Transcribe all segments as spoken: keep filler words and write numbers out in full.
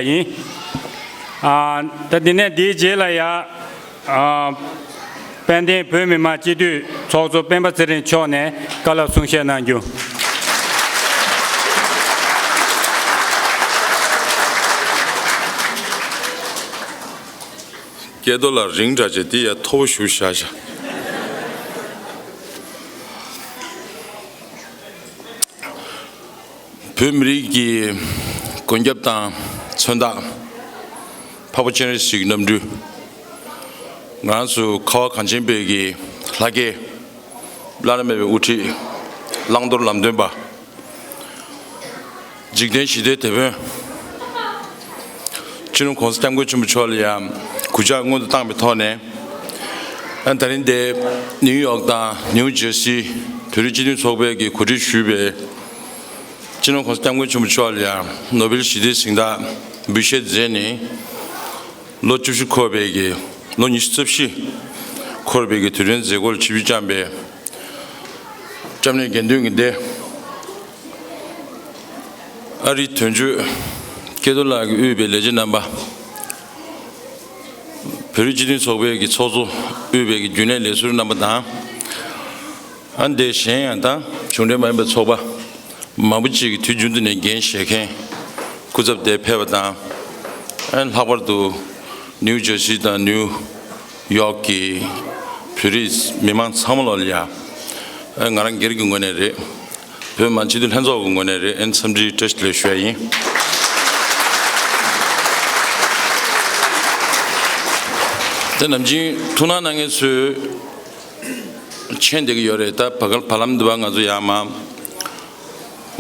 ཡིན། ཨ། ད་དེ་ནས་དེའི་རྗེས་ལ་ཡ། ཨ། དཔལ་ལྡན་བོད་མི་མང་སྤྱི་འཐུས་ཚོགས་གཙོ་སྤེན་པ་ཚེ་རིང་མཆོག་ནས་བཀའ་སློབ་གསུང་བཤད་གནང་རྒྱུ། སྐལ་རྡོར་ལགས་རིང་དྲགས་བྱས་འདི་ཡ་མཐོ་པོ་ཞུ་བཞག་བཞག་བོད་མི་རིགས་ཀྱི་མགོན་སྐྱབས་དང་མཚོན་རྟགས། འཕགས་པ་སྤྱན་རས་གཟིགས་ཀྱི་རྣམ་སྤྲུལ། ང་རང་ཚོ་ཁ་བ་གངས་ཅན་པའི་གི་ལྷ་སྐལ། བླ་ན་མེད་པའི་དབུ་ཁྲིད། བླང་དོར་ལམ་སྟོན་པ། འཇིག་རྟེན་ཞི་བདེའི་དེད་དཔོན། སྤྱི་ནོར་༸གོང་ས་༸སྐྱབས་མགོན་ཆེན་པོ་མཆོག་ལ་ཡང་གུས་ཕྱག་སྔོན་དུ་བཏང་བའི་ཐོག་ནས། ཨ། ད་རིང་འདིར་ནིའུ་ཡོག་དང་ནིའུ་ཇར་སི་བོད་རིགས་སྤྱི་མཐུན་ཚོགས་པའི་གི་གོ་སྒྲིག་ཞུས་པའི་སྤྱི་ནོར་༸གོང་ས་༸སྐྱབས་མགོན་ཆེན་པོ་མཆོག་ལ་ཡང་ནོ་བེལ་ཞི་བདེའི་གཟེངས་རྟགས་འབུལ་བཞེས་མཛད་ནས། ལོ་བཅུ་བཞི་འཁོར་བའི་གི། ལོ་ཉི་ཤུ་རྩ་བཞི་འཁོར་བའི་གི་དུས་དྲན་མཛད་སྒོར་ཆིབས་བསྒྱུར་བསྐྱངས་པའི་སྐྱབས་གནས་དགེ་འདུན་གྱི་སྡེ། ཨ་རིའི་དོན་གཅོད་སྐལ་རྡོར་ལགས་ཀྱིས་དབུས་པའི་ལས་བྱེད་རྣམ་པ། བོད་རིགས་སྤྱི་མཐུན་ཚོགས་པའི་གི་ཚོགས་གཙོ་དབུས་པའི་གི་རྒྱུན་ལས་ལས་ཟུར་རྣམ་པ་དང་། ཨ། འདིར་གཞན་ཡང་དང་གཞུང་འབྲེལ་མ་ཡིན་པའི་ཚོགས་པ་མང་པོ་ཅིག་གིས་དུས་རྒྱུན་དུ་ནས་འགན་བཞེས་མཁན་སྐུ་ཚབ་དེར་ཕེབས་པ་དང་། ཨ། ལྷག་པར་དུ་ནིའུ་ཇར་སི་དང་ནིའུ་ཡོག་གི་བོད་རིགས་མི་མང་ཚང་མ་ལོ་ལ་ཡ། ཨ། ང་རང་སྒེར་གྱི་ངོས་ནས་རེད། བོད་མི་མང་སྤྱི་འཐུས་ལྷན་ཚོགས་ཀྱི་ངོས་ནས་རེད། ཨ་ནི་འཚམས་འདྲི་བཀྲ་ཤིས་བདེ་ལེགས་ཞུ་ཡ་ཡིན། དེ་ནམ་རྒྱུན་ཐུགས་སྣང་གནང་མཁན་ཚོས་མཁྱེན་བསྡད་ཀྱི་ཡོད་རེད། ད་བར་བར་ལམ་འདི་བར་ང་ཚོ་ཡར་མར་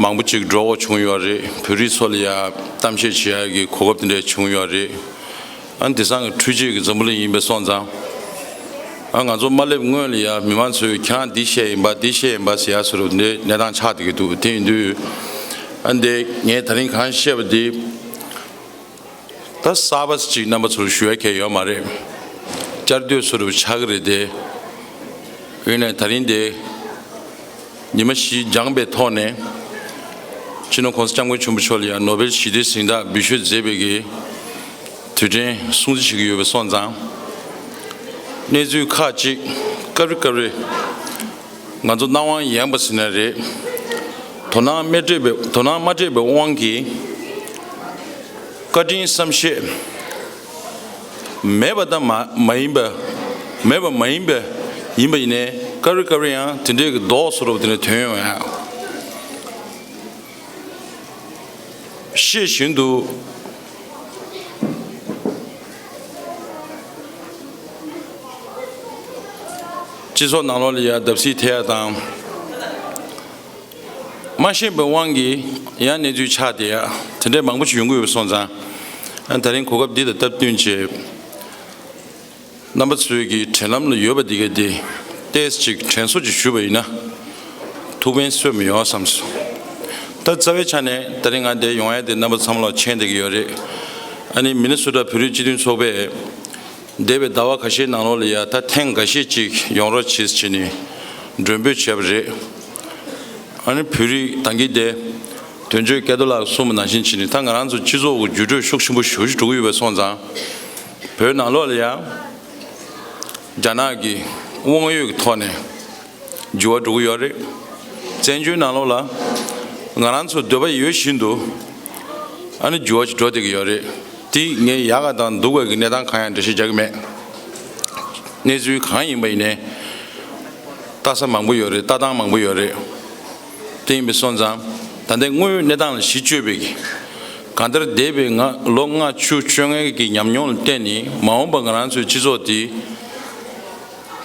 མང་པོ་ཅིག་འགྲོ་དགོས་བྱུང་ཡོད་རེད། བོད་རིགས་ཚོ་ལ་ཡ་གཏམ་བཤད་བྱེད་ཡ་གི་གོ་སྐབས་དེ་འདྲ་བྱུང་ཡོད་རེད། ཨ། དེང་སང་གི་འཕྲུལ་ཆས་ཀྱི་འཛམ་བུ་གླིང་ཡིན་པ་སོང་ཙང་། ཨ། ང་ཚོ་མ་སླེབས་སྔོན་ལ་ཡ་མི་མང་ཚོས་ཁྱེད་རང་འདི་བཤད་ཡིན་པ་འདི་བཤད་ཡིན་པ་ཟེར་ཡ་བཟོ་འདྲ་འདི་གནས་སྟངས་ཆགས་བསྡད་ཀྱི་འདུག་དེ་ཡིན་དུས། ཨ། འདི་ངས་ད་རིང་གང་བཤད་པ་འདི། ད་གསར་པ་ཅིག་རྣམ་པ་ཚོར་ཞུ་ཡ་གང་ཡང་ཡོད་མ་རེད། བསྐྱར་ཟློས་བཟོ་འདྲ་ཆགས་ཀྱི་རེད་དེ། ཡིན་ནའི་ད་རིང་དེ་ཉི་མ་བཞི་འགྱངས་པའི་ཐོག་ནས། སྤྱི་ནོར་༸གོང་ས་༸སྐྱབས་མགོན་ཆེན་པོ་མཆོག་ལ་ཡང་ནོ་བེལ་ཞི་བདེའི་གཟེངས་རྟགས་འབུལ་བཞེས་མཛད་པའི་གི་དུས་དྲན་སྲུང་བརྩི་བྱེད་ཀྱི་ཡོད་པ་སོང་ཙང་། གནས་ཚུལ་ཁག་ཅིག་སྐབས་རེ་སྐབས་རེ་ང་ཚོ་སྣང་བ་ཡངས་པ་ཟེར་ན་རེད། དོ་སྣང་མ་སྤྲད་པའི་དོ་སྣང་མ་སྤྲད་པའི་དབང་གིས། བཀའ་དྲིན་བསམ་ཤེས་མེད་པ་དང་མ་མ་ཡིན་པ། མེད་པ་མ་ཡིན་པ་ཡིན་པ་ཡིན་ནའི་སྐབས་རེ་སྐབས་རེ་ཡང་དེ་འདྲའི་གི་རྡོག་བཟོ་འདྲ་དེ་འདྲ་ཐོན་ཡོང་ཡ། ཤེས་བཞིན་དུ། སྤྱི་ཚོགས་ནང་ལོགས་ལ་ཡ་བརྡབ་གསིག་ཐེབས་ཡ་དང་། མ་ཤེས་པའི་དབང་གིས་ཡང་གནས་ཚུལ་ཆགས་བསྡད་ཡ་དེ་འདྲའི་མང་པོ་ཞིག་ཡོང་གི་ཡོད་པ་སོང་ཙང་། ཨ། ད་རིང་གོ་སྐབས་འདི་དང་སྟབས་བསྟུན་བྱས། རྣམ་པ་ཚོའི་གི་དྲན་ལམ་ལ་ཡོད་པ་འདི་ག་དེ་ཏོག་ཙམ་ཅིག་དྲན་གསོ་ཅིག་ཞུས་པ་ཡིན་ན་ཐུགས་ཕན་གསོས་མི་ཡོང་བསམས་སོང་། ད་རྩ་བའི་ཆ་ནས་ད་རིང་ང་འདིར་ཡོང་ཡ་དེ་རྣམ་པ་ཚང་མ་ལ་མཁྱེན་བསྡད་ཀྱི་ཡོད་རེད། ཨ་ནི་མི་ནི་སོ་ཊ་བོད་རིགས་སྤྱི་མཐུན་ཚོགས་པས་འདས་པའི་ཟླ་བ་ཁ་ཤས་ནང་ལོགས་ལ་ཡ་ད་ཐེངས་འགའ་ཤས་ཅིག་ཡོང་རོགས་བྱེད་ཟེར་ནས་མགྲོན་འབོད་བྱས་པ་རེད། ཨ་ནི་བོད་རིགས་ད་གིན་དེ་དོན་གཅོད་སྐལ་རྡོར་ལགས་གསུངས་པ་ནང་བཞིན་བྱས་ནས་ད་ང་རང་ཚོ་སྤྱི་ཚོགས་ཀྱི་འགྱུར་འགྲོས་ཤུགས་ཆེན་པོ་ཞེ་པོ་ཅིག་འགྲོ་གི་ཡོད་པ་སོང་ཙང་། བོད་ནང་ལོགས་ལ་ཡང་རྒྱ་ནག་གི་དབང་ཡོད་ཀྱི་ཐོག་ནས་འགྱུར་བ་འགྲོ་གི་ཡོད་རེད། བཙན་བྱོལ་ནང་ལོགས་ལ་ང་རང་ཚོ་འདོད་པ་ཡོད་བཞིན་དུ་ཨ་ནི་འགྱུར་བ་ཞིག་འགྲོ་བསྡད་ཀྱི་ཡོད་རེད། དེ་ངས་ཡག་ག་དང་སྡུག་ག་གི་གནས་སྟངས་གང་ཡང་འགྲེལ་བཤད་རྒྱག་གི་མེད། གནས་ཚུལ་གང་ཡིན་པ་ཡིན་ནའི་ལྟ་ས་མང་པོ་ཡོད་རེད། ལྟ་སྟངས་མང་པོ་ཡོད་རེད། དེ་ཡིན་པའི་སོང་ཙང་ད་ལྟའི་དངོས་ཡོད་གནས་སྟངས་ལ་གཞི་བཅོལ་བའི་གི་གང་ལྟར་འདས་པའི་ང་ལོ་ལྔ་བཅུ་བཅོ་ལྔའི་གི་ཉམས་མྱོང་ལ་བརྟེན་ནས་མ་འོངས་པ་ང་རང་ཚོའི་སྤྱི་ཚོགས་འདི་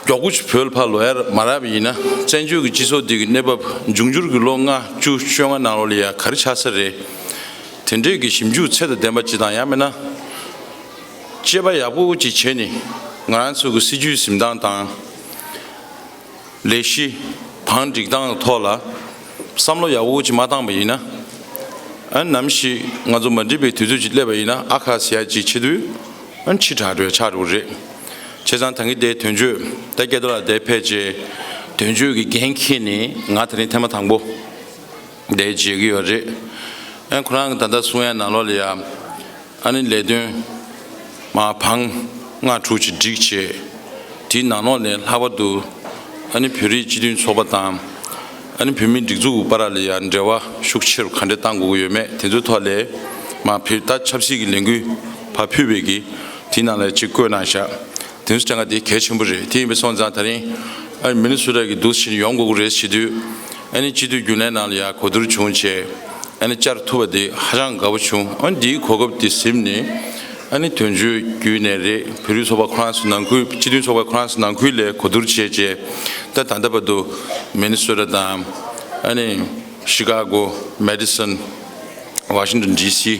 མགྱོགས་པོ་ཅིག་བོད་ལ་ཕར་ལོག་ཡ་མ་རག་པ་ཡིན་ན་བཙན་བྱོལ་གྱི་སྤྱི་ཚོགས་འདི་གི་གནས་བབ་འབྱུང་འགྱུར་གྱི་ལོ་ལྔ་བཅུ་བཅོ་ལྔ་ནང་ལོགས་ལ་ཡ་ག་རེ་ཆགས་ས་རེད། དེ་འདྲས་ཀྱི་ཞིབ་འཇུག་ཚད་དང་ལྡན་པ་ཅིག་དང་ཡང་མིན་ན་དཔྱད་པ་ཡག་པོ་ཅིག་བྱས་ནས་ང་རང་ཚོ་གི་སྲིད་ཇུས་འཛིན་སྟངས་དང་། ལས་གཞི་བང་སྒྲིག་སྟངས་ཐོག་ལ་བསམ་བློ་ཡག་པོ་ཅིག་མ་བཏང་པ་ཡིན་ན། ཨ་ནམ་ཞིག་ང་ཚོ་མ་འགྲིག་པའི་དུས་ཚོད་ཅིག་སླེབས་པ་ཡིན་ན་ཨ་ཁ་ཟེར་ཡ་ཅིག་བྱེད་དུས་ཨ་ཕྱི་དྲགས་འགྲོ་ཡ་ཆགས་འགྲོ་གི་རེད། བྱས་ཙང་ད་གིན་དེ་དོན་གཅོད་ད་སྐལ་རྡོར་ལགས་དེ་ཕེབས་རྗེས་དོན་གཅོད་ཀྱི་འགན་འཁྱེར་ནས་ང་དེ་རིང་ཐེངས་མ་དང་པོ་དེ་མཇལ་གྱི་ཡོད་རེད། ཨ་ཁོ་རང་གི་ད་ལྟ་གསུང་ཡ་ནང་ལོགས་ལ་ཡ། ཨ་ནི་ལས་དོན་མ་བང་ལྔ་དྲུག་ཅིག་བསྒྲིགས་བྱས། དེའི་ནང་ལོགས་ནས་ལྷག་པར་དུ་ཨ་ནི་བོད་རིགས་སྤྱི་མཐུན་ཚོགས་པ་དང་ཨ་ནི་བོད་མིའི་སྒྲིག་འཛུགས་བར་ལ་ཡང་འབྲེལ་བ་ཤུགས་ཆེ་རུ་ག་འདྲས་གཏང་དགོས་ཀྱི་ཡོད་མེད་དེ་ཚོའི་ཐོག་ལ་མ་བོད་ད་ཆབ་སྲིད་ཀྱི་ལས་འགུལ་ཕར་ཕུད་པའི་གི་དེའི་ནང་ལ་ཅིག་བཀོད་གནང་བཞག་དེ་ཚོ་ཀྱང་དེ་གལ་ཆེན་པོ་རེད། དེ་ཡིན་པ་སོང་ཙང་ད་རིང་ཨ་ནི་མི་ནི་སོ་ཊ་གི་འདུག་ཕྱིན་ཡོང་དགོས་ཀྱི་རེད་བྱེད་དུས། ཨ་ནི་སྤྱི་འཐུས་རྒྱུན་ལས་ནང་ལ་ཡང་གོ་བསྡུར་བྱུང་བྱས། ཨ་ནི་བཅར་ཐུབ་པ་དེ་ཧ་ཅང་དགའ་པོ་བྱུང་། ཨ་ནི་འདིའི་གོ་སྐབས་དེ་ཟིན་ནས། ཨ་ནི་དོན་གཅོད་བརྒྱུད་ནས་རེད། བོད་རིགས་ཚོགས་པ་ཁོ་རང་ཚོ་ནང་ཁུལ་སྤྱི་མཐུན་ཚོགས་པ་ཁོ་རང་ཚོ་ནང་ཁུལ་ལ་གོ་བསྡུར་བྱས་རྗེས། ད་ད་ལྟ་བར་དུ་མི་ནི་སོ་ཊ་དང་། ཨ་ནི་ཤི་ཀ་གོ། མེ་ཌི་སོན། ཝ་ཤིང་ཊོན་ཌི་སི།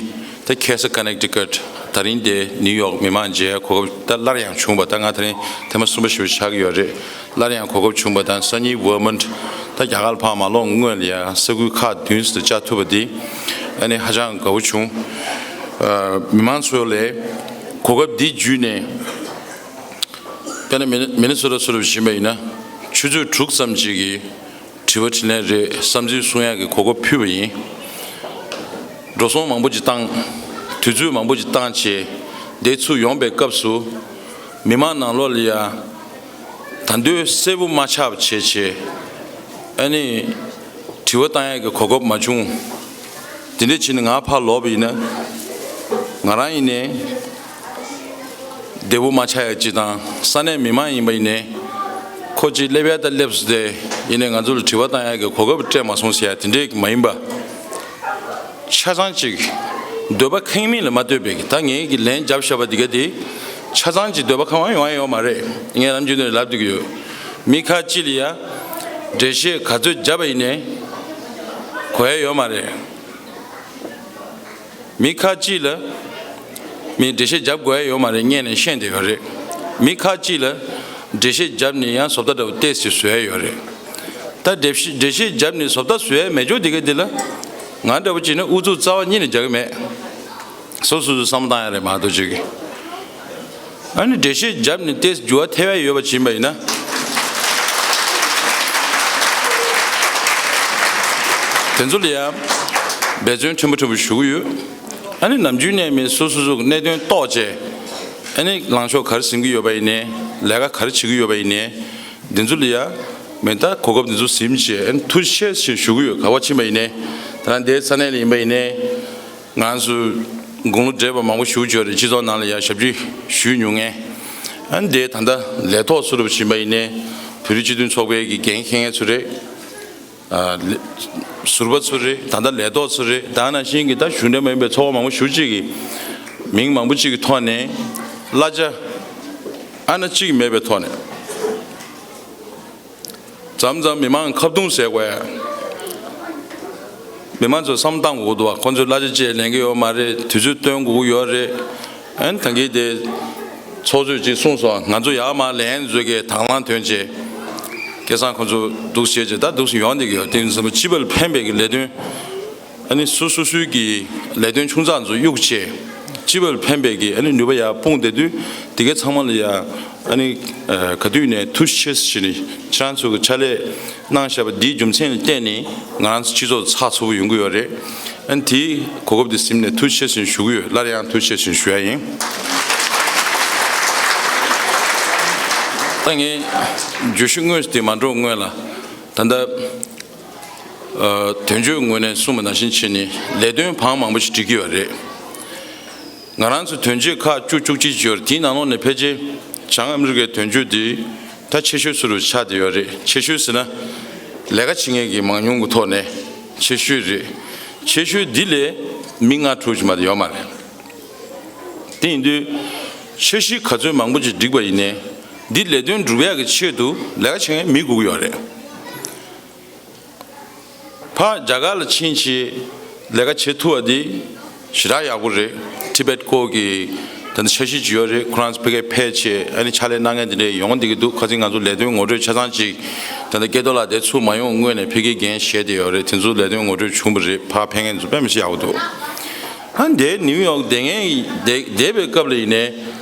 ད་ཁ་སང་ཀ་ནེག་ཊི་ཀཊ། ད་རིང་དེ་ནིའུ་ཡོག་མི་མང་མཇལ་གོ་སྐབས་ད་སླར་ཡང་བྱུང་བ། ད་ང་ད་རིང་ཐེངས་མ་གསུམ་པ་ཞིག་ཆགས་ཀྱི་ཡོད་རེད། སླར་ཡང་གོ་སྐབས་བྱུང་བ་དང་སང་ཉིན་ཝར་མོན་ཊི། ད་རྒྱ་གར་ལ་ཕར་མ་ལོག་སྔོན་ལ་ཡང་ས་ཁུལ་ཁག་བདུན་ཙམ་བཅར་ཐུབ་པ་དེ་ཨ་ནི་ཧ་ཅང་དགའ་བོ་བྱུང་། ཨ། མི་མང་ཚོ་ལ་གོ་སྐབས་འདི་བརྒྱུད་ནས། དཔེར་ན་མི་ནི་མི་ནི་སོ་ཊ་སོ་ཊ་བཞིན་པ་ཡིན་ན་ཆུ་ཚོད་དྲུག་ཙམ་ཅིག་གི་དྲི་བ་དྲིས་ལན་རེད། བསམ་ཚུལ་གསུང་ཡག་གི་གོ་སྐབས་ཕུལ་བ་ཡིན། འགྲོ་སོང་མང་པོ་ཅིག་བཏང་། དུས་ཚོད་མང་པོ་ཅིག་བཏང་བྱས། འདི་ཚུར་ཡོང་པའི་སྐབས་སུ། མི་མང་ནང་ལོགས་ལ་ཡ། ད་དུང་གསལ་པོ་མ་ཆགས་པ་བྱས་བྱས། ཨ་ནི། དྲི་བ་བཏང་ཡག་གི་གོ་སྐབས་མ་བྱུང་། དེ་འདྲ་བྱས་ནས་ང་ཕར་ལོག་པ་ཡིན་ན། ང་རང་ཡིན་ནའི། བདེ་པོ་མ་ཆགས་ཡག་ཅིག་དང་། ས་གནས་མི་མང་ཡིན་པ་ཡིན་ནའི། ཁོ་གཅིག་སླེབས་ཡག་ད་སླེབས་སོང་སྟེ། ཡིན་ནའི་ང་ཚོ་ལ་དྲི་བ་བཏང་ཡག་གི་གོ་སྐབས་སྤྲད་མ་སོང་ཟེར་ཡག་དེ་འདྲས་མ་ཡིན་པ། ཆ་ཚང་ཅིག་འདོད་པ་ཁེངས་མེད་ལ་མ་ལྟོས་པའི། ད་ངས་ཀྱི་ལན་བརྒྱབ་བཞག་པ་འདི་ག་དེ། ཆ་ཚང་ཅིག་འདོད་པ་ཁེངས་པ་ཡོང་ཡ་ཡོད་མ་རེད། ངས་ནམ་རྒྱུན་ནས་ལབ་བསྡད་ཀྱི་ཡོད། མི་ཁག་ཅིག་ལ་ཡ། འགྲེལ་བཤད་ག་ཚོད་བརྒྱབ་པ་ཡིན་ནའི། གོ་ཡ་ཡོད་མ་རེད། མི་ཁག་ཅིག་ལ། མི་འགྲེལ་བཤད་རྒྱབ་དགོས་ཡ་ཡོད་མ་རེད། སྔོན་ནས་ཤེས་བསྡད་ཡོད་རེད། མི་ཁག་ཅིག་ལ། འགྲེལ་བཤད་བརྒྱབ་ནས་ཡང་བཟོ་ལྟ་འདྲ་བོ་ཏོག་ཙམ་བཟོ་ཡ་ཡོད་རེད། ད་འགྲེལ་བཤད་འགྲེལ་བཤད་བརྒྱབ་ནས་བཟོ་ལྟ་བཟོ་ཡ་མེད་ཅོག་དེ་ག་དེ་ལ། ང་འདྲ་བོ་བྱས་ན་ཨུ་ཚུགས་རྩ་བ་ཉིད་ནས་རྒྱག་གི་མེད། སོ་སོ་སོ་བསམ་བློ་བཏང་ཡ་རེད་མ་གཏོགས་ཅིག་ཨ་ནི་འགྲེལ་བཤད་བརྒྱབ་ནས་ཏོག་ཙམ་འགྱུར་བ་ཐེབས་ཡ་ཡོད་པ་ཕྱིན་པ་ཡིན་ན། དེ་ཚོ་ལ་ཡང་འབད་བརྩོན་ཕྲན་བུ་ཕྲན་བུ་ཞུ་གི་ཡོད། ཨ་ནི་ནམ་རྒྱུན་ནས་མི་སོ་སོ་སོ་གི་གནད་དོན་རྟོགས་བྱས། ཨ་ནི་ལངས་ཕྱོགས་ག་རེ་ཟིན་གྱི་ཡོད་པ་ཡིན་ནའི། ལས་ཀ་ག་རེ་བྱེད་ཀྱི་ཡོད་པ་ཡིན་ནའི། འདི་ཚོ་ལ་ཡང་མི་ད་གོ་སྐབས་འདི་ཚོ་ཟིན་བྱས། ཨ་ནི་ཐུགས་རྗེ་ཆེ་ཞེས་ཞུ་གི་ཡོད། ག་པར་ཕྱིན་པ་ཡིན་ནའི། ད་ལྟ་འདིའི་ས་གནས་ལ་ཡིན་པ་ཡིན་ནའི། ང་ཚོ་དགུང་ལོ་བགྲེས་པ་མང་པོ་ཞེ་པོ་ཅིག་ཡོད་རེད། སྤྱི་ཚོགས་ནང་ལ་ཡང་ཞབས་ཕྱི་ཞུས་མྱོང་མཁན། ཨ་ནི་དེ་ད་ལྟ་ལས་ཐོག་སུ་རུབ་ཕྱིན་པ་ཡིན་ནའི། བོད་རིགས་སྤྱི་མཐུན་ཚོགས་པའི་གི་འགན་འཁྱེར་མཁན་ཚོ་རེད། ཨ་ལས་ཟུར་པ་ཚོ་རེད། ད་ལྟ་ལས་ཐོག་ཚོ་རེད། ད་ནང་བཞིན་གྱི་ད་གཞུང་འབྲེལ་མ་ཡིན་པའི་ཚོགས་པ་མང་པོ་ཞེ་པོ་ཅིག་གི་མིང་མང་པོ་ཅིག་གི་ཐོག་ནས་གླ་ཆ་ཨ་ན་གཅིག་མེད་པའི་ཐོག་ནས། མཚམས་མཚམས་མི་མང་ཁ་རྡུང་ཟེར་དགོས་ཡ། མི་མང་ཚོས་བསམ་བཏང་དགོས་འདུག་བ། ཁོ་ཚོས་གླ་ཆ་བཅས་ལེན་གྱི་ཡོད་མ་རེད། དུས་ཚོད་བཏོན་དགོས་ཀྱི་ཡོད་རེད། ཨན་ད་གིན་དེ་ཚོགས་གཙོས་ཅིག་གསུངས་སོང་། ང་ཚོ་ཡར་མར་ལན་བཟོས་ཀྱི་དང་བླངས་ཐོན་བྱས། སྐལ་བཟང་ཁོ་ཚོ་འདུག་བྱས་བྱས་ད་འདུག་སེ་ཡོང་བསྡད་ཀྱི་ཡོད། དེ་ཡིན་ཙང་སྤྱི་པ་ལ་ཕན་པའི་གི་ལས་དོན། ཨ་ནི་སོ་སོ་སོའི་གི་ལས་དོན་ཆུང་ཙག་ཚོ་གཡུག་བྱས། སྤྱི་པ་ལ་ཕན་པའི་གི་ཨ་ནི་ནུས་པ་ཡར་སྤུངས་བསྡད་དུས། དེ་གའི་ཚང་མ་ལ་ཡ་ཨ་ནི་ཨ་ག་དུས་ནས་ཐུགས་རྗེ་ཆེ་ཞུ་ནས། ཁྱེད་རང་ཚོ་གི་ཕྱག་ལས་གནང་བཞག་པ་འདིའི་རྒྱུ་མཚན་ལ་བརྟེན་ནས་ང་རང་ཚོ་སྤྱི་ཚོགས་ཚགས་ཚུད་པོ་ཡོང་གི་ཡོད་རེད། ཨ་ནི་དེའི་གོ་སྐབས་དེ་ཟིན་ནས་ཐུགས་རྗེ་ཆེ་ཞུ་གི་ཡོད། སླར་ཡང་ཐུགས་རྗེ་ཆེ་ཞུ་ཡ་ཡིན། ད་ངས་བརྗོད་གཞི་དངོས་དེ་མ་འགྲོ་སྔོན་ལ། ད་ལྟ། ཨ་དོན་གཅོད་ངོས་ནས་གསུངས་པ་ནང་བཞིན་བྱས་ནས་ལས་དོན་བང་མང་པོ་ཞིག་སྒྲིག་གི་ཡོད་རེད། ང་རང་ཚོ་དོན་གཅོད་ཁག་བཅུ་བཅུ་གཅིག་ཅིག་ཡོད་རེད། དེའི་ནང་ལོགས་ནས་ཕལ་ཆེར་བྱང་ཨ་མི་རི་ཀའི་དོན་གཅོད་དེ་ད་ཆེ་ཤོས་སུ་རུ་ཆགས་བསྡད་ཡོད་རེད། ཆེ་ཤོས་ཟེར་ན་ལས་ཀ་བྱེད་མཁན་གྱི་མང་ཉུང་གི་ཐོག་ནས་ཆེ་ཤོས་རེད། ཆེ་ཤོས་འདི་ལས་མི་ལྔ་དྲུག་ཅིག་མ་གཏོགས་ཡོད་མ་རེད། དེ་ཡིན་དུས་འཆར་གཞི་ག་ཚོད་མང་པོ་ཅིག་བསྒྲིགས་པ་ཡིན་ནའི་འདི་ལས་དོན་སྒྲུབ་ཡག་གི་ཆེད་དུ་ལས་ཀ་བྱེད་མཁན་མི་དགོས་ཀྱི་ཡོད་རེད། ཕར་རྒྱ་གར་ལ་ཕྱིན་བྱས་ལས་ཀ་བྱེད་ཐུབ་པ་འདི་ཞེ་དྲག་ཡག་པོ་རེད། ཊི་བེཊ་སྐོར་གྱི་ད་ལྟ་འཆར་གཞི་ཅིག་ཡོད་རེད། ཁོ་རང་ཚོ་ཕ་གིར་ཕེབས་བྱས་ཨ་ནི་ཕྱག་ལས་གནང་མཁན་དེ་འདྲས་ཡོང་བསྡད་ཀྱི་འདུག་ཁ་སང་ང་ཚོ་ལས་དོན་ངོ་སྤྲོད་ཆ་ཚང་ཅིག་ད་ལྟ་སྐལ་རྡོར་ལགས་དེ་ཚུར་མ་ཡོང་སྔོན་ནས་ཕ་གིར་འགན་བཞེས་བསྡད་ཡོད་རེད། དེ་ཚོ་ལས་དོན་ངོ་སྤྲོད་བྱུང་བ་རེད། ཕར་ཕེབས་མཁན་ཚོ་དཔེ་མི་སྲིད་ཡག་པོ་འདུག་ཨ་འདིར་ནིའུ་ཡོག་བསྡད་མཁན་བསྡད་བསྡད་པའི་སྐབས་ལ་ཡིན་ནའི་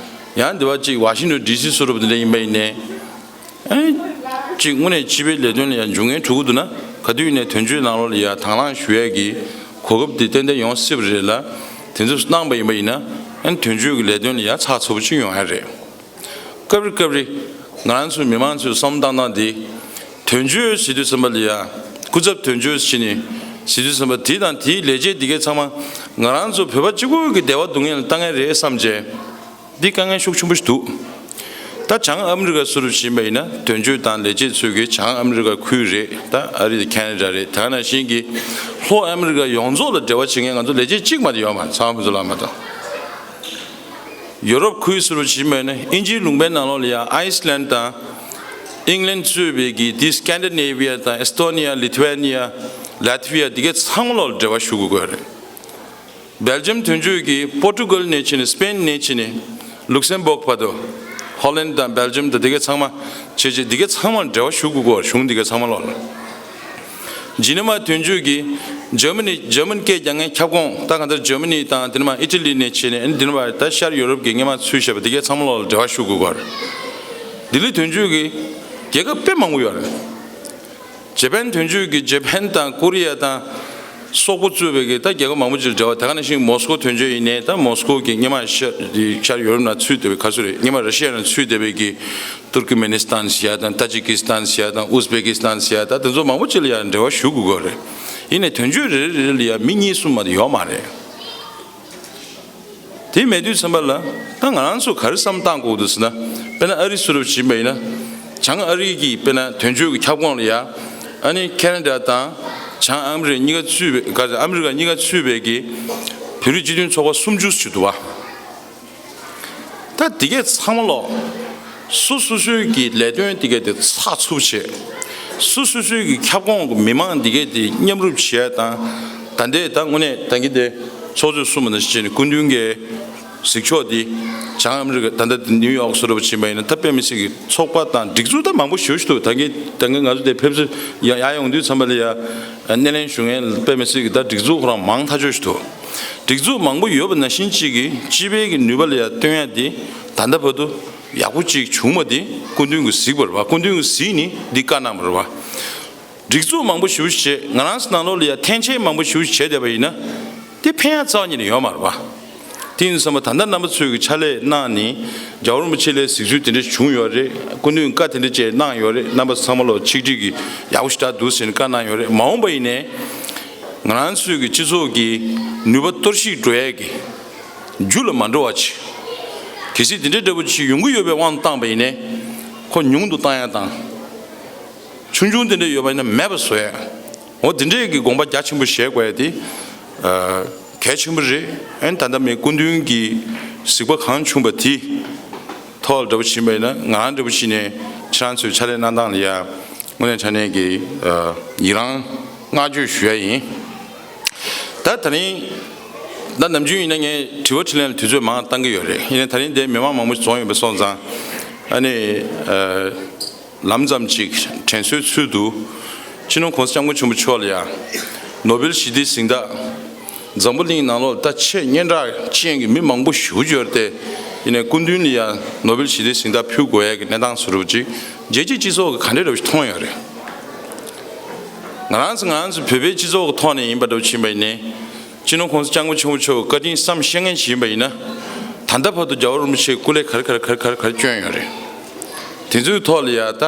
ཡང་འདི་བ་ཅིག་ཝ་ཤིང་ཊོན་ཌི་སི་སུ་རུབ་དེ་འདྲ་ཡིན་པ་ཡིན་ནའི། ཨེ། གཅིག་དངོས་གནས་སྤྱི་པའི་ལས་དོན་ལ་ཡང་འབྱུང་ངན་འགྲོ་གི་འདུག་ན། ག་དུས་ནས་དོན་གཅོད་ནང་ལོགས་ལ་ཡང་དང་བླངས་ཞུ་ཡས་ཀྱི་གོ་སྐབས་དེ་ཏན་ཏན་ཡོང་སྲིད་པ་རེད་ལ། དེ་ཚོ་གནང་པ་ཡིན་པ་ཡིན་ན། ཨ་ནི་དོན་གཅོད་ཀྱི་ལས་དོན་ལ་ཡ་ཚགས་ཚུད་པོ་ཅིག་ཡོང་ཡ་རེད། སྐབས་རེ་སྐབས་རེ་ང་རང་ཚོའི་མི་མང་ཚོས་བསམ་བློ་བཏང་སྟངས་འདི། དོན་གཅོད་ཟེར་དུས་ཙམ་པ་ལ་ཡ། སྐུ་ཚབ་དོན་གཅོད་ཟེར་ནས་ཟེར་དུས་ཙམ་པ་དེ་དང་དེའི་ལས་བྱེད་འདི་གའི་ཚང་མ་ང་རང་ཚོ་བོད་པ་གཅིག་པུ་གི་བདེ་བ་སྡུག་བསྔལ་ལ་ལྟ་མཁན་རེད་བསམ་བྱས། འདི་དཀའ་ངལ་ཤུགས་ཆེན་པོ་ཞིག་འདུག་ད་བྱང་ཨ་མི་རི་ཀ་སུ་རུ་ཕྱིན་པ་ཡིན་ན་དོན་གཅོད་དང་ལས་བྱེད་ཚོས་ཀྱི་བྱང་ཨ་མི་རི་ཀ་ཁུལ་རེད། ད་ཨ་རི་དང་ཁེ་ན་ཌ་རེད། དེ་ནང་བཞིན་གྱི་ལྷོ་ཨ་མི་རི་ཀ་ཡོངས་རྫོགས་ལ་འབྲེལ་བ་བྱེད་མཁན་ང་ཚོ་ལས་བྱེད་གཅིག་མ་གཏོགས་ཡོད་མ་རེད། ཚང་མ་ཕུན་ཚོགས་ལགས་མ་གཏོགས། ཡོ་རོབ་ཁུལ་སུ་རུ་ཕྱིན་པ་ཡིན་ན་དབྱིན་ཇིའི་ལུང་པའི་ནང་ལོགས་ལ་ཡང་ཨའི་སི་ལན་དང་ཨིང་ལན་གཙོས་པའི་གི་དེ་སི་ཀན་ཌི་ནེ་བི་ཡ་དང་ཨེ་སི་ཏོ་ནི་ཡ། ལི་ཐུ་ཝེ་ནི་ཡ། ལ་ཐི་ཝི་ཡ། འདི་གའི་ཚང་མ་ལོགས་ལ་འབྲེལ་བ་ཞུ་དགོས་ཀྱི་ཡོད་རེད། སྦེལ་ཇམ་དོན་གཅོད་ཀྱིས་པོར་ཊུ་གལ་ནས་ཕྱིན་ནས་སི་པེན་ནས་ཕྱིན་ནས་ལུག་སེམ་སྦོག་བར་དུ། ཧོ་ལན་དང་སྦེལ་ཇམ་དང་དེ་གའི་ཚང་མ་བྱས་རྗེས་འདི་གའི་ཚང་མར་འབྲེལ་བ་ཞུ་དགོས་ཀྱི་ཡོད་རེད། གཞུང་འདི་གའི་ཚང་མ་ལོགས་ལ། ཇི་ནི་མ་དོན་གཅོད་ཀྱིས་ཇར་མ་ནི་ཇར་མན་སྐད་རྒྱག་མཁན་ཁྱབ་ཁོངས། ད་གང་ལྟར་ཇར་མ་ནི་དང་དེ་ནི་མ་ཨི་ཊ་ལི་ནས་བྱས་ནས་ཨ་ནི་དེ་ནི་མ་ད་ཤར་ཡོ་རོབ་ཀྱི་སྔོན་མ་ཚུད་བཞག་པ་དེ་གའི་ཚང་མ་ལོགས་ལ་འབྲེལ་བ་ཞུ་དགོས་ཀྱི་ཡོད་རེད། ལྡི་ལི་དོན་གཅོད་ཀྱིས་རྒྱལ་ཁབ་དཔེ་མང་པོ་ཡོད་རེད། ཇེ་པན་དོན་གཅོད་ཀྱིས་ཇེ་པན་དང་ཀོ་རི་ཡ་དང་སོག་པོ་གཙོས་པའི་གི་ད་རྒྱལ་ཁབ་མང་པོ་ཅིག་ལ་འབྲེལ་བ། དེ་ག་ནང་བཞིན་མོ་སི་ཀོ་དོན་གཅོད་ཡིན་ནའི་ད་མོ་སི་ཀོ་གི་སྔོན་མ་ཤར་ཤར་ཡོ་རོབ་ནང་ཚུད་བསྡད་པའི་ག་ཚོད་རེད། སྔོན་མ་ར་ཤི་ཡ་ནང་ཚུད་བསྡད་པའི་གི་ཏུར་ཀི་མེ་ནི་སི་ཐན་ཟེར་ཡ་དང་ཏ་ཇི་ཀི་སི་ཐན་ཟེར་ཡ་དང་ཨུ་ཛི་བེ་ཀི་སི་ཐན་ཟེར་ཡ། ད་དེ་ཚོ་མང་པོ་ཅིག་ལ་ཡང་འབྲེལ་བ་ཞུ་དགོས་ཀྱི་ཡོད་རེད། ཡིན་ནའི་དོན་གཅོད་རེ་རེ་རེ་རེ་ལ་ཡང་མི་གཉིས་གསུམ་མ་གཏོགས་ཡོད་མ་རེད། དེ་མེད་དུས་ཙམ་པ་ལ་ད་ང་རང་ཚོ་ག་རེ་བསམ་བཏང་དགོས་འདུག་ཟེར་ན། དཔེར་ན་ཨ་རི་སུ་རུ་ཕྱིན་པ་ཡིན་ན། བྱང་ཨ་རི་གི་དཔེར་ན་དོན་གཅོད་ཀྱི་ཁྱབ་ཁོངས་ལ་ཡ། ཨ་ནི་ཁེ་ན་ཌ་དང་བྱང་ཨ་མི་རི་ཀ་གཉིས་ཀ་ཚུད་པའི་ག་ཨ་མི་རི་ཀ་གཉིས་ཀ་ཚུད་པའི་གི་བོད་རིགས་སྤྱི་མཐུན་ཚོགས་པ་སུམ་ཅུ་ཞིག་འདུག་བ། ད་དེ་གས་ཚང་མ་ལོག་སོ་སོ་སོའི་གི་ལས་དོན་དེ་གས་དེ་ཚགས་ཚུད་བྱས། སོ་སོ་སོའི་གི་ཁྱབ་ཁོངས་གི་མི་མང་དེ་གས་དེ་མཉམ་རུབ་བྱས་དང་། ད་ལྟའི་ད་དངོས་གནས་ད་གིན་དེ་ཚོགས་གཙོས་གསུངས་པ་ནང་བཞིན་བྱས་ནས་སྐུ་མདུན་གྱིས་གཟིགས་ཕྱོགས་དེ་བྱང་ཨ་མི་རི་ཀ་ད་ལྟ་ནིའུ་ཡོག་སུ་རུ་ཕྱིན་པ་ཡིན་ན་ད་དཔེ་མི་སྲིད་ཀྱི་ཚོགས་པ་དང་སྒྲིག་འཛུགས་ད་མང་པོ་ཞེ་པོ་ཞིག་འདུག་ད་གིན་ད་གིན་ང་ཚོ་དེ་ཕེབས་བསུ་ཡ་ཡ་ཡོང་དུས་ཙམ་པ་ལ་ཡ་སྣེ་ལེན་ཞུ་མཁན་དཔེ་མི་སྲིད་ཀྱི་ད་སྒྲིག་འཛུགས་ཁོ་རང་མང་ཐག་ཆོད་ཞིག་འདུག་སྒྲིག་འཛུགས་མང་པོ་ཡོད་པ་ནང་བཞིན་གཅིག་གིས་སྤྱི་པའི་གི་ནུས་པ་ལ་ཡ་བཏོན་ཡ་དེ་ད་ལྟ་བར་དུ་ཡག་པོ་གཅིག་བྱུང་བ་དེ་སྐུ་མདུན་གྱིས་གཟིགས་པ་རེད་བ། སྐུ་མདུན་གྱིས་གཟིགས་ནས་འདི་བཀའ་གནང་བ་རེད་བ། སྒྲིག་འཛུགས་མང་པོ་ཞེ་པོ་ཞིག་བྱས། ང་རང་ཚོ་ནང་ལོགས་ལ་ཡ་འཐེན་འཁྱེར་མང་པོ་ཞེ་པོ་ཞིག་བྱས་བསྡད་པ་ཡིན་ན། དེ་ཕན་ཡ་རྩ་བ་ཉིད་ནས་ཡོད་མ་རེད་བ། དེ་ཡིན་ཙམ་པ་ད་ལྟ་རྣམ་པ་ཚོས་ཀྱི་ཕྱག་ལས་གནང་ནས་རྒྱལ་བ་རིན་པོ་ཆེ་ལ་གཟིགས་ཚུལ་དེ་འདྲ་བྱུང་ཡོད་རེད། སྐུ་མདུན་བཀའ་དེ་འདྲ་བཅས་གནང་ཡོད་རེད། རྣམ་པ་ཚང་མ་ལོག་ཆིག་སྒྲིལ་གྱིས་ཡག་པོ་ཞེ་དྲག་འདུག་ཟེར་ནས་བཀའ་གནང་ཡོད་རེད། མ་འོངས་པ་ཡིན་ནའི་ང་རང་ཚོའི་གི་སྤྱི་ཚོགས་ཀྱི་ནུས་པ་གཏོར་བཤིག་འགྲོ་ཡས་ཀྱི་རྒྱུ་ལ་མ་འགྲོ་བ་ཅིག་གལ་སྲིད་དེ་འདྲའི་འདྲ་པོ་ཅིག་ཡོང་གི་ཡོད་པའི་དབང་དུ་བཏང་པ་ཡིན་ནའི་ཁོ་ཉུང་དུ་བཏང་ཡ་དང་། ཆུང་ཆུང་དེ་འདྲ་ཡོད་པ་ཡིན་ན་མེད་པ་བཟོ་ཡ། འོ་དེ་འདྲའི་གི་དགོངས་པ་རྒྱ་ཆེན་པོ་བཞེས་དགོས་ཡ་དེ་ཨ་གལ་ཆེན་པོ་རེད། ཨ་ནི་ད་ལྟ་མི་སྐུ་མདུན་གྱི་གཟིགས་པ་གང་བྱུང་པ་དེ་ཐོག་ལ་འདྲ་པོ་ཕྱིན་པ་ཡིན་ན། ང་རང་འདྲ་པོ་ཕྱིན་ནས་ཁྱེད་རང་ཚོའི་ཕྱག་ལས་གནང་སྟངས་ལ་ཡ་དངོས་གནས་དྲང་གནས་ཀྱི་ཨ་ཡི་རང་བསྔགས་བརྗོད་ཞུ་ཡ་ཡིན། ད་ད་རིང་ད་ནམ་རྒྱུན་ཡིན་ན་ངས་དྲི་བ་དྲིས་ལན་ལ་དུས་ཚོད་མང་བཏང་གི་ཡོད་རེད། ཡིན་ནའི་ད་རིང་དེ་མི་མང་མང་པོ་འཛོམས་ཡོད་པ་སོང་ཙང་། ཨ་ནི་ཨ་ལམ་ཙམ་ཅིག་དྲན་གསོའི་ཚུལ་དུ། སྤྱི་ནོར་༸གོང་ས་༸སྐྱབས་མགོན་ཆེན་པོ་མཆོག་ལ་ཡ་ནོ་བེལ་ཞི་བདེའི་གཟེངས་རྟགས་འཛམ་བུ་གླིང་ནང་ལོགས་ད་ཆེས་སྙན་གྲགས་ཅན་གྱི་མི་མང་པོ་ཞེ་པོ་ཅིག་ཡོད་རེད་དེ། ཡིན་ནའི་སྐུ་མདུན་ལ་ཡ་ནོ་བེལ་ཞི་བདེའི་གཟེངས་རྟགས་ཕུལ་དགོས་ཡ་གི་གནས་སྟངས་བཟོ་འདྲ་པོ་ཅིག་རྒྱལ་སྤྱིའི་སྤྱི་ཚོགས་ཀྱིས་ག་འདྲ་འདྲ་པོ་ཞིག་མཐོང་ཡོད་རེད། ང་རང་ཚོ་ང་རང་ཚོ་བོད་པའི་སྤྱི་ཚོགས་ཀྱི་ཐོག་ནས་ཡིན་པ་འདྲ་པོ་ཕྱིན་པ་ཡིན་ནའི། སྤྱི་ནོར་༸གོང་ས་༸སྐྱབས་མགོན་ཆེན་པོ་མཆོག་གི་བཀའ་དྲིན་བསམ་ཤེས་མཁན་ཞིག་ཡིན་པ་ཡིན་ན། ད་ལྟ་བར་དུ་རྒྱལ་བ་རིན་པོ་ཆེས་སྐུ་ལས་ག་རེ་ག་རེ་ག་རེ་ག་རེ་བསྐྱོན་ཡོད་རེད། དེ་ཚོའི་ཐོག་ལ་ཡ་ད་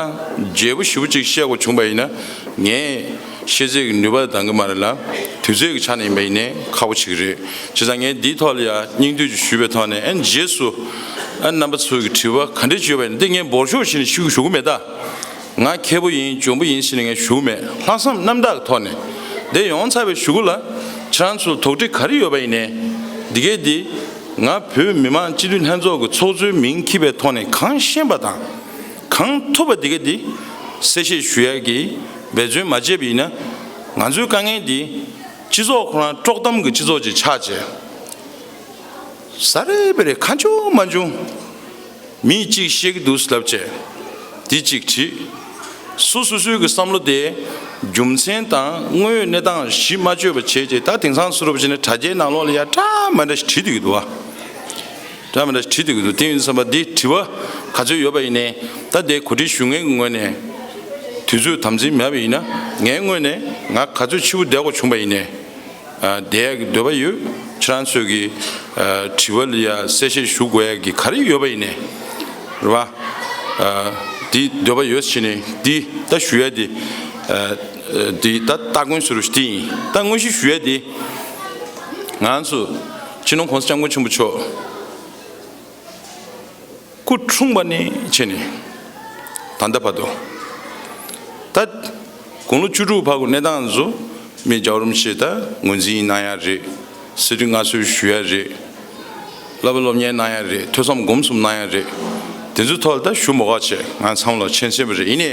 རྒྱས་པོ་ཞེ་པོ་ཅིག་བཤད་དགོས་བྱུང་པ་ཡིན་ན། ངས་བཤད་ཚད་ཀྱི་ནུས་པ་འདང་གི་མ་རེད་ལ། དུས་ཚོད་ཀྱི་ཆ་ནས་ཡིན་པ་ཡིན་ནའི་ཁག་པོ་ཆགས་ཀྱི་རེད། བྱས་ཙང་ངས་འདིའི་ཐོག་ལ་ཡ་སྙིང་བསྡུས་ཅིག་ཞུས་པའི་ཐོག་ནས། ཨ་ནི་རྗེས་སུ་ཨ་རྣམ་པ་ཚོའི་གི་དྲི་བ་ག་འདྲ་ཅིག་ཡོད་པ་ཡིན་ན། འདི་ངས་འབོར་ཤོག་བྱས་ནས་ཞུ་ཞུ་གི་མེད་ད། ང་མཁས་པོ་ཡིན་འཇོན་པོ་ཡིན་ཟེར་ནས་ངས་ཞུ་གི་མེད། ལྷག་བསམ་རྣམ་དག་གི་ཐོག་ནས། འདི་ཡོང་ཚར་བའི་གཞུག་གུ་ལ་ཁྱེད་རང་ཚོར་དོགས་འདྲི་ག་རེ་ཡོད་པ་ཡིན་ནའི། འདི་གས་འདི་ང་བོད་མི་མང་སྤྱི་འཐུས་ལྷན་ཚོགས་ཀྱི་ཚོགས་གཙོའི་མིང་འཁྱེར་བའི་ཐོག་ནས་གང་ཤེས་པ་དང་གང་ཐུབ་པ་འདི་གས་འདི་གསལ་བཤད་ཞུ་ཡ་གི་འབད་བརྩོན་མ་བྱས་པ་ཡིན་ན། ང་ཚོའི་དཀའ་ངལ་འདི་སྤྱི་ཚོགས་ཁོ་རང་དཀྲོག་གཏམ་གྱི་སྤྱི་ཚོགས་ཅིག་ཆགས་བྱས། ས་རེ་བེ་རེ་ཁ་ཆུང་མ་ཆུང་མི་གཅིག་བཤད་ཀྱི་འདུག་ལབ་བྱས། དེ་གཅིག་བྲིས། སོ་སོ་སོའི་གི་བསམ་བློ་དེ་རྒྱུ་མཚན་དང་དངོས་ཡོད་གནས་སྟངས་གཞི་མ་བཅོས་པ་བྱས་རྗེས། ད་དེང་སང་སུ་རུབ་བྱས་ནས་དྲ་རྒྱའི་ནང་ལོགས་ལ་ཡ་འདྲ་མི་འདྲ་ཞིག་བྲིས་བསྡད་ཀྱི་འདུག་བ། འདྲ་མི་འདྲ་ཞིག་བྲིས་བསྡད་ཀྱི་འདུག་དེ་ཡིན་བསམ་པ་འདི་དྲི་བ་ག་ཚོད་ཡོད་པ་ཡིན་ནའི། ད་དེ་གོ་སྒྲིག་ཞུ་མཁན་གྱི་ངོས་ནས་དུས་ཚོད་དམ་འཛིན་མེད་པ་ཡིན་ན། ངའི་ངོས་ནས་ང་ག་ཚོད་ཕྱི་པོ་བསྡད་དགོས་བྱུང་པ་ཡིན་ནའི། ཨ་བསྡད་ཡག་གི་འདོད་པ་ཡོད། ཁྱེད་རང་ཚོས་ཀྱི་ཨ་དྲི་བ་ལ་ཡ་གསལ་བཤད་ཞུ་དགོས་ཡ་གི་ག་རེ་ཡོད་པ་ཡིན་ནའི་རེད་བ། ཨ་འདི་འདོད་པ་ཡོད་ཕྱིན་ནས་འདི་ད་ཞུ་ཡ་འདི་ཨ་འདི་ད་སྟ་གོན་ཟེར་རུ་འདི་ཡིན། ད་དངོས་གཞི་ཞུ་ཡ་འདི་ང་ཚོ་སྤྱི་ནོར་༸གོང་ས་༸སྐྱབས་མགོན་ཆེན་པོ་མཆོག་སྐུ་འཁྲུངས་པ་ནས་བྱས་ནས་ད་ལྟ་བར་དུ། ད་དགུང་ལོ་བཅུ་དྲུག་བར་གྱི་གནས་སྟངས་ཚོ་མི་རྒྱལ་བ་རིན་པོ་ཆེ་ད་ངོས་འཛིན་གནང་ཡ་རེད། གསེར་ཁྲི་མངའ་གསོལ་ཞུ་ཡ་རེད། བསླབ་པ་སློབ་གཉེར་གནང་ཡ་རེད། ཐོས་བསམ་སྒོམ་གསུམ་གནང་ཡ་རེད། དེ་ཚོའི་ཐོག་ལ་ད་ཞུ་མ་དགོས་བྱས་ང་ཚང་མ་ལ་མཁྱེན་གསལ་བ་རེད། ཡིན་ནའི་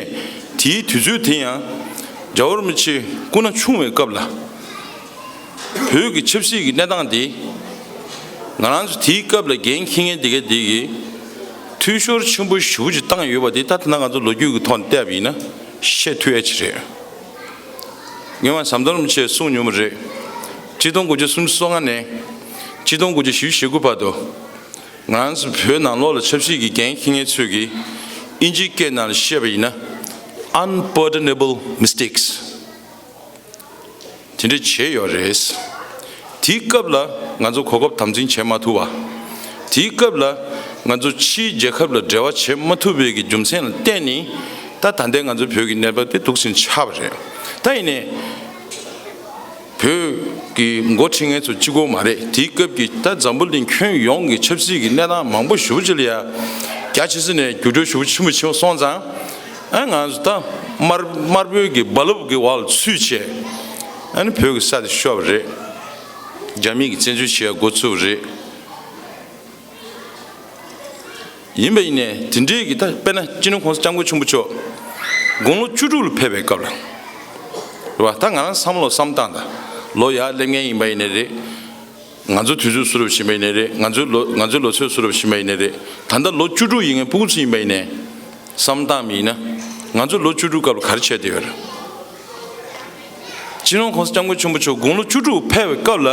དེའི་དུས་ཚོད་དེ་ཡང་རྒྱལ་བ་རིན་པོ་ཆེ་སྐུ་ན་ཆུང་བའི་སྐབས་ལ། བོད་ཀྱི་ཆབ་སྲིད་ཀྱི་གནས་སྟངས་འདི། ང་རང་ཚོ་དེའི་སྐབས་ལ་འགན་འཁྱེར་མཁན་དེ་ག་དེ་གི་འཐུས་ཤོར་ཆེན་པོ་ཞེ་པོ་ཅིག་བཏང་ཡོད་པ་དེ་ད་ཐ་ན་ང་ཚོ་ལོ་རྒྱུས་ཀྱི་ཐོག་ནས་བལྟས་པ་ཡིན་ན་བཤད་ཐུབ་ཡ་ཅིག་རེད། སྔོན་མ་ཟམ་གདོང་རིན་པོ་ཆེས་གསུངས་མྱོང་བ་རེད། གཅིག་སྟོང་དགུ་བརྒྱ་སུམ་ཅུ་སོ་ལྔ་ནས་གཅིག་སྟོང་དགུ་བརྒྱ་བཞི་བཅུ་ཞེ་དགུ་བར་དུ། ང་རང་ཚོ་བོད་ནང་ལོགས་ལ་ཆབ་སྲིད་ཀྱི་འགན་འཁྱེར་མཁན་ཚོས་ཀྱིས་དབྱིན་ཇིའི་སྐད་ནང་ལ་བཤད་པ་ཡིན་ན། Unpardonable mistakes། དེ་འདྲ་བྱས་ཡོད་རེད། དེའི་སྐབས་ལ་ང་ཚོ་གོ་སྐབས་དམ་འཛིན་བྱེད་མ་ཐུབ་པ། དེའི་སྐབས་ལ་ང་ཚོ་ཕྱིའི་རྒྱལ་ཁབ་ལ་འབྲེལ་བ་བྱེད་མ་ཐུབ་པའི་གི་རྒྱུ་མཚན་ལ་བརྟེན་ནས་ད་ད་ལྟའི་ང་ཚོ་བོད་ཀྱི་གནས་བབ་དེ་འདུག་སེ་ཆགས་པ་རེད། ད་ཡིན་ནའི་བོད་ཀྱི་འགོ་ཁྲིད་མཁན་ཚོ་གཅིག་པོ་མ་རེད། དེའི་སྐབས་ཀྱི་ད་འཛམ་བུ་གླིང་ཁྱོན་ཡོངས་ཀྱི་ཆབ་སྲིད་ཀྱི་གནས་སྟངས་མང་པོ་ཞེ་པོ་ཅིག་ལ་ཡ་རྒྱ་ཆེ་ས་ནས་འགྱུར་འགྲོས་ཞེ་པོ་ཆེན་པོ་ཕྱིན་པ་སོང་ཙང་། ཨ་ང་ཚོ་ད་དམར་དམར་པོའི་གི་རྦ་རླབས་ཀྱི་འོག་ལ་ཚུད་བྱས། ཨ་ནི་བོད་ཀྱི་ས་དེ་ཤོར་བ་རེད། རྒྱ་མི་གིས་བཙན་འཛུལ་བྱེད་ཡ་འགོ་བཙུགས་པ་རེད། ཡིན་པ་ཡིན་ནའི་དེ་འདྲའི་གི་ད་དཔེར་ན་སྤྱི་ནོར་༸གོང་ས་༸སྐྱབས་མགོན་ཆེན་པོ་མཆོག་དགུང་ལོ་བཅུ་དྲུག་ལ་ཕེབས་པའི་སྐབས་ལ། རེད་བ། ད་ང་རང་བསམ་བློ་བསམ་སྟངས་དང་ལོ་ཡར་སླེབས་མཁན་ཡིན་པ་ཡིན་ནའི་རེད། ང་ཚོ་དུས་ཚོད་བཟོ་རབས་ཤིག་ཡིན་པ་ཡིན་ནའི་རེད། ང་ཚོའི་ལོ་ང་ཚོའི་ལོ་ཚོད་བཟོ་རབས་ཤིག་ཡིན་པ་ཡིན་ནའི་རེད། ད་ལྟ་ལོ་བཅུ་དྲུག་ཡིན་མཁན་སྤུ་གུ་ཚོ་ཡིན་པ་ཡིན་ནའི། བསམ་བཏང་མི་ཡིན་ན། ང་ཚོ་ལོ་བཅུ་དྲུག་སྐབས་ལ་ག་རེ་བྱས་བསྡད་ཡོད་རེད། སྤྱི་ནོར་༸གོང་ས་༸སྐྱབས་མགོན་ཆེན་པོ་མཆོག་དགུང་ལོ་བཅུ་དྲུག་ཕེབས་པའི་སྐབས་ལ།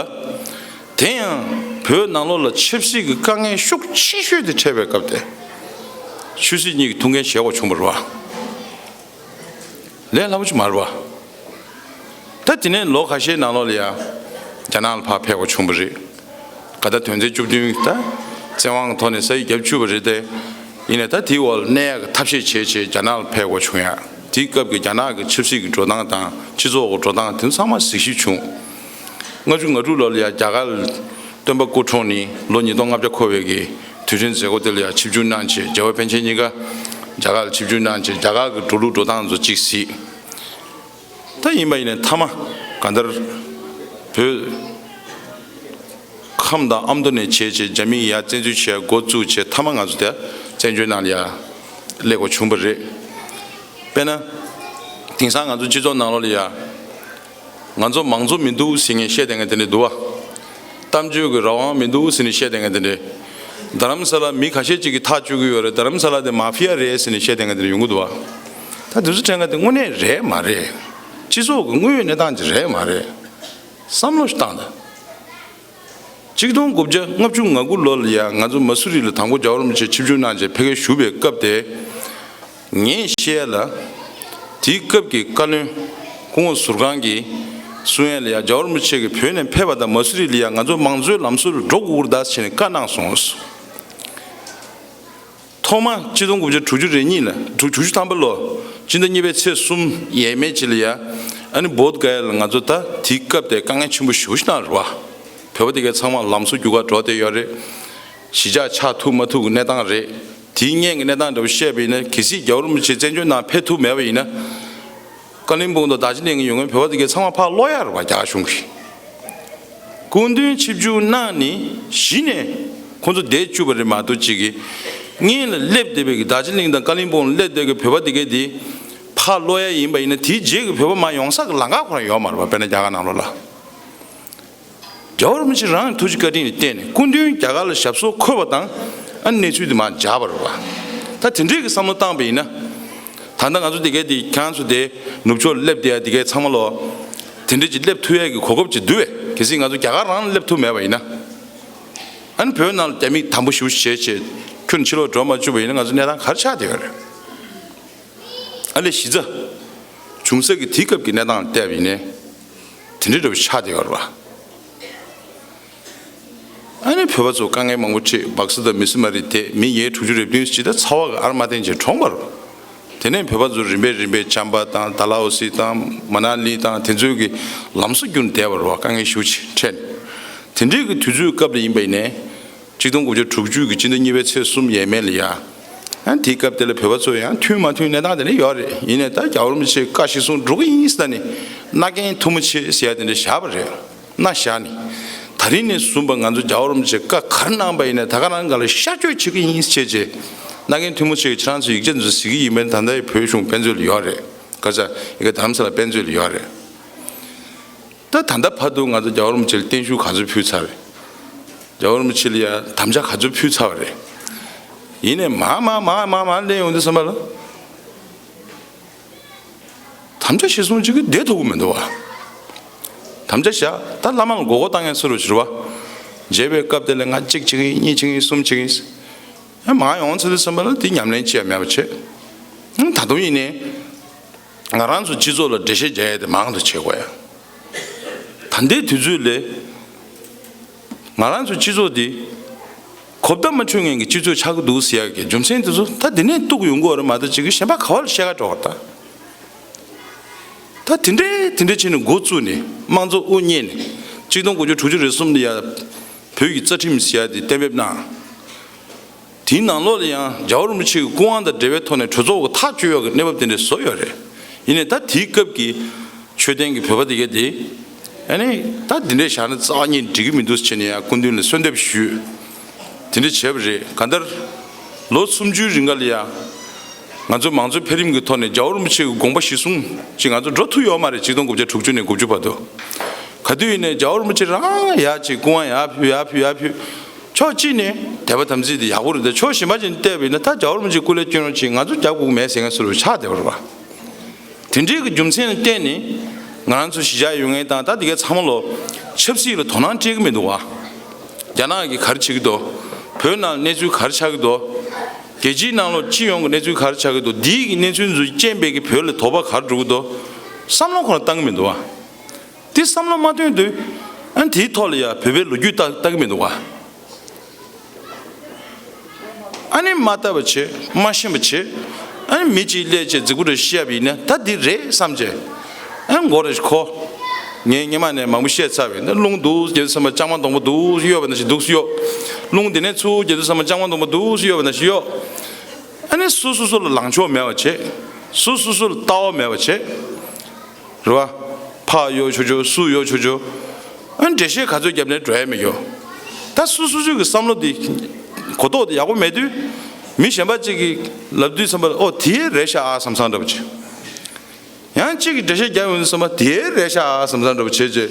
དེ་ཡང་བོད་ནང་ལོགས་ལ་ཆབ་སྲིད་ཀྱི་དཀའ་ངལ་ཤུགས་ཆེ་ཤོས་དེ་འཕྲད་པའི་སྐབས་དེ། ཆོས་སྲིད་གཉིས་ཀྱི་ཐུགས་འགན་བཞེས་དགོས་བྱུང་བ་རེད་བ། ལས་སླ་པོ་ཅིག་མ་རེད་བ། ད་དེ་ནས་ལོ་ཁ་ཤས་ནང་ལོགས་ལ་ཡང་རྒྱ་ནག་ལ་ཕར་ཕེབས་དགོས་བྱུང་བ་རེད། ག་ད་དོན་ཚན་བཅུ་བདུན་ད་བཙན་དབང་གི་ཐོག་ནས་ས་ཡིག་བརྒྱབ་བཅུག་པ་རེད་དེ། ཡིན་ནའི་ད་དེའི་འོག་ལ་གནས་ཡག་གི་ཐབས་ཤེས་བྱས་བྱས་རྒྱ་ནག་ལ་ཕེབས་དགོས་བྱུང་ཡ། དེའི་སྐབས་ཀྱི་རྒྱ་ནག་གི་ཆབ་སྲིད་ཀྱི་འགྲོ་སྟངས་དང་སྤྱི་ཚོགས་ཀྱི་འགྲོ་སྟངས་དེ་ཚོ་ཚང་མ་གཟིགས་ཞིབ་བྱུང་། ལྔ་བཅུ་ང་དྲུག་ལོ་ལ་ཡང་རྒྱ་གར་སྟོན་པ་སྐུ་འཁྲུངས་ནས་ལོ་ཉིས་སྟོང་ལྔ་བརྒྱ་འཁོར་བའི་གི་དུས་དྲན་མཛད་སྒོ་དེ་ལ་ཡང་ཆིབས་བསྒྱུར་གནང་བྱས། རྒྱལ་བ་པཎ་ཆེན་གཉིས་ཀ་རྒྱ་གར་ལ་ཆིབས་བསྒྱུར་གནང་བྱས། རྒྱ་གར་གྱི་འགྲོ་ལུགས་འགྲོ་སྟངས་ཚོ་གཅིག་གཟིགས། ད་ཡིན་པ་ཡིན་ནའི་མཐའ་མ་གང་ལྟར་བོད་ཁམས་དང་ཨ་མདོ་ནས་བྱས་བྱས་རྒྱ་མིས་ཡར་བཙན་འཛུལ་བྱས་འགོ་བཙུགས་བྱས། མཐའ་མ་ང་ཚོ་དེ་བཙན་བྱོལ་ནང་ལ་ཡར་སླེབས་དགོས་བྱུང་བ་རེད། དཔེར་ན། དེང་སང་ང་ཚོ་སྤྱི་ཚོགས་ནང་ལོགས་ལ་ཡ། ང་ཚོ་མང་གཙོ་མི་འདུག་ཟེར་མཁན་བཤད་བསྡད་མཁན་དེ་འདྲ་འདུག་བ། གཏམ་བརྗོད་ཀྱི་རང་དབང་མི་འདུག་ཟེར་ནས་བཤད་བསྡད་མཁན་དེ་འདྲ། རྡ་རམ་ས་ལ་མི་ཁ་ཤས་ཅིག་གིས་ཐག་གཅོད་ཀྱི་ཡོད་རེད། རྡ་རམ་ས་ལ་དེ་མ་ཕི་ཡ་རེད་ཟེར་ནས་བཤད་བསྡད་མཁན་དེ་འདྲ་ཡོང་གི་འདུག་བ། ད་དེ་ཚོ་དྲན་མཁན་དེ་དངོས་གནས་རེད་མ་རེད། སྤྱི་ཚོགས་ཀྱི་དངོས་ཡོད་གནས་སྟངས་ཅིག་རེད་མ་རེད། བསམ་བློ་ཞིག་བཏང་དང་། གཅིག་སྟོང་དགུ་བརྒྱ་ལྔ་བཅུ་ང་དགུ་ལོ་ལ་ཡང་ང་ཚོ་མ་སུ་རི་ལ་དང་པོ་རྒྱལ་བ་རིན་པོ་ཆེ་ཆིབས་བསྒྱུར་གནང་བྱས་ཕ་གིར་བཞུགས་པའི་སྐབས་དེ། ངས་བཤད་ཡ་ལ། དེའི་སྐབས་ཀྱི་བཀའ་བློན་སྐུ་ངོ་ཟུར་ཁང་གིས་གསུང་ཡ་ལ་ཡང་རྒྱལ་བ་རིན་པོ་ཆེ་གིས་བོད་ནས་ཕེབས་པ་དང་མ་སུ་རི་ལ་ཡང་ང་ཚོ་མང་གཙོའི་ལམ་སྲོལ་འགྲོ་དགོས་ཀྱི་རེད་ཟེར་ནས་བཀའ་གནང་སོང་། ཐོག་མ་ཆིག་སྟོང་དགུ་བརྒྱ་དྲུག་ཅུ་རེ་གཉིས་ལ་དྲུག་དྲུག་ཅུ་ཐམ་པ་ལོ་སྤྱི་ཟླ་གཉིས་པའི་ཚེས་གསུམ་ཡས་མས་ཅིག་ལ་ཡ། ཨ་ནི་བོད་ག་ཡ་ལ་ང་ཚོ་ད་དེའི་སྐབས་དེ་དཀའ་ངལ་ཆེན་པོ་ཞེ་པོ་ཞིག་གནང་རེད་བ། བོད་པ་དེ་གའི་ཚང་མ་ལམ་སང་རྒྱུག་གར་འགྲོ་བསྡད་ཡོད་རེད། གཞིས་ཆགས་ཆགས་ཐུབ་མ་ཐུབ་ཀྱི་གནས་སྟངས་རེད། དེའི་སྔོན་གྱི་གནས་སྟངས་འདྲ་པོ་བཤད་པ་ཡིན་ན། གལ་སྲིད་རྒྱལ་བ་རིན་པོ་ཆེ་བཙན་བྱོལ་ནང་ཕེབས་ཐུབ་མེད་པ་ཡིན་ན། ཀ་ལིང་སྤུངས་དང་རྡོ་རྗེ་གླིང་གི་ཡོང་མཁན་བོད་པ་དེ་གའི་ཚང་མ་ཕར་སློག་ཡ་རེད་བ། རྒྱ་གར་གཞུང་གིས། སྐུ་མདུན་ཆིབས་བསྒྱུར་གནང་ནས་གཞི་ནས་ཁོང་ཚོ་བསྡད་བཅུག་པ་རེད་མ་གཏོགས། གཅིག་གིས་སྔོན་ལ་སླེབས་བསྡད་པའི་གི་རྡོ་རྗེ་གླིང་དང་ཀ་ལིང་སྤུངས་ལ་སླེབས་བསྡད་པའི་བོད་པ་དེ་གའི་དེ་ཕར་སློག་ཡ་ཡིན་པ་ཡིན་ན། དེའི་རྗེས་ཀྱི་བོད་པ་མར་ཡོང་ས་གི་ལམ་ཁ་ཁོ་རང་ཡོད་མ་རེད་བ། དཔེར་ན་རྒྱ་གར་ནང་ལོགས་ལ། རྒྱལ་བ་རིན་པོ་ཆེ་རང་གི་ཐུགས་རྗེ་བཀའ་དྲིན་ལ་བརྟེན་ནས་སྐུ་མདུན་རྒྱ་གར་ལ་ཞབས་སོར་འཁོད་པ་དང་། ཨ་ནི་གནས་ཚུལ་དེ་མར་འཇགས་པ་རེད་བ། ད་དེ་འདྲའི་གི་བསམ་བློ་བཏང་པ་ཡིན་ན། ད་ལྟ་ང་ཚོ་དེ་གའི་དེ་ཁྱེད་རང་ཚོ་དེ་ནུབ་ཕྱོགས་སླེབས་བསྡད་ཡ་དེ་གའི་ཚང་མ་ལོ། དེ་འདྲ་ཅིག་སླེབས་ཐུབ་ཡ་གི་གོ་སྐབས་ཅིག་འདུག་བས། གལ་སྲིད་ང་ཚོ་རྒྱ་གར་རང་ལ་སླེབས་ཐུབ་མེད་པ་ཡིན་ན། ཨ་ནི་བོད་ནང་ལ་རྒྱ་མིས་དམ་པོ་ཞེ་པོ་བྱས་བྱས་ཁྱོན་ཕྱི་ལོགས་འགྲོ་མ་བཅུག་པ་ཡིན་ན། ང་ཚོ་གནས་སྟངས་ག་རེ་ཆགས་བསྡད་ཡོད་རེད། ཨ་ལས་གཞི་རྩ་བྱུང་ས་གི་དེའི་སྐབས་ཀྱི་གནས་སྟངས་ལ་བལྟས་པ་ཡིན་ནའི་དེ་འདྲའི་འདྲ་པོ་ཆགས་བསྡད་ཡོད་རེད་བ། ཨ་ནི་བོད་པ་ཚོ་དཀའ་ངལ་མང་པོ་འཕྲད། སྦག་ས་དང་མི་སི་མ་རི་དེད། མི་ཡས་དྲུག་ཅུ་རེ་བདུན་ཅིག་ད་ཚ་བ་གི་ཨར་མ་བསྟན་བྱས་གྲོངས་པ་རེད། དེ་ནས་བོད་པ་ཚོ་རིམ་པས་རིམ་པས་ཅམ་པ་དང་ཌལ་ཧོ་སི་དང་མ་ན་ལི་དང་དེ་ཚོའི་གི་ལམ་སང་བསྐྱུར་བསྡད་པ་རེད་བ། དཀའ་ངལ་ཞེ་པོ་ཅིག་འཕྲད། དེ་འདྲའི་གི་དུས་ཚོད་སྐབས་ལ་ཡིན་པ་ཡིན་ནའི། གཅིག་སྟོང་དགུ་བརྒྱ་དྲུག་ཅུ་གི་སྤྱི་ཟླ་གཉིས་པའི་ཚེས་གསུམ་ཡས་མས་ལ་ཡ། ཨ་དེའི་སྐབས་དེ་ལ་བོད་པ་ཚོ་ཡང་མཐུན་མ་མཐུན་གནས་སྟངས་དེ་འདྲ་ཡོད་རེད། ཡིན་ནའི་ད་རྒྱལ་བ་རིན་པོ་ཆེས་བཀའ་གཞིར་བཟུང་འགྲོ་གི་ཡིན་ཟེར་ནས་མནའ་གན་ཐུ་མོ་ཆེ་ཟེར་ཡ་དེ་འདྲ་བཞག་པ་རེད། མནའ་བཞག་ནས། ད་རིང་ནས་བཟུང་བ་ང་ཚོ་རྒྱལ་བ་རིན་པོ་ཆེས་བཀའ་ག་རེ་གནང་པ་ཡིན་ནའི་ད་ག་རང་ག་ལ་ཤར་བསྐྱོད་བྱེད་ཀྱི་ཡིན་ཟེར་བྱས། མནའ་གན་ཐུ་མོ་ཆེ་གིས་ཁྱེད་རང་ཚོ་ཡིག་ཆ་འདི་ཚོ་གཟིགས་ཀྱི་ཡིན་པས། ད་ལྟ་བོད་གཞུང་དཔེ་མཛོད་ལ་ཡོད་རེད། ག་ཚ་ཡི་གེ་རྡ་རམ་ས་ལ་དཔེ་མཛོད་ལ་ཡོད་རེད། ད་ད་ལྟ་བར་དུ་ང་ཚོ་རྒྱལ་བ་རིན་པོ་ཆེ་ལ་བརྟན་བཞུགས་ག་ཚོད་ཕུལ་ཚར་རེད། རྒྱལ་བ་རིན་པོ་ཆེ་ལ་ཡ་དམ་བཅའ་ག་ཚོད་ཕུལ་ཚར་བ་རེད། ཡིན་ནའི་མར་མར་མར་མར་མར་སླེབས་ཡོང་དུས་ཙམ་པ་ལ། དམ་བཅའ་གཞིར་བཟུང་ཅིག་གི་བསྡད་ཐུབ་ཀྱི་མི་འདུག་བ། དམ་བཅའ་བཞག་ད་བླ་མ་ལ་མགོ་སྐོར་བཏང་ཡ་ཚུར་རུ་ཕྱིར་བ། མཇལ་བའི་སྐབས་དེ་ལ་ང་གཅིག་བྱེད་ཀྱི་ཡིན། གཉིས་བྱེད་ཀྱི་ཡིན། གསུམ་བྱེད་ཀྱི་ཡིན། ཡང་མར་ཡོང་ཚར་དུས་ཙམ་པ་ལ་དེ་ཉམས་ལེན་བྱེད་ཡ་མེད་པ་བྱེད། ད་དུང་ཡིན་ནའི། ང་རང་ཚོ་སྤྱི་ཚོགས་ལ་འགྲེལ་བཤད་རྒྱག་ཡ་དེ་མང་དུ་བྱེད་དགོས་ཡ། ད་ལྟའི་དུས་ཚོད་ལ་ང་རང་ཚོ་སྤྱི་ཚོགས་འདི་གོ་བརྡ་མ་འཕྲོད་མཁན་གྱི་སྤྱི་ཚོགས་ཆགས་ཀྱི་འདུག་ཟེར་ཡ་གི་རྒྱུ་མཚན་དེ་ཚོ་ད་འདི་ནས་གཏུག་ཡོང་གི་ཡོད་རེད་མ་གཏོགས་ཅིག་གཞན་པ་ག་བ་ལ་བཤད་ག་འགྲོ་བ་ད། ད་དེ་འདྲའི་དེ་འདྲའི་བྱས་ནས་འགོ་བཙུགས་ནས་དམངས་གཙོ་དབུ་བརྙེས་ནས་གཅིག་སྟོང་དགུ་བརྒྱ་དྲུག་ཅུ་རེ་གསུམ་ལ་ཡ་བོད་ཀྱི་རྩ་ཁྲིམས་ཟེར་ཡ་དེ་གཏན་འབེབས་གནང་། དེའི་ནང་ལོགས་ལ་ཡང་རྒྱལ་བ་རིན་པོ་ཆེ་གི་སྐུ་དབང་དང་འབྲེལ་བའི་ཐོག་ནས་གྲོས་ཚོགས་ཀྱི་ཐག་གཅོད་ཡག་གི་གནས་བབ་དེ་འདྲ་བཟོ་ཡོད་རེད། ཡིན་ནའི་ད་དེའི་སྐབས་ཀྱི་ཆོས་ལྡན་གྱི་བོད་པ་དེ་གས་དེ། ཨ་ནི་ད་འདི་འདྲས་བཞག་ན་རྩ་བ་ཉིད་འགྲིག་གི་མི་འདུག་ཟེར་ནས་ཡང་སྐུ་མདུན་ལ་གསོལ་འདེབས་ཞུས། དེ་འདྲ་བྱས་པ་རེད། གང་ལྟར་ལོ་སུམ་ཅུའི་རིང་ག་ལ་ཡ། ང་ཚོ་མང་གཙོའི་འཕེལ་རིམ་གྱི་ཐོག་ནས་རྒྱལ་བ་རིན་པོ་ཆེ་གི་དགོངས་པ་གཞིར་བཟུང་ཅིག་ང་ཚོ་འགྲོ་ཐུབ་ཡོད་མ་རེད། གཅིག་སྟོང་དགུ་བརྒྱ་དྲུག་ཅུ་ནས་དགུ་བཅུ་བར་དུ། ག་དུས་ཡིན་ནའི་རྒྱལ་བ་རིན་པོ་ཆེ་རང་ཡར་ཅིག་སྐུ་དབང་ཡར་ཕུལ་ཡར་ཕུལ་ཡར་ཕུལ། ཕྱོགས་གཅིག་ནས་དད་པ་དམ་ཚིག་དེ་ཡག་པོ་རེད་དེ། ཕྱོགས་གཞན་པ་ཅིག་ནས་བལྟས་པ་ཡིན་ན་ད་རྒྱལ་བ་རིན་པོ་ཆེ་སྐུ་ལས་སྐྱོན་རོགས་ཅིག་ང་ཚོ་རྒྱབ་དགོས་མེད་ཟེར་མཁན་ཚོ་ཆགས་བསྡད་པ་རེད་པ། དེ་འདྲའི་གི་རྒྱུ་མཚན་ལ་བརྟེན་ནས་ང་རང་ཚོ་གཞིས་ཆགས་ཡོད་མཁན་དང་ད་དེ་གའི་ཚང་མ་ལོ་ཆབ་སྲིད་ལ་དོ་སྣང་སྤྲད་ཀྱི་མི་འདུག་བ། རྒྱ་ནག་གིས་ག་རེ་བྱེད་ཀྱི་འདུག་བོད་ནང་གནས་ཚུལ་ག་རེ་ཆགས་ཀྱི་འདུག་རྒྱལ་སྤྱིའི་ནང་ལོགས་སྤྱི་ཡོངས་ཀྱི་གནས་ཚུལ་ག་རེ་ཆགས་ཀྱི་འདུག་འདིའི་གི་གནས་ཚུལ་ཚོའི་རྐྱེན་པས་ཀྱི་བོད་ལ་དོགས་པ་ག་རེ་འགྲོ་གི་འདུག་བསམ་བློ་ཁོ་རང་བཏང་གི་མི་འདུག་བ། དེ་བསམ་བློ་མ་བཏོན་དུས་ཨ་ནི་དེའི་ཐོག་ལ་ཡ་བོད་པའི་ལོ་རྒྱུས་ལྟ་ལྟ་གི་མི་འདུག་བ། ཨ་ནི་མ་བལྟ་བ་བྱེད། མ་ཤེས་པ་བྱེད། ཨ་ནི་མི་གཅིག་སླེབས་བྱས་རྫིག་པོ་རེ་བཤད་པ་ཡིན་ན་ད་འདི་རེད་བསམ་བྱས། ཨ་ནི་མགོ་རེ་ཞིག་འཁོར། ངས་སྔོན་མ་ནས་མང་པོ་བཤད་ཚར་བས་ན། རླུང་འདུག་རྒྱལ་དུ་བསམ་པ་ལྕང་མ་སྡོང་པོ་འདུག་གཡོ་བ་ན་ཞིག་འདུག་གཡོ། རླུང་འདི་ནས་ཚུར་རྒྱལ་དུ་བསམ་པ་ལྕང་མ་སྡོང་པོ་འདུག་གཡོ་བ་ན་ཞིག་གཡོ། ཨ་ནི་སུ་སུ་སུ་ལ་ལངས་ཕྱོགས་མེད་པ་བྱེད། སུ་སུ་སུ་ལ་ལྟ་བ་མེད་པ་བྱེད། རེད་བ། ཕར་གཡོ་ཆོག་ཆོག་སུ་གཡོ་ཆོག་ཆོག་ཨ་ནི་འགྲེལ་བཤད་ག་ཚོད་བརྒྱབ་ནས་འགྲོ་ཡ་མི་འགྱོ། ད་སུ་སུ་སུ་གི་བསམ་བློ་འདི་གོ་རྟོགས་འདི་ཡག་པོ་མེད་དུས། མི་གཞན་པ་གཅིག་གིས་ལབ་དུས་ཙམ་པ་ལ་ཨོ་དེ་རེད་ཤག་ཨ་བསམ་བསམ་འདྲ་པོ་ཅིག་ཡང་གཅིག་གིས་འགྲེལ་བཤད་རྒྱག་ཡོང་དུས་ཙམ་པ་དེ་རེད་ཤག་ཨ་བསམ་བསམ་འདྲ་པོ་བྱས་རྗེས།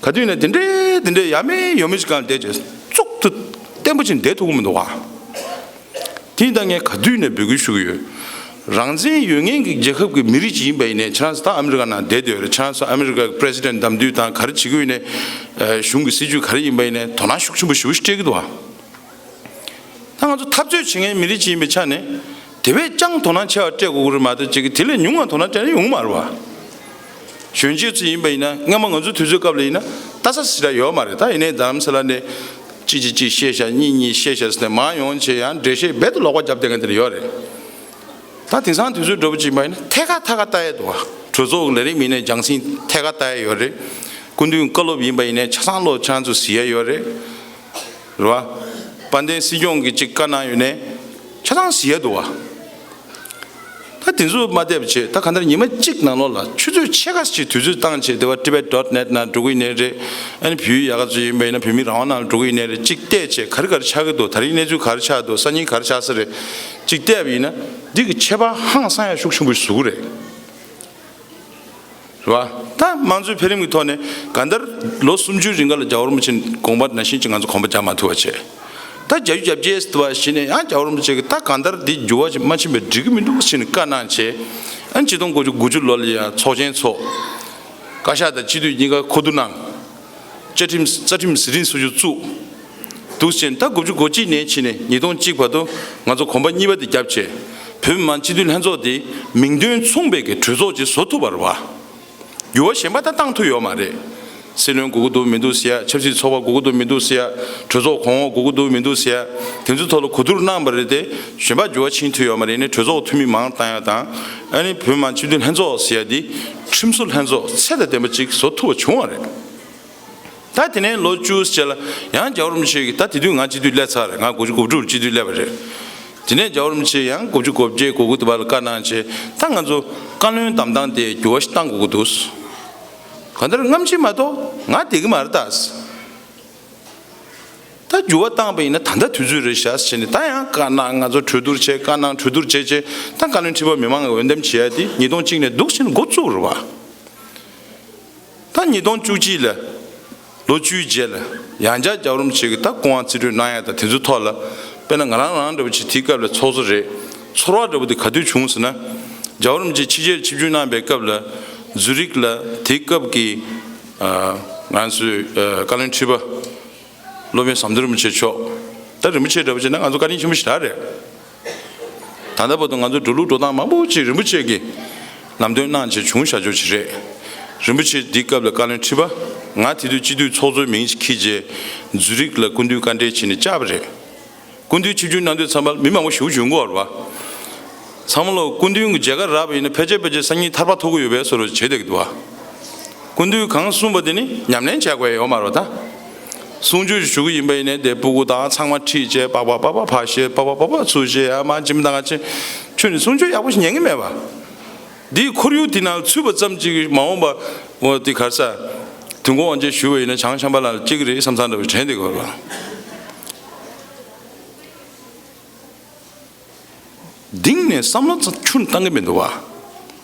ག་དུས་ནས་དེ་འདྲའི་དེ་འདྲའི་ཡ་མེད་ཡོ་མེད་ཅིག་སྒང་ལ་བསྡད་རྗེས་བཙུགས་ཏུ་བརྟན་པོ་ཅིག་བསྡད་ཐུབ་ཀྱི་མི་འདུག་ག་དེ་ཡིན་ད་ངས་ག་དུས་ནས་འབོད་སྐུལ་ཞུ་གི་ཡོད། རང་བཙན་ཡོད་མཁན་གྱི་རྒྱལ་ཁབ་ཀྱི་མི་རིགས་ཅིག་ཡིན་པ་ཡིན་ནའི། ཁྱེད་རང་ཚོ་ད་ཨ་མི་རི་ཀ་ནང་བསྡད་བསྡད་ཡོད་རེད། ཁྱེད་རང་ཚོ་ཨ་མི་རི་ཀ་གི་པི་རེ་སི་ཌེན་ཊི་བདམས་དུས་དང་ག་རེ་བྱེད་ཀྱི་ཡོད་ནའི། གཞུང་གི་སྲིད་ཇུས་ག་རེ་ཡིན་པ་ཡིན་ནའི་དོ་སྣང་ཤུགས་ཆེན་པོ་ཞེ་པོ་ཅིག་སྤྲད་ཀྱི་འདུག་བ། ད་ང་ཚོ་འཐབ་རྩོད་བྱེད་མཁན་མི་རིགས་ཅིག་ཡིན་པའི་ཆ་ནས་དེ་བས་ཀྱང་དོ་སྣང་ཆེ་བ་སྤྲད་དགོས་ཀྱི་རེད་མ་གཏོགས་ཅིག་གིས་དེ་ལས་ཉུང་བ་དོ་སྣང་སྤྲད་ན་ཡོང་གི་མ་རེད་བ། གཞོན་སྐྱེས་ཚོ་ཡིན་པ་ཡིན་ན་སྔ་མ་ང་ཚོའི་དུས་ཚོད་སྐབས་ལ་ཡིན་ན་ལྟ་ས་ཞེ་དྲག་ཡོད་མ་རེད། ད་ཡིན་ནའི་རྡ་རམ་ས་ལ་ནས་གཅིག་གཅིག་གཅིག་བཤད་ཤག་གཉིས་གཉིས་བཤད་ཤག་ཟེར་ནས་མར་ཡོང་བྱས་ཡང་འགྲེལ་བཤད་རྦད་དེ་ལོག་པ་རྒྱབ་བསྡད་མཁན་དེ་འདྲ་ཡོད་རེད། ད་དེང་སང་དུས་ཚོད་འདྲ་པོ་ཅིག་ཡིན་པ་ཡིན་ན་ཐད་ཀར་ཐད་ཀར་ལྟ་ཡས་འདུག་བ། གྲོས་ཚོགས་ཀྱི་ལས་རིམ་ཡིན་ནའི་རྒྱང་སྲིང་ཐད་ཀར་ལྟ་ཡས་ཡོད་རེད། སྐུ་མདུན་བཀའ་སློབ་ཡིན་པ་ཡིན་ནའི་ཆ་ཚང་ལོ་ཆ་ཚང་ཚོ་གཟིགས་ཡས་ཡོད་རེད། རེད་བ། དཔལ་ལྡན་སྲིད་སྐྱོང་གིས་ཅིག་བཀའ་གནང་ཡོད་ནའི་ཆ་ཚང་གཟིགས་ཡས་འདུག་བ། ད་དེ་ཚོ་མ་བལྟས་པ་བྱས་ད་གང་ལྟར་ཉི་མ་གཅིག་ནང་ལོགས་ལ་ཆུ་ཚོད་ཕྱེད་ཀ་ཅིག་དུས་ཚོད་བཏང་བྱས་དེ་བ་ཊི་བེ་ཊི་ཌོ་ཊི་ནེ་ཊི་ནང་འགྲོ་གི་ཡིན་ནའི་རེད། ཨ་ནི་བོད་ཡིག་ཡག་ག་ཚོད་ཡིན་པ་ཡིན་ན་བོད་མི་རང་དབང་ནང་ལ་འགྲོ་གི་ཡིན་ནའི་རེད། ཅིག་བལྟས་བྱས་ག་རེ་ག་རེ་ཆགས་ཀྱི་འདུག་ད་རིང་གནས་ཚུལ་ག་རེ་ཆགས་འདུག་སང་ཉིན་ག་རེ་ཆགས་ས་རེད། ཅིག་བལྟས་པ་ཡིན་ན་འདི་གི་ཁྱད་པར་ཧང་སང་ཡ་ཤུགས་ཆེན་པོ་ཞིག་བཟོ་གི་རེད། རེད་བ། ད་དམངས་གཙོའི་འཕེལ་རིམ་གྱི་ཐོག་ནས་གང་ལྟར་ལོ་སུམ་ཅུའི་རིང་ག་ལ་རྒྱལ་བ་རིན་པོ་ཆེ་དགོངས་པ་ནང་བཞིན་ཅིག་ང་ཚོ་གོམ་པ་རྒྱག་མ་ཐུབ་པ་བྱས། ད་བརྒྱ་ཆ་བརྒྱ་བརྒྱད་ཟེར་བ་ཞིག་ནས་ཡང་རྒྱལ་བ་རིན་པོ་ཆེ་གིས་ད་གང་ལྟར་འདི་འགྱུར་བ་ཞིག་མ་ཕྱིན་པའི་འགྲིག་གི་མི་འདུག་ཟེར་ནས་བཀའ་གནང་བྱས། ཨ་ནི་ཆིག་སྟོང་དགུ་བརྒྱ་དགུ་བཅུ་ལོ་ལ་ཡང་ཚོགས་ཆེན་ཚོགས། བཀའ་ཤག་དང་སྤྱི་འཐུས་གཉིས་ཀ་ཁོ་བསྡུ་གནང་། བཅའ་ཁྲིམས་རྩ་ཁྲིམས་ཟིན་བྲིས་སོ་བཅུ་བཙུགས། འདུག་ཟེར་ནས་ད་དགུ་བཅུ་གོ་གཅིག་ནས་ཕྱིན་ནས་ཉིས་སྟོང་གཅིག་བར་དུ་ང་ཚོ་གོམ་པ་གཉིས་པ་དེ་བརྒྱབ་བྱས། བོད་མི་མང་སྤྱི་འཐུས་ལྷན་ཚོགས་དེ་མིང་དོན་མཚུངས་པའི་གི་གྲོས་ཚོགས་ཅིག་བཟོ་ཐུབ་པ་རེད་བ། འགྱུར་བ་གཞན་པ་ད་བཏང་ཐུབ་ཡོད་མ་རེད། སྲིད་བློན་དགོས་ཀྱི་འདུག་མི་འདུག་ཟེར་ཡ། ཆབ་སྲིད་ཚོགས་པ་དགོས་ཀྱི་འདུག་མི་འདུག་ཟེར་ཡ། གྲོས་ཚོགས་གོང་འོག་དགོས་ཀྱི་འདུག་མི་འདུག་ཟེར་ཡ། དེ་ཚོའི་ཐོག་ལ་གོ་བསྡུར་གནང་བ་རེད་དེ། གཞན་པ་འགྱུར་བ་ཕྱིན་ཐུབ་ཡོད་མ་རེད། ནས་གྲོས་ཚོགས་འཐུས་མི་མང་བཏང་ཡ་དང་། ཨ་ནི་བོད་མི་མང་སྤྱི་འཐུས་ལྷན་ཚོགས་ཟེར་ཡ་འདི་ཁྲིམས་བཟོ་ལྷན་ཚོགས་ཚད་དང་ལྡན་པ་ཅིག་བཟོ་ཐུབ་པ་བྱུང་བ་རེད། ད་དེ་ནས་ལོ་བཅུ་རྗེས་ལ་ཡང་རྒྱལ་བ་རིན་པོ་ཆེ་གིས། ད་དེ་དུས་ང་སྤྱི་འཐུས་སླེབས་ཚར་རེད། ང་དགུ་བཅུ་གོ་དྲུག་སྤྱི་འཐུས་སླེབས་པ་རེད། དེ་ནས་རྒྱལ་བ་རིན་པོ་ཆེ་ཡང་དགུ་བཅུ་གོ་བརྒྱད་གོ་དགུ་དུ་བར་ལ་བཀའ་གནང་བྱས། ད་ང་ཚོ་བཀའ་བློན་བདམས་སྟངས་དེ་འགྱུར་བ་ཞིག་གཏང་དགོས་ཀྱི་འདུག་གང་ལྟར་སྔ་ཕྱི་མ་གཏོགས་ང་བསྡད་ཀྱི་མ་རེད་ད། ད་འགྱུར་བ་བཏང་པ་ཡིན་ན་ད་ལྟ་དུས་ཚོད་རེད་ཤག་ཟེར་ནས། ད་ཡང་བཀའ་གནང་། ང་ཚོ་གྲོས་བསྡུར་བྱས། བཀའ་གནང་། གྲོས་བསྡུར་བྱས་བྱས། ད་བཀའ་བློན་ཁྲི་པ་མི་མང་གིས་འོས་འདེམས་བྱས་ཡ་དེ་ཉིས་སྟོང་གཅིག་ནས་འདུག་སེ་འགོ་བཙུགས་རེད་བ། ད་ཉིས་སྟོང་བཅུ་གཅིག་ལ་ལོ་བཅུའི་རྗེས་ལ་ཡང་བསྐྱར་རྒྱལ་བ་རིན་པོ་ཆེ་གིས་ད་སྐུ་དབང་རྩིས་སྤྲོད་གནང་ཡ་དང་། དེ་ཚོའི་ཐོག་ལ་དཔེར་ན་ང་རང་རང་འདྲ་བོ་ཅིག་དེའི་སྐབས་ལ་ཚོགས་གཙོ་རེད། ཚོར་བ་འདྲ་བོ་དེ་ག་དུས་བྱུང་ཟེར་ན། རྒྱལ་བ་རིན་པོ་ཆེ་ཕྱི་རྒྱལ་ཆིབས་བསྒྱུར་གནང་པའི་སྐབས་ལ་ཛུ་རིག་ལ་དེའི་སྐབས་ཀྱི་ཨ་ང་ཚོའི་ཨ་བཀའ་བློན་ཁྲི་པ་སློབ་དཔོན་ཟམ་གདོང་རིན་པོ་ཆེ་མཆོག་ད་རིན་པོ་ཆེ་འདྲ་བོ་བྱས་ན་ང་ཚོ་བཀའ་དྲིན་ཆེན་པོ་ཞེ་དྲག་རེད། ད་ལྟ་བར་དུ་ང་ཚོ་འགྲོ་ལུགས་འགྲོ་སྟངས་མང་པོ་ཅིག་རིན་པོ་ཆེ་གིས་ལམ་སྟོན་གནང་བྱས་བྱུང་བཞག་ཆོག་ཅིག་རེད། རིན་པོ་ཆེ་འདིའི་སྐབས་ལ་བཀའ་བློན་ཁྲི་པ། ང་དེ་དུས་སྤྱི་འཐུས་ཚོགས་གཙོའི་མིང་ཅིག་འཁྱེར་བྱས་ཛུ་རིག་ལ་སྐུ་མདུན་བཀའ་འབྲེལ་བྱས་ནས་བཅར་བ་རེད། སྐུ་མདུན་ཆིབས་བསྒྱུར་གནང་དུས་ཚང་མ་མི་མང་པོ་ཞེ་པོ་ཅིག་ཡོང་གི་ཡོད་རེད་བ། ཚང་མ་ལོ་སྐུ་མདུན་གྱི་མཇལ་ཁ་རག་པ་ཡིན་ན་ཕལ་ཆེར་ཕལ་ཆེར་སང་ཉིན་ཐར་པ་ཐོབ་ཀྱི་ཡོད་པའི་བཟོ་འདྲ་བྱེད་བསྡད་ཀྱི་འདུག་བ། སྐུ་མདུན་གང་གསུངས་པ་དེ་ནི་ཉམས་ལེན་བྱ་དགོས་ཡ་ཡོད་མ་རེད་བ། ད་གསུང་ཆོས་ཞུ་གི་ཡིན་པ་ཡིན་ནའི་དེ་སྤུ་གུ་དང་ཚང་མ་ཁྲིད་བྱས། པག་པག་པག་པག་ཕར་བཤད། པག་པག་པག་པག་ཚུར་བཤད། ཡ་མ་ཇི་མི་དང་ག་ཅི། ཁྱོད་ནི་གསུང་ཆོས་ཡག་པོ་ཞིག་ཉན་གི་མེད་པ། འདིའི་ཁོར་ཡུག་དེ་ནང་ཚུད་པ་ཙམ་གཅིག་གིས་མ་འོངས་པ་འོ་དེ་ག་རེ་ཟ། དུས་འཁོར་དབང་ཆེན་ཞུ་བ་ཡིན་ན་བྱང་ཤམ་བྷ་ལ་ལ་སྐྱེ་གི་རེད་བསམ་བསམ་འདྲ་བོ་དྲན་བསྡད་ཀྱི་ཡོད་རེད་བ། གཏིང་ནས་བསམ་བློ་ཚ་ཁྱོན་བཏང་གི་མི་འདུག་བ།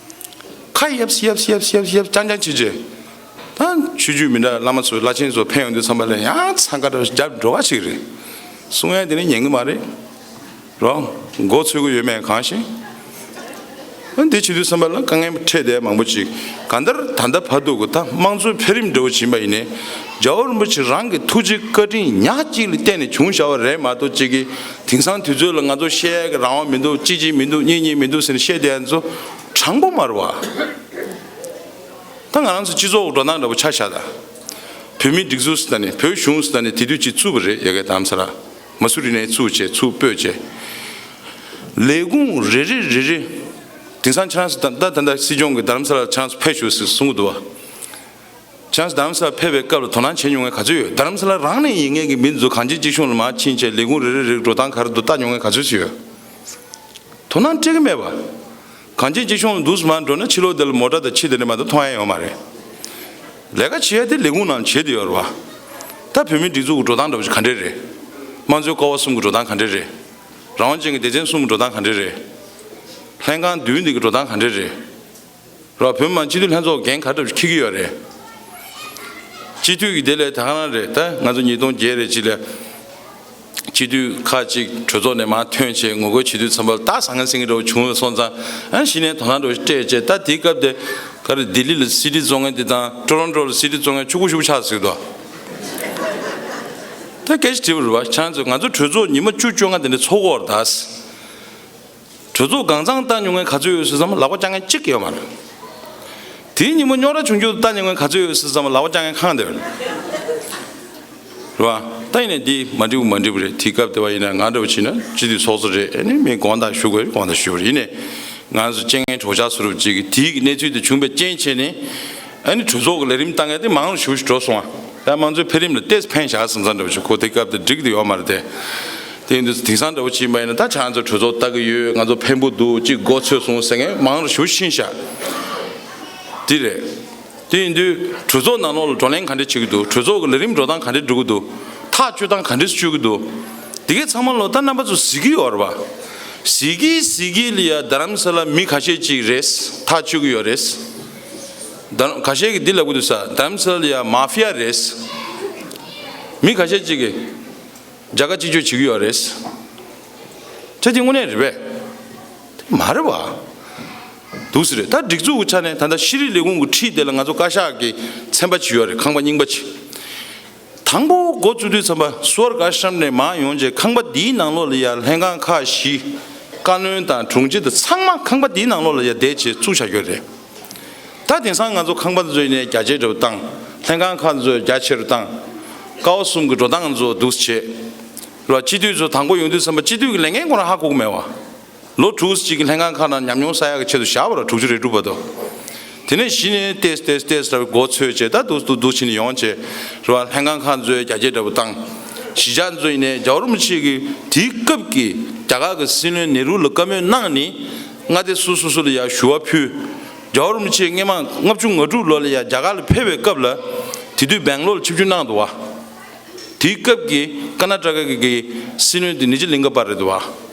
ཁ་གཡབ་གཡབ་གཡབ་གཡབ་གཡབ་རྐྱང་རྐྱང་བྱེད་བྱེད། ད་ཆོས་བརྒྱུད་མི་འདྲ་བླ་མ་ཚོ་བླ་ཆེན་ཚོ་ཕེབས་ཡོང་དུས་ཙམ་པ་ལ་ཡང་འཚང་ཁ་འདྲ་བོ་རྒྱབ་འགྲོ་ག་ཞིག་རེད། གསུང་ཡ་དེ་ནི་ཉན་གི་མ་རེད། རོ། མགོ་ཚོས་ཀྱི་ཡོད་མེད་གང་ཤེས། འདི་བྱེད་དུས་ཙམ་པ་ལ་དཀའ་ངལ་འཕྲད་བསྡད་མང་པོ་ཅིག་གང་ལྟར་ད་ལྟ་བར་དུ་གི་ད་དམངས་གཙོའི་འཕེལ་རིམ་འདྲ་བོ་ཕྱིན་པ་ཡིན་ནའི། རྒྱལ་བ་རིན་པོ་ཆེ་རང་གི་ཐུགས་རྗེ་བཀའ་དྲིན་ཉག་གཅིག་ལ་བརྟེན་ནས་བྱུང་བཞག་པ་རེད་མ་གཏོགས། གཅིག་གིས་དེང་སང་དུས་ཚོད་ལ་ང་ཚོ་བཤད་ཡ་གི་རང་དབང་མི་འདུག་གཅིག་གཅིག་མི་འདུག་གཉིས་གཉིས་མི་འདུག་ཟེར་ནས་བཤད་བསྡད་ཡ་ཚོ་དྲང་པོ་མ་རེད་བ། ད་ང་རང་ཚོ་སྤྱི་ཚོགས་འགྲོ་སྟངས་འདྲ་བོ་ཆ་བཞག་དང་། བོད་མིའི་སྒྲིག་འཛུགས་ཟེར་ནས། བོད་གཞུང་ཟེར་ནས་དེ་དུས་ཅིག་བཙུགས་པ་རེད། ཡ་གི་རྡ་རམ་ས་ལ། མ་སུ་རི་ནས་བཙུགས་བྱས་ཚུར་སྤོས་བྱས། ལས་ཁུངས་རེ་རེ་རེ་རེ། དེང་སང་ཁྱེད་རང་ཚོ་ད་ད་ད་སྲིད་སྐྱོང་གིས་རྡ་རམ་ས་ལ་ཁྱེད་རང་ཚོ་ཕེབས་ཤོག་ཟེར་གསུང་གི་འདུག་བ། ཁྱེད་རང་ཚོ་རྡ་རམ་ས་ལ་ཕེབས་པའི་སྐབས་ལ་དོ་སྣང་བྱེད་མྱོང་མཁན་ག་ཚོད་ཡོད། རྡ་རམ་ས་ལ་རང་ནས་ཡིན་མཁན་གྱི་མི་ཚོ་གངས་ཅན་སྐྱིད་གཤོངས་ལ་མར་ཕྱིན་བྱས་ལས་ཁུངས་རེ་རེ་རེ་འགྲོ་སྟངས་ག་རེ་འདུག་ལྟ་མྱོང་མཁན་ག་ཚོད་ཅིག་ཡོད། དོ་སྣང་སྤྲད་ཀྱི་མེད་པ། གངས་ཅན་སྐྱིད་གཤོངས་ལ་འདུག་སེ་མར་འགྲོ་ན་ཕྱི་ལོགས་དེ་ལ་མོ་ཊ་དང་ཕྱི་དེ་འདྲ་མ་གཏོགས་མཐོང་ཡ་ཡོད་མ་རེད། ལས་ཀ་བྱེད་ཡ་དེ་ལས་ཁུངས་ནང་བྱེད་དེ་ཡོད་རེད་བ། ད་བོད་མིའི་སྒྲིག་འཛུགས་ཀྱི་འགྲོ་སྟངས་འདྲ་བོ་ཞིག་ག་འདྲས་རེད། དམངས་གཙོའི་ཀ་བ་གསུམ་གྱི་འགྲོ་སྟངས་ག་འདྲས་རེད། རང་དབང་ཅན་གྱི་སྡེ་ཚན་གསུམ་གྱི་འགྲོ་སྟངས་ག་འདྲས་རེད། ལྷན་ཁང་བདུན་འདི་གི་འགྲོ་སྟངས་ག་འདྲས་རེད། རོ། བོད་མི་མང་སྤྱི་འཐུས་ལྷན་ཚོགས་འགན་ག་འདྲ་ཞིག་འཁྱེར་གྱི་ཡོད་རེད། སྤྱི་འཐུས་ཀྱི་དེ་ལས་ད་ག་རང་རེད། ད་ང་ཚོ་ཉིས་སྟོང་བརྒྱད་རེད་ཅིག་ལ། སྤྱི་འཐུས་ཁག་ཅིག་གྲོས་ཚོགས་ནས་མར་ཐོན་བྱས་ངོ་རྒོལ་བྱེད་དུས་ཙམ་པ་ལ་ད་ཟང་ངེ་ཟིང་ངེ་འདྲ་བོ་བྱུང་སོང་ཙང་། ཨ་གཞི་ནས་དོ་སྣང་འདྲ་བོ་ཞིག་སྤྲད་བྱས། ད་དེའི་སྐབས་དེ་ག་རེ་ལྡི་ལི་ལ་སི་ཌི་བཙོང་མཁན་དེ་དང་ཊོ་རོན་ཊོ་ལ་སི་ཌི་བཙོང་མཁན་ཕྱུག་པོ་ཕྱུག་པོ་ཆགས་ཟེར་གི་འདུག་ད་སྐད་ཆ་དྲིས་པ་རེད་བ། ཁྱེད་རང་ཚོས་ང་ཚོ་གྲོས་ཚོགས་ཉི་མ་བཅུ་བཅོ་ལྔ་དེ་འདྲ་ཚོགས་ཀྱི་ཡོད་རེད་ད། གྲོས་ཚོགས་གང་ཚང་བཏང་མྱོང་མཁན་ག་ཚོད་ཡོད་ཟེར་ཙམ་ལག་པ་བརྐྱངས་མཁན་གཅིག་ཡོད་མ་རེད། དེའི་ཉིན་མོ་རྙོག་དྲ་བྱུང་རྒྱུ་བཏང་མྱོང་མཁན་ག་ཚོད་ཡོད་ཟེར་ཙམ་ལག་པ་བརྐྱངས་མཁན་གང་དེ་རེད། རེད་བ། ད་ཡིན་ནའི་འདི་མ་འགྲིག་པ་མ་འགྲིག་པ་རེད། དེའི་སྐབས་དེ་བ་ཡིན་ན་ང་འདྲ་བོ་བྱས་ན་སྤྱི་འཐུས་ཚོགས་གཙོ་རེད། ཨ་ནི་མི་དགོངས་དག་ཞུ་དགོས་དགོངས་དག་ཞུ་བ་རེད། ཡིན་ནའི་ང་ཚོ་རྐྱེན་ངན་གྲོགས་ཆག་བཟོ་འདྲ་ཅིག་གིས་དེའི་གནས་ཚུལ་དེ་བྱུང་བའི་རྐྱེན་བྱས་ནས། ཨ་ནི་གྲོས་ཚོགས་ཀྱི་ལས་རིམ་བཏང་མཁན་དེ་མང་རུ་ཞེ་པོ་ཞིག་འགྲོ་སོང་བ། ད་དམངས་གཙོའི་འཕེལ་རིམ་ལ་ཏོག་ཙམ་ཕན་བཞག་བསམ་བསམ་འདྲ་བོ་ཞིག་ཁོ་དེ་སྐབས་དེ་འགྲིག་གི་ཡོད་མ་རེད་དེ། དེ་ཡིན་དུས་དེང་སང་འདྲ་བོ་ཅིག་ཡིན་པ་ཡིན་ན་ད་ཁྱེད་རང་ཚོ་གྲོས་ཚོགས་ལྟ་གི་ཡོད། ང་ཚོ་ཕན་པོ་འདུག་ཅིག་མགོ་ཚོས་སོང་ཟེར་མཁན་མང་རུ་ཞེ་པོ་ཕྱིན་ཤག་དེ་རེད། དེ་ཡིན་དུས་གྲོས་ཚོགས་ནང་ལོགས་ལ་བགྲོ་གླེང་ག་འདྲས་བྱེད་ཀྱི་འདུག་གྲོས་ཚོགས་ཀྱི་ལས་རིམ་འགྲོ་སྟངས་ག་འདྲས་འགྲོ་གི་འདུག་ཐག་གཅོད་སྟངས་ག་འདྲས་གཅོད་ཀྱི་འདུག་དེ་གའི་ཚང་མ་ལོ་ད་རྣམ་པ་ཚོ་གཟིགས་ཀྱི་ཡོད་རེད་པ། གཟིགས་ཀྱི་གཟིགས་ཀྱི་ལ་ཡ་རྡ་རམ་ས་ལ་མི་ཁ་ཤས་ཅིག་རེད། ཐག་གཅོད་ཀྱི་ཡོད་རེད། རྡ་རམ་ཁ་ཤས་ཀྱིས་འདི་ལབ་ཀྱི་འདུག་ས། རྡ་རམ་ས་ལ་ལ་ཡ་མ་ཧྥི་ཡ་རེད། མི་ཁ་ཤས་ཅིག་གིས་རྒྱ་གར་གཅིག་གཅོད་བྱེད་ཀྱི་ཡོད་རེད། ད་དེ་དངོས་གནས་རེད་པས། དེ་མ་རེད་པ། འདུག་སེ་རེད། ད་སྒྲིག་འཛུགས་ཀྱི་ཆ་ནས་ད་ལྟ་ཤེས་རིག་ལས་ཁུངས་ཀྱི་འཁྲིས་དེ་ལ་ང་ཚོ་བཀའ་ཤག་གི་ཚན་པ་ཅིག་ཡོད་རེད། ཁང་པ་རྙིང་པ་ཅིག་དང་པོ་འགོ་བཙུགས་དུས་ཙམ་པ་སུ་ཝར་ག་ཨ་ཤི་རམ་ནས་མར་ཡོང་རྗེས་ཁང་པ་འདིའི་ནང་ལོགས་ལ་ཡ་ལྷན་ཁང་ཁག་བཞི། བཀའ་བློན་དང་དྲུང་ཆེ་དང་ཚང་མ་ཁང་པ་འདིའི་ནང་ལོགས་ལ་ཡ་བསྡད་བྱས་བཙུགས་བཞག་ཡོད་རེད། ད་དེང་སང་ང་ཚོ་ཁང་པ་འདི་ཚོ་ཡིན་ནའི་རྒྱ་ཆེ་འདྲ་བོ་བཏང་། ལྷན་ཁང་ཁག་ཚོས་རྒྱ་ཆེ་རུ་བཏང་། ཀ་བ་གསུམ་གྱི་འགྲོ་སྟངས་ཚོ་འདུག་བྱས། ར་སྤྱི་འཐུས་ཚོ་དང་པོ་ཡོང་དུས་ཙམ་པ་སྤྱི་འཐུས་ཀྱི་ལས་འགན་ཁོ་རང་ཧ་གོ་གི་མེད་བ། ལོ་དྲུག་ཅིག་གི་ལྷན་ཁང་ཁག་ནང་ཉམས་མྱོང་བསག་ཡག་གི་ཆེད་དུ་བཞག་པ་ར་དྲུག་ཅུ་རེ་དྲུག་བར་དུ། དེ་ནས་གཞི་ནས་ཏེས་ཏེས་ཏེས་ལ་མགོ་ཚོས་བྱས། ད་འདུག་འདུག་འདུག་བྱས་ནས་ཡོང་བྱས། ར་ལྷན་ཁང་ཁག་ཚོས་རྒྱ་སྐྱེད་འདྲ་པོ་བཏང་། གཞིས་ཆགས་ཚོ་ཡིན་ནའི་རྒྱལ་བ་རིན་པོ་ཆེ་གིས་དེའི་སྐབས་ཀྱི་རྒྱ་གར་གྱི་སྲིད་བློན་ནེ་རུ་ལ་བཀའ་མོལ་གནང་ནས། མངའ་སྡེ་སོ་སོ་སོ་ལ་ཡང་ཞུ་བ་ཕུལ། རྒྱལ་བ་རིན་པོ་ཆེ་སྔོན་མ་ལྔ་བཅུ་ང་དྲུག་ལོ་ལ་ཡང་རྒྱ་གར་ལ་ཕེབས་པའི་སྐབས་ལ། དེ་དུས་སྦེང་ལོར་ལ་ཆིབས་བསྒྱུར་གནང་འདུག་བ། དེའི་སྐབས་ཀྱི་ཀར་ནཱ་ཊ་ཀ་གི་སྲིད་བློན་དེ་ནི་ཇི་ལིང་ག་པ་རེད་འདུག་བ།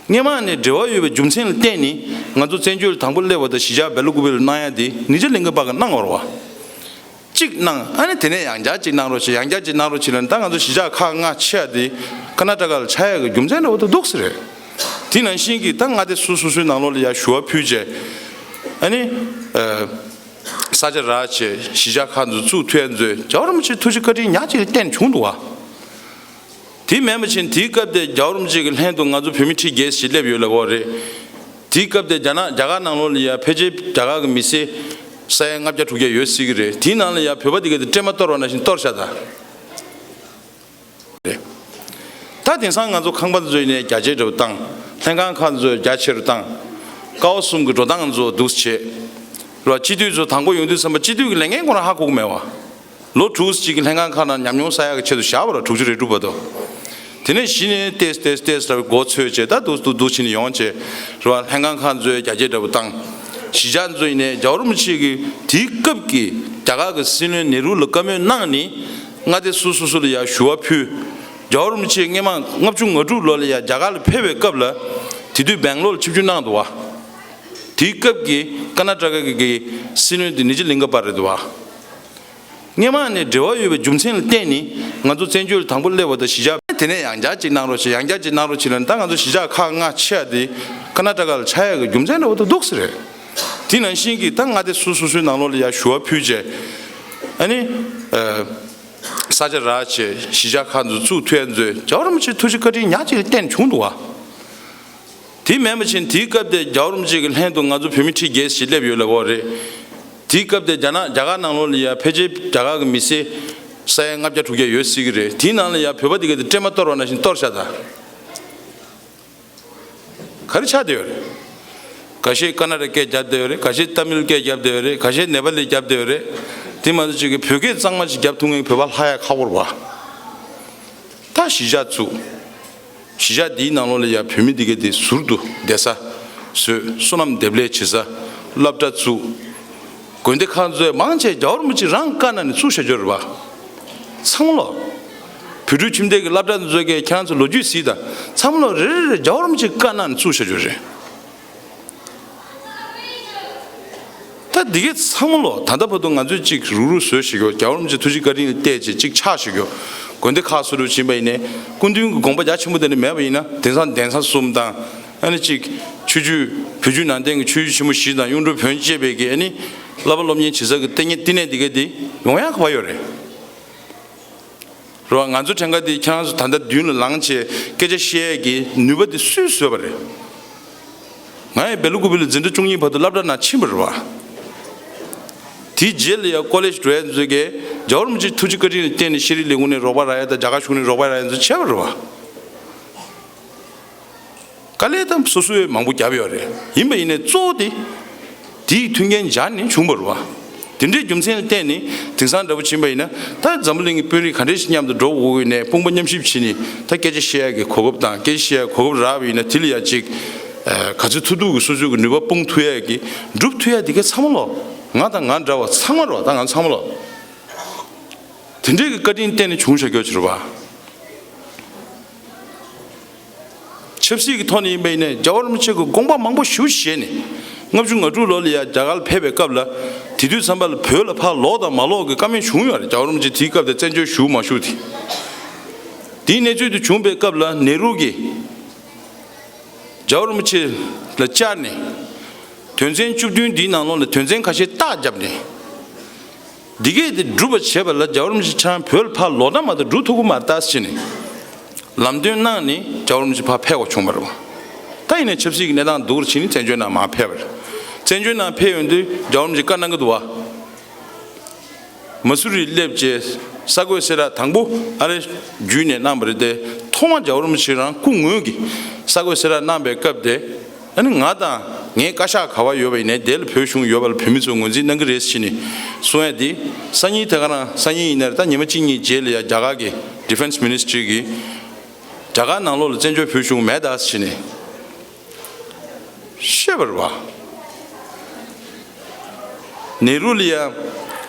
སྔོན་མ་ནས་འབྲེལ་བ་ཡོད་པའི་རྒྱུ་མཚན་ལ་བརྟེན་ནས་ང་ཚོ་བཙན་བྱོལ་དང་པོ་སླེབས་པ་དང་གཞིས་ཆགས་སྦེ་ལ་ཀུ་པེ་ལ་གནང་ཡ་དེ་ནི་ཇི་ལིང་ག་པ་གིས་གནང་བ་རེད་བ། གཅིག་གནང་། ཨ་ནི་དེ་ནས་ཡང་བསྐྱར་གཅིག་གནང་རོགས་བྱེད། ཡང་བསྐྱར་གཅིག་གནང་རོགས་བྱེད་ལབ་ནས། ད་ང་ཚོ་གཞིས་ཆགས་ཁག་ལྔ་ཆེ་བ་དེ་ཀར་ནཱ་ཊ་ཀ་ལ་ཆགས་ཡག་གི་རྒྱུ་མཚན་འདྲ་བོ་དེ་འདུག་སེ་རེད། དེ་ནང་བཞིན་གྱི་ད་མངའ་སྡེ་སོ་སོ་སོའི་ནང་ལོགས་ལ་ཡང་ཞུ་བ་ཕུལ་བྱས། ཨ་ནི་ཨ་ས་ཆ་རག་བྱས་གཞིས་ཆགས་ཁག་ཚོ་བཙུགས་ཐུབ་ཡ་ཚོ་རྒྱལ་བ་རིན་པོ་ཆེའི་ཐུགས་རྗེ་བཀའ་དྲིན་ཉག་གཅིག་ལ་བརྟེན་བྱུང་འདུག་བ། དེ་མིན་པ་བྱས་དེའི་སྐབས་དེ་རྒྱལ་བ་རིན་པོ་ཆེ་གི་ལྷན་དུ་ང་ཚོ་བོད་མི་ཁྲི་བརྒྱད་ཞིག་སླེབས་ཡོད་ལབ་པ་རེད། དེའི་སྐབས་དེ་རྒྱ་ནག་རྒྱ་གར་ནང་ལོགས་ལ་ཡ་ཕལ་ཆེར་རྒྱ་གར་གྱི་མི་སེར་ས་ཡ་ལྔ་བརྒྱ་དྲུག་བརྒྱ་ཡོད་སྲིད་ཀྱི་རེད། དེའི་ནང་ལ་ཡ་བོད་པ་དེ་ག་དེ་སྲན་མ་གཏོར་བ་ནང་བཞིན་གཏོར་བཞག་ད་རེད། ད་དེང་སང་ང་ཚོ་ཁང་པ་ཚོ་ནས་རྒྱ་ཆེ་འདྲ་བོ་བཏང་། ལྷན་ཁང་ཁག་ཚོས་རྒྱ་ཆེ་རུ་བཏང་། ཀ་བ་གསུམ་གྱི་འགྲོ་སྟངས་ཚོ་འདུག་སེ་བྱས། ར་སྤྱི་འཐུས་ཚོ་དང་པོ་ཡོང་དུས་ཙམ་པ་སྤྱི་འཐུས་ཀྱི་ལས་འགན་ཁོ་རང་ཧ་གོ་གི་མེད་བ། ལོ་དྲུག་ཅིག་གི་ལྷན་ཁང་ཁག་ནང་ཉམས་མྱོང་བསག་ཡག་གི་ཆེད་དུ་བཞག་པ་ར་དྲུག་ཅུ་རེ་དྲུག་བར་དུ། དེ་ནས་གཞི་ནས་ཏེས་ཏེས་ཏེས་ལ་མགོ་ཚོས་བྱས། ད་འདུག་འདུག་འདུག་བྱས་ནས་ཡོང་བྱས། ར་ལྷན་ཁང་ཁག་ཚོས་རྒྱ་སྐྱེད་འདྲ་པོ་བཏང་། གཞིས་ཆགས་ཚོ་ཡིན་ནའི་རྒྱལ་བ་རིན་པོ་ཆེ་གིས་དེའི་སྐབས་ཀྱི་རྒྱ་གར་གྱི་སྲིད་བློན་ནེ་རུ་ལ་བཀའ་མོལ་གནང་ནས། མངའ་སྡེ་སོ་སོ་སོ་ལ་ཡང་ཞུ་བ་ཕུལ། རྒྱལ་བ་རིན་པོ་ཆེ་སྔོན་མ་ལྔ་བཅུ་ང་དྲུག་ལོ་ལ་ཡང་རྒྱ་གར་ལ་ཕེབས་པའི་སྐབས་ལ། དེ་དུས་སྦེང་ལོར་ལ་ཆིབས་བསྒྱུར་གནང་འདུག་བ། དེའི་སྐབས་ཀྱི་ཀར་ནཱ་ཊ་ཀ་གི་སྲིད་བློན་དེ་ནི་ཇི་ལིང་ག་པ་རེད་འདུག་བ། སྔོན་མ་ནས་འབྲེལ་བ་ཡོད་པའི་རྒྱུ་མཚན་ལ་བརྟེན་ནས་ང་ཚོ་བཙན་བྱོལ་དང་པོ་སླེབས་པ་དང་གཞིས་ཆགས་དེ་ནས་ཡང་བསྐྱར་གཅིག་གནང་རོགས་བྱེད། ཡང་བསྐྱར་གཅིག་གནང་རོགས་བྱེད་ལབ་ནས། ད་ང་ཚོ་གཞིས་ཆགས་ཁག་ལྔ་ཆེ་བ་དེ་ཀར་ནཱ་ཊ་ཀ་ལ་ཆགས་ཡག་གི་རྒྱུ་མཚན་འདྲ་བོ་དེ་འདུག་སེ་རེད། དེ་ནང་བཞིན་གྱི་ད་མངའ་སྡེ་སོ་སོ་སོའི་ནང་ལོགས་ལ་ཡང་ཞུ་བ་ཕུལ་བྱས། ཨ་ནི་ཨ་ས་ཆ་རག་བྱས་གཞིས་ཆགས་ཁག་ཚོ་བཙུགས་ཐུབ་ཡ་ཚོ་རྒྱལ་བ་རིན་པོ་ཆེའི་ཐུགས་རྗེ་བཀའ་དྲིན་ཉག་གཅིག་ལ་བརྟེན་བྱུང་འདུག་བ། དེ་མིན་པ་བྱས་དེའི་སྐབས་དེ་རྒྱལ་བ་རིན་པོ་ཆེ་གི་ལྷན་དུ་ང་ཚོ་བོད་མི་ཁྲི་བརྒྱད་ཞིག་སླེབས་ཡོད་ལབ་པ་རེད། དེའི་སྐབས་དེ་རྒྱ་ནག་རྒྱ་གར་ནང་ལོགས་ལ་ཡ་ཕལ་ཆེར་རྒྱ་གར་གྱི་མི་སེར་ས་ཡ་ལྔ་བརྒྱ་དྲུག་བརྒྱ་ཡོད་སྲིད་ཀྱི་རེད། དེའི་ནང་ལ་ཡ་བོད་པ་དེ་ག་དེ་སྲན་མ་གཏོར་བ་ནང་བཞིན་གཏོར་བཞག་ད། ག་རེ་ཆགས་བསྡད་ཡོད་རེད། ཁ་ཤས་ཀར་ནཱ་ཊ་ཀ་སྐད་རྒྱབ་བསྡད་ཡོད་རེད། ཁ་ཤས་ཏ་མིལ་སྐད་རྒྱབ་བསྡད་ཡོད་རེད། ཁ་ཤས་ནེ་པ་ལི་རྒྱབ་བསྡད་ཡོད་རེད། དེ་མ་གཏོགས་ཅིག་གི་བོད་སྐད་གཙང་མ་ཞིག་རྒྱབ་ཐུབ་མཁན་བོད་པ་ལྷག་ཡ་ཁག་པོ་རེད་བ། ད་གཞིས་ཆགས་བཙུགས། གཞིས་ཆགས་འདིའི་ནང་ལོགས་ལ་ཡ་བོད་མི་འདི་ག་དེ་ཟུར་དུ་བསྡད་ས་བཟོས། སོ་ནམ་འདེབས་ལས་བྱེད་ས། སློབ་གྲྭ་བཙུགས། དགོན་སྡེ་ཁག་ཚོས་མང་ཆེ་རྒྱལ་བ་རིན་པོ་ཆེ་རང་བཀའ་གནང་ནས་བཙུགས་བཞག་ཡོད་རེད་བ། ཚང་མ་ལོ། བོད་ཕྲུག་ཁྱིམ་སྡེ་གི་སློབ་གྲྭ་ཚོ་གས་ཁྱེད་རང་ཚོ་ལོ་རྒྱུས་གཟིགས་དང་། ཚང་མ་ལོ་རེ་རེ་རེ་རྒྱལ་བ་རིན་པོ་ཆེ་བཀའ་གནང་ནས་བཙུགས་བཞག་ཡོད་རེད། ད་འདི་གས་ཚང་མ་ལོ། ད་ལྟ་བར་དུ་ང་ཚོས་ཅིག་རུག་རུག་བཟོས་བཞག་ཡོད། རྒྱལ་བ་རིན་པོ་ཆེ་ཐུགས་རྗེ་བཀའ་དྲིན་ལ་བལྟས་བྱས་ཅིག་ཆགས་བཞག་ཡོད། དགོན་སྡེ་ཁག་སུ་རུ་ཕྱིན་པ་ཡིན་ནའི་སྐུ་མདུན་གྱི་དགོངས་པ་རྒྱ་ཆེན་པོ་དེ་འདྲ་མེད་པ་ཡིན་ན། དེང་སང་གདན་ས་གསུམ་དང་། ཨ་ནི་ཅིག་ཆོས་བརྒྱུད། བོད་བརྒྱུད་ནང་བསྟན་གྱི་ཆོས་བརྒྱུད་ཆེན་མོ་བཞི་དང་། གཡུང་དྲུང་བོན་བཅས་པའི་གི་ཨ་ནི་བསླབ་པ་སློབ་གཉེར་བྱེད་ས་གི་ལྟེ་གནས། ལྟེ་གནས་འདི་ག་འདི་ཡོང་ཡག་ག་པར་ཡོད་རེད། རེད་བ། ང་ཚོ་གྲངས་ཀ་འདི་ཁྱེད་རང་ཚོ་ད་ལྟ་མདུན་ལ་ལངས་བྱས་སྐད་ཆ་བཤད་ཡས་ཀྱི་ནུས་པ་འདི་སུས་བཟོས་པ་རེད། ང་ཡང་སྦེ་ལ་ཀུ་པེ་ལ་འཛིན་གྲྭ་བཅུ་གཉིས་བར་དུ་སློབ་གྲྭ་ནང་ཕྱིན་པ་རེད་བ། དེའི་རྗེས་ལ་ཡང་ཀོ་ལེཇ་འགྲོ་ཡས་ཚོས་ཀྱིས་རྒྱལ་བ་རིན་པོ་ཆེའི་ཐུགས་རྗེ་བཀའ་དྲིན་ལ་བརྟེན་ནས་ཤེས་རིག་ལས་ཁུངས་ནས་རོགས་པ་རག་ཡས་དང་། རྒྱ་གར་གཞུང་ནས་རོགས་པ་རག་ཡས་ཚོ་བྱས་པ་རེད་བ། དཀའ་ལས་དང་སོ་སོས་མང་པོ་བརྒྱབ་ཡོད་རེད། ཡིན་པ་ཡིན་ནའི་གཙོ་བོ་དེ་དེའི་མཐུན་རྐྱེན་སྦྱར་ནས་བྱུང་བ་རེད་བ། དེ་འདྲའི་རྒྱུ་མཚན་ལ་བརྟེན་ནས་དེང་སང་འདྲ་པོ་ཕྱིན་པ་ཡིན་ན། ད་འཛམ་བུ་གླིང་གི་དཔོན་རིགས་ག་འདྲ་ཞིག་མཉམ་དུ་འགྲོ་དགོས་ཀྱི་ཡིན་ནའི་དཔུང་པ་མཉམ་གཤིབ་བྱས་ནས། ད་སྐད་ཆ་བཤད་ཡག་གི་གོ་སྐབས་དང་། སྐད་ཆ་བཤད་ཡག་གོ་སྐབས་རག་པ་ཡིན་ན། དེ་ལ་ཡ་ཅིག་ཨ་ག་ཚོད་ཐུབ་ཐུབ་ཀྱིས་སོ་སོའི་གི་ནུས་པ་སྤུངས་ཐུབ་ཡག་གི་སྒྲུབ་ཐུབ་ཡག་དེ་ག་ཚང་མ་ལོ། ང་དང་ང་འདྲ་བ་ཚང་མ་རེད་བ། ད་ང་ཚང་མ་ལོ། དེ་འདྲའི་གི་བཀའ་དྲིན་བརྟེན་ནས་བྱུང་བཞག་རྒྱུ་ཅིག་རེད་བ། ཆབ་སྲིད་ཀྱི་ཐོག་ནས་ཡིན་པ་ཡིན་ནའི་རྒྱལ་བ་རིན་པོ་ཆེ་གི་དགོངས་པ་མང་པོ་ཞེ་པོ་བཞེས་ནས། ལྔ་བཅུ་ང་དྲུག་ལོ་ལ་ཡ་རྒྱ་གར་ལ་ཕེབས་པའི་སྐབས་ལ། དེ་དུས་ཙམ་པ་ལ་བོད་ལ་ཕར་ལོག་དང་མ་ལོག་གི་བཀའ་མོལ་བྱུང་ཡོད་རེད། རྒྱལ་བ་རིན་པོ་ཆེ་དེའི་སྐབས་དེ་བཙན་བྱོལ་བཞུགས་མ་བཞུགས་དེ། དེའི་གནས་ཚུལ་དེ་བྱུང་པའི་སྐབས་ལ་ནེ་རུ་གིས་རྒྱལ་བ་རིན་པོ་ཆེ་ལ་བཅར་ནས། དོན་ཚན་བཅུ་བདུན་འདིའི་ནང་ལོགས་ལ་དོན་ཚན་ཁ་ཤས་རྟགས་བརྒྱབ་ནས། འདི་གས་དེ་སྒྲུབ་པ་བྱེད་པ་ལ་རྒྱལ་བ་རིན་པོ་ཆེ་ཁྱེད་རང་བོད་ལ་ཕར་ལོག་ན་མ་གཏོགས་སྒྲུབ་ཐུབ་ཀྱི་མ་རེད་ཟེར་ནས་ལམ་སྟོན་གནང་ནས་རྒྱལ་བ་རིན་པོ་ཆེ་ཕར་ཕེབས་དགོས་བྱུང་བ་རེད་བ། ད་ཡིན་ནའི་ཆབ་སྲིད་ཀྱི་གནས་སྟངས་སྡུག་རུ་ཕྱིན་ནས་བཙན་བྱོལ་ནང་མར་ཕེབས་པ་རེད། བཙན་བྱོལ་ནང་ཕེབས་ཡོང་དུས་རྒྱལ་བ་རིན་པོ་ཆེ་བཀའ་གནང་གི་འདུག་བ། མ་སུ་རི་སླེབས་རྗེས་ས་བགོས་གསལ་བསྒྲགས་དང་པོ་ཨ་རེ་བརྒྱུད་ནས་གནང་བ་རེད་དེ། ཐོག་མ་རྒྱལ་བ་རིན་པོ་ཆེ་རང་སྐུ་ངོས་ཀྱིས་ས་བགོས་གསལ་བསྒྲགས་གནང་པའི་སྐབས་དེ། ཨ་ནི་ང་དང་ངའི་བཀའ་ཤག་ག་བ་ཡོད་པ་ཡིན་ནའི་དེ་ལ་བོད་གཞུང་ཡོད་པ་ལ་བོད་མི་ཚོས་ངོས་འཛིན་གནང་གི་རེད་ཟེར་ནས་གསུང་ཡ་དེ། སང་ཉིན་དེ་ག་རང་སང་ཉིན་ཡིན་ན་རེད། ད་ཉི་མ་གཅིག་གཉིས་རྗེས་ལ་ཡ་རྒྱ་གར་གྱི་Defence Ministry གིས་རྒྱ་གར་ནང་ལོགས་ལ་བཙན་བྱོལ་བོད་གཞུང་མེད་ད་ཟེར་ནས། ཤེས་པ་རེད་བ། ནེ་རུ་ལ་ཡ་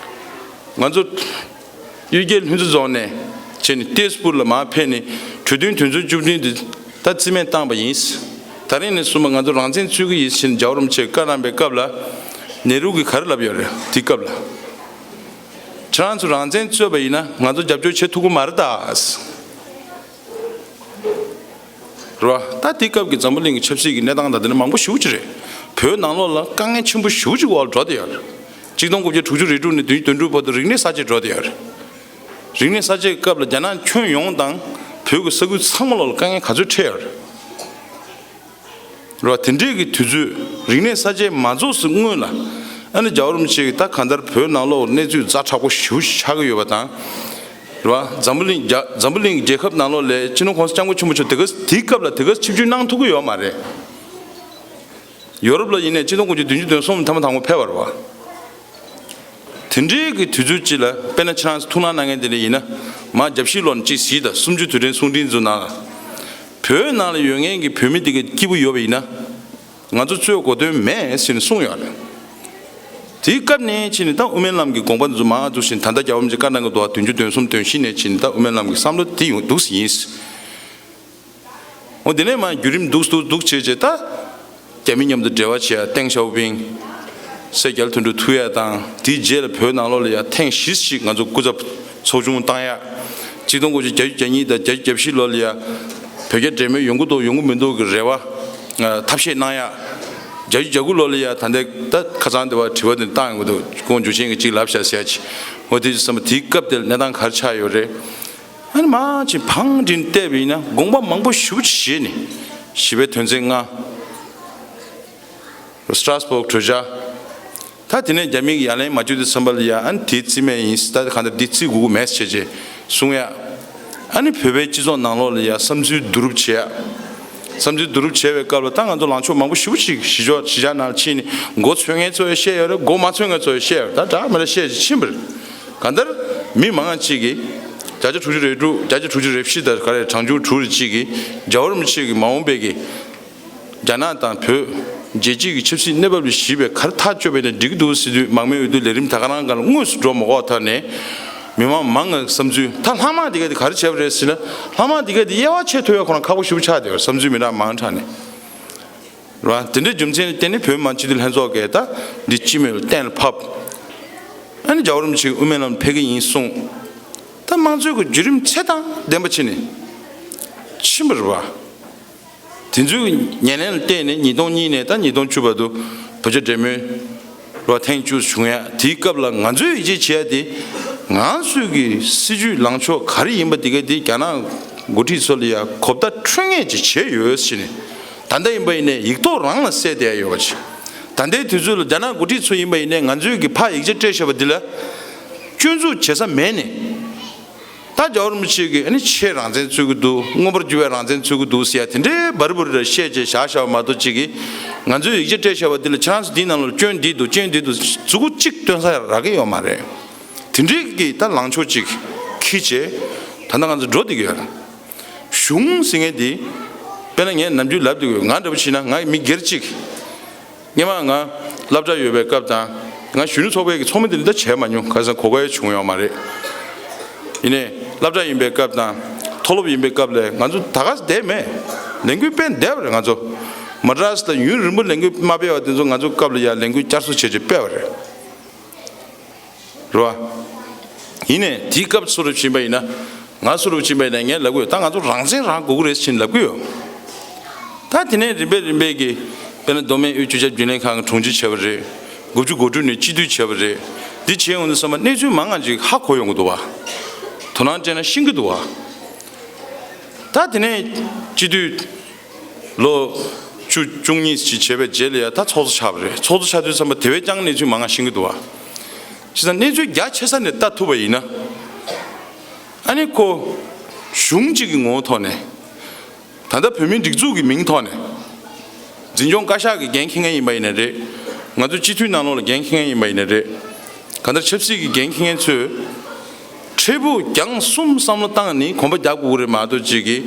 ང་ཚོ་གཡུལ་རྒྱལ་ལྷུན་རྩེ་རྫོང་ནས་བྱས་ནས་ཏེས་པུར་ལ་མར་ཕེབས་ནས་གྲོས་མཐུན་དོན་ཚན་བཅུ་བདུན་འདི་ད་རྩིས་མེད་བཏང་པ་ཡིན། ད་རིང་ནས་བཟུང་བ་ང་ཚོ་རང་བཙན་རྩོད་ཀྱི་ཡིན་ཟེར་ནས་རྒྱལ་བ་རིན་པོ་ཆེས་བཀའ་གནང་པའི་སྐབས་ལ། ནེ་རུ་གིས་ག་རེ་ལབ་ཡོད་རེད། དེ་སྐབས་ལ། ཁྱེད་རང་ཚོ་རང་བཙན་རྩོད་པ་ཡིན་ན་ང་ཚོ་རྒྱབ་སྐྱོར་བྱེད་ཐུབ་ཀྱི་མ་རེད་ད། རེད་བ། ད་དེ་སྐབས་ཀྱི་འཛམ་བུ་གླིང་གི་ཆབ་སྲིད་ཀྱི་གནས་སྟངས་དང་དེ་འདྲ་མང་པོ་ཞེ་པོ་ཅིག་རེད། བོད་ནང་ལོགས་ལ་དཀའ་ངལ་ཆེན་པོ་ཞེ་པོ་ཅིག་འོག་ལ་འགྲོ་བསྡད་ཡོད་རེད། གཅིག་སྟོང་དགུ་བརྒྱ་དྲུག་ཅུ་རེ་དྲུག་ནས་བདུན་ཅུ་དོན་དྲུག་བར་དུ་རིག་གནས་གསར་བརྗེ་འགྲོ་བསྡད་ཡོད་རེད། རིག་གནས་གསར་བརྗེ་གི་སྐབས་ལ་རྒྱ་ནག་ཁྱོན་ཡོངས་དང་བོད་ཀྱི་ས་ཁུལ་ཚང་མ་ལོགས་ལ་དཀའ་ངལ་ག་ཚོད་འཕྲད་ཡོད་རེད། རེད་བ། དེ་འདྲའི་གི་དུས་ཚོད་རིག་གནས་གསར་བརྗེ་མ་རྫོགས་སུ་སྔོན་ལ། ཨ་ནི་རྒྱལ་བ་རིན་པོ་ཆེ་གིས་ད་གང་ལྟར་བོད་ནང་ལོགས་གནས་ཚུལ་ཛ་དྲག་པོ་ཞེ་པོ་ཆགས་ཀྱི་ཡོད་པ་དང་། རེད་བ། འཛམ་བུ་གླིང་རྒྱ་འཛམ་བུ་གླིང་རྒྱལ་ཁབ་ནང་ལོགས་ལ་སྤྱི་ནོར་༸གོང་ས་༸སྐྱབས་མགོན་ཆེན་པོ་མཆོག་དེ་ག་དེའི་སྐབས་ལ་དེ་ག་ཆིབས་བསྒྱུར་གནང་ཐུབ་ཀྱི་ཡོད་མ་རེད། ཡོ་རོབ་ལ་ཡིན་ནའི་གཅིག་སྟོང་དགུ་བརྒྱ་བདུན་ཅུ་དོན་གསུམ་ཐེངས་མ་དང་པོ་ཕེབས་པ་རེད་བ། དེ་འདྲའི་གི་དུས་ཚོད་ཅིག་ལ་དཔེར་ན་ཁྱེད་རང་ཚོ་ཐུགས་སྣང་གནང་མཁན་དེ་འདྲ་ཡིན་ན། མར་རྒྱབ་བཤིག་ལོག་ནས་ཅིག་གཟིགས་དང་། གསུམ་བཅུའི་དུས་དྲན་གསུང་འཕྲིན་ཚོ་ནང་ལ། བོད་ནང་ལ་ཡོད་མཁན་གྱི་བོད་མི་དེ་ག་སྐྱིད་པོ་ཡོད་པ་ཡིན་ན། ང་ཚོ་རྩོད་དགོས་དོན་མེད་ཟེར་ནས་གསུངས་ཡོད་རེད། དེའི་སྐབས་ནས་ཕྱིན་ནས་ད་དབུ་མའི་ལམ་གྱི་དགོངས་པ་འདི་ཚོ་མར་འདུག་བཞིན་ད་ལྟ་རྒྱལ་བ་རིན་པོ་ཆེས་བཀའ་གནང་གི་འདུག་བ། བདུན་ཅུ་དོན་གསུམ་དོན་བཞི་ནས་ཕྱིན་ནས་ད་དབུ་མའི་ལམ་གྱི་བསམ་བློ་དེ་ཡོང་འདུག་སེ་ཡིན། འོ་དེ་ནས་མར་བརྒྱུད་རིམ་འདུག་འདུག་འདུག་བྱས་བྱས་ད། རྒྱ་མི་མཉམ་དུ་འབྲེལ་བ་བྱས་ཡ་ཏེང་ཞའོ་ཕིང་། སྲས་རྒྱ་ལོ་དོན་གྲུབ་ཐུག་ཡ་དང་། དེའི་རྗེས་ལ་བོད་ནང་ལོགས་ལ་ཡ་ཐེངས་བཞི་ཞིག་ང་ཚོ་སྐུ་ཚབ་ཚོགས་ཆུང་བཏང་ཡ། གཅིག་སྟོང་དགུ་བརྒྱ་བརྒྱད་ཅུ་གྱ་གཉིས་དང་བརྒྱད་ཅུ་གྱ་བཞི་ལོ་ལ་ཡ། བོད་རྒྱ་འབྲེལ་མོལ་ཡོང་གི་འདུག་ཡོང་གི་མི་འདུག་གི་རེ་བ། ཨ། ཐབས་ཤེས་གནང་ཡ། བརྒྱད་ཅུ་གྱ་དགུ་ལོ་ལ་ཡ་ད་ལྟ་ད་ཁ་སང་དེ་བ་དྲི་བ་དེ་བཏང་ཡོང་གི་འདུག་ཁོང་འཇུ་ཆེན་གྱིས་གཅིག་ལབ་ཤག་ཟེར་ཡ་ཅིག་འོ་དེ་བསམ་པ་དེའི་སྐབས་དེར་གནས་སྟངས་ག་རེ་ཆགས་ཡོད་རེད། ཨ་ནི་མར་ཅིག་བང་བསྒྲིགས་བལྟས་པ་ཡིན་ན་དགོངས་པ་མང་པོ་ཞེ་པོ་ཅིག་བཞེས་ནས། བཞི་པའི་དོན་ཚན་ལྔ། སི་ཏྲ་སི་བྷག་གྲོས་འཆར། ད་དེ་ནས་རྒྱ་མི་གིས་ཡ་ལན་མ་བྱུང་དུས་ཙམ་པ་ལ་ཡ། ཨ་ནི་དེ་རྩིས་མེད་ཡིན། ད་གང་ལྟར་འདི་རྩིས་དགོས་ཀྱི་མེད་ཟེར་བྱས་གསུང་ཡ། ཨ་ནི་བོད་པའི་སྤྱི་ཚོགས་ནང་ལོགས་ལ་ཡ་བསམ་ཚུལ་བསྡུ་རུབ་བྱས་ཡ། བསམ་ཚུལ་བསྡུ་རུབ་བྱས་པའི་སྐབས་ལ་ད་ང་ཚོ་ལངས་ཕྱོགས་མང་པོ་ཞེ་པོ་ཅིག་གཞིས་ཕྱོགས་གཞིས་ཆགས་ནང་ཕྱིན་ནས་མགོ་ཚོས་མཁན་ཚོ་ཡ་བཤད་ཡོད་རེད། མགོ་མ་ཚོས་མཁན་ཚོ་ཡ་བཤད་ཡོད་རེད། ད་འདྲ་མི་འདྲ་བཤད་ཅིག་ཕྱིན་པ་རེད། གང་ལྟར་མི་མང་ང་ཅིག་གིས་བརྒྱ་ཆ་དྲུག་ཅུ་རེ་དྲུག་བརྒྱ་ཆ་དྲུག་ཅུ་རེ་བཞི་དང་ག་རེ་གྲངས་ཆུང་དྲུག་རེ་ཅིག་གིས་རྒྱལ་བ་རིན་པོ་ཆེ་གིས་མ་འོངས་པའི་གི་རྒྱ་ནག་དང་བོད་རྒྱལ་སྤྱི་གི་ཆབ་སྲིད་གནས་བབ་ལ་གཞིགས་པའི་ག་རེ་ཐག་གཅོད་པ་ཡིན་ན་འགྲིག་གི་འདུག་ཟེར་དུས། མང་མོས་འོས་བསྡུ་ལས་རིམ་ད་ག་རང་སྒང་ལ་དངོས་སུ་འགྲོ་མ་དགོས་ཐོག་ནས་མི་མང་མང་ང་བསམ་ཚུལ། ད་ལྷག་མ་དེ་ག་དེ་ག་རེ་བྱས་པ་རེད་ཟེར་ན། ལྷག་མ་དེ་ག་དེ་དབྱེ་བ་ཕྱེ་ཐུབ་ཡ་ཁོ་རང་ཁག་པོ་ཞེ་པོ་ཆགས་བསྡད་ཡོད། བསམ་ཚུལ་མི་འདྲ་མང་དྲགས་ནས། རེད་བ། དེ་འདྲའི་རྒྱུ་མཚན་ལ་བརྟེན་ནས་བོད་མི་མང་སྤྱི་འཐུས་ལྷན་ཚོགས་ཀྱིས་ད་འདི་སྤྱི་མོས་ལ་གཏན་ལ་ཕབ། ཨ་ནི་རྒྱལ་བ་རིན་པོ་ཆེ་དབུ་མའི་ལམ་ཕེབས་ཀྱི་ཡིན་གསུངས། ད་དམངས་གཙོའི་གི་བརྒྱུད་རིམ་ཚད་དང་ལྡན་པ་བྱས་ནས་ཕྱིན་པ་རེད་བ། དེ་ཚོའི་ཉམས་ལེན་ལ་བརྟེན་ནས་ཉིས་སྟོང་གཉིས་ནས་ད་ཉིས་སྟོང་བཅུ་བར་དུ་བོད་རྒྱ་འབྲེལ་མོལ་ལོ་ཐེངས་བཅུ་བྱུང་ཡ། དེའི་སྐབས་ལ་ང་ཚོས་ཡིད་ཆེས་བྱེད་ཡ་དེ། ང་ཚོས་ཀྱི་སྲིད་བྱུས་ལངས་ཕྱོགས་ག་རེ་ཡིན་པ་དེ་ག་དེ་རྒྱ་ནག་འགོ་ཁྲིད་ཚོ་ལ་ཡ་གོ་བརྡ་འཕྲོད་མཁན་ཅིག་བྱས་ཡོད་ཟེར་ནས། ད་ལྟ་ཡིན་པ་ཡིན་ནའི་ཡིག་ཐོག་རང་ལ་གསལ་བསྡད་ཡ་ཡོད་པ་ཅིག་ད་ལྟའི་དུས་ཚོད་ལ་རྒྱ་ནག་འགོ་ཁྲིད་ཚོ་ཡིན་པ་ཡིན་ནའི་ང་ཚོས་ཀྱི་ཕར་ཡིག་ཆ་སྤྲད་བཞག་པ་འདི་ལ་སྐྱོན་འཛུགས་བྱེད་ས་མེད་ནས། ད་རྒྱལ་བ་རིན་པོ་ཆེ་གིས་ཨ་ནི་ཆེས་རང་བཙན་རྩོད་ཀྱི་འདུག་མངོན་པར་འགྱུར་བའི་རང་བཙན་རྩོད་ཀྱི་འདུག་ཟེར་ཡ་དེ་འདྲའི་འབར་འབུར་རེ་བཤད་བྱས་བཞག་བཞག་པ་མ་གཏོགས། གཅིག་གིས་ང་ཚོས་ཡིག་ཆ་སྤྲད་བཞག་པ་འདི་ལ་ཁྱེད་རང་ཚོ་འདིའི་ནང་ལ་སྐྱོན་འདི་འདུག་སྐྱོན་འདི་འདུག་མཛུབ་གུ་གཅིག་སྟོན་ས་ཡང་རག་གི་ཡོད་མ་རེད། དེ་འདྲའི་གི་ད་ལངས་ཕྱོགས་གཅིག་འཁྱེར་བྱས་ད་ལྟ་ང་ཚོ་འགྲོ་བསྡད་ཀྱི་ཡོད་རེད། གཞུང་ཟེར་མཁན་འདི་དཔེར་ན་ངས་ནམ་རྒྱུན་ལབ་བསྡད་ཀྱི་ཡོད། ང་འདྲ་པོ་བྱས་ན་ང་མི་སྒེར་གཅིག་སྔོན་མ་ང་སློབ་གྲྭ་ཡོད་པའི་སྐབས་དང་། ང་གཞོན་ནུ་ཚོགས་པའི་གི་ཚོགས་མི་དེ་འདྲ་ད་བྱས་མ་མྱོང་། ཁ་སང་གོ་སྐབས་ཡང་བྱུང་ཡོད་མ་རེད། ཡིན་ནའི་སློབ་གྲྭ་ཡིན་པའི་སྐབས་དང་མཐོ་སློབ་ཡིན་པའི་སྐབས་ལ་ང་ཚོ་ད་ག་སེ་བསྡད་མེད། ལས་འགུལ་སྤེལ་བསྡད་པ་རེད། ང་ཚོ་མ་ཏྲ་སི་ལ་ཡུན་རིང་པོ་ལས་འགུལ་མ་སྤེལ་བ་དེ་ཚོ་ང་ཚོ་སྐབས་ལ་ཡ་ལས་འགུལ་བསྐྱར་གསོ་བྱས་བྱས་སྤེལ་བ་རེད། རེད་བ། ཡིན་ནའི་དེའི་སྐབས་སུ་རུ་ཕྱིན་པ་ཡིན་ན། ང་སུ་རུ་ཕྱིན་པ་ཡིན་ན་ངས་ལབ་གི་ཡོད། ད་ང་ཚོ་རང་བཙན་རང་དགོས་ཀྱི་རེད་ཟེར་ནས་ལབ་གི་ཡོད། ད་དེ་ནས་རིམ་པས་རིམ་པས་ཀྱི་དཔེར་ན་མདོ་སྨད་དབུས་ཆོས་ཁྱབ་རྒྱུན་ལས་ཁང་གི་དྲུང་ཆེ་བྱས་པ་རེད། དགུ་བཅུ་གོ་དྲུག་ནས་སྤྱི་འཐུས་བྱས་པ་རེད། འདི་བྱས་ཡོང་དུས་ཙམ་པ་གནས་ཚུལ་མང་ང་ཅིག་ཧ་གོ་ཡོང་གི་འདུག་བ། དོ་སྣང་སྤྲད་ན་ཤེས་ཀྱི་འདུག་བ། ད་དེ་ནས་སྤྱི་འཐུས་ལོ་བཅུ་བཅུ་གཉིས་ཅིག་བྱས་པའི་རྗེས་ལ་ཡ་ད་ཚོགས་གཙོ་ཆགས་པ་རེད། ཚོགས་གཙོ་ཆགས་དུས་ཙམ་པ་དེ་བས་ཀྱང་གནས་ཚུལ་མང་ང་ཤེས་ཀྱི་འདུག་བ། བྱས་ཙང་གནས་ཚུལ་རྒྱ་ཆེ་ས་ནས་ལྟ་ཐུབ་པ་ཡིན་ན། ཨ་ནི་ཁོ་གཞུང་གཅིག་གི་ངོ་བོ་ཐོག་ནས། ད་ལྟ་བོད་མིའི་སྒྲིག་འཛུགས་ཀྱི་མིང་ཐོག་ནས། འཛིན་སྐྱོང་བཀའ་ཤག་གི་འགན་འཁྱེར་མཁན་ཡིན་པ་ཡིན་ན་རེད། ང་ཚོ་སྤྱི་འཐུས་ནང་ལོགས་ལ་འགན་འཁྱེར་མཁན་ཡིན་པ་ཡིན་ན་རེད། གང་ལྟར་ཆབ་སྲིད་ཀྱི་འགན་འཁྱེར་མཁན་ཚོས། འཕྲལ་ཕུགས་རྒྱང་གསུམ་བསམ་བློ་བཏང་ནས་གོམ་པ་རྒྱག་དགོས་ཀྱི་རེད་མ་གཏོགས་ཅིག་གིས།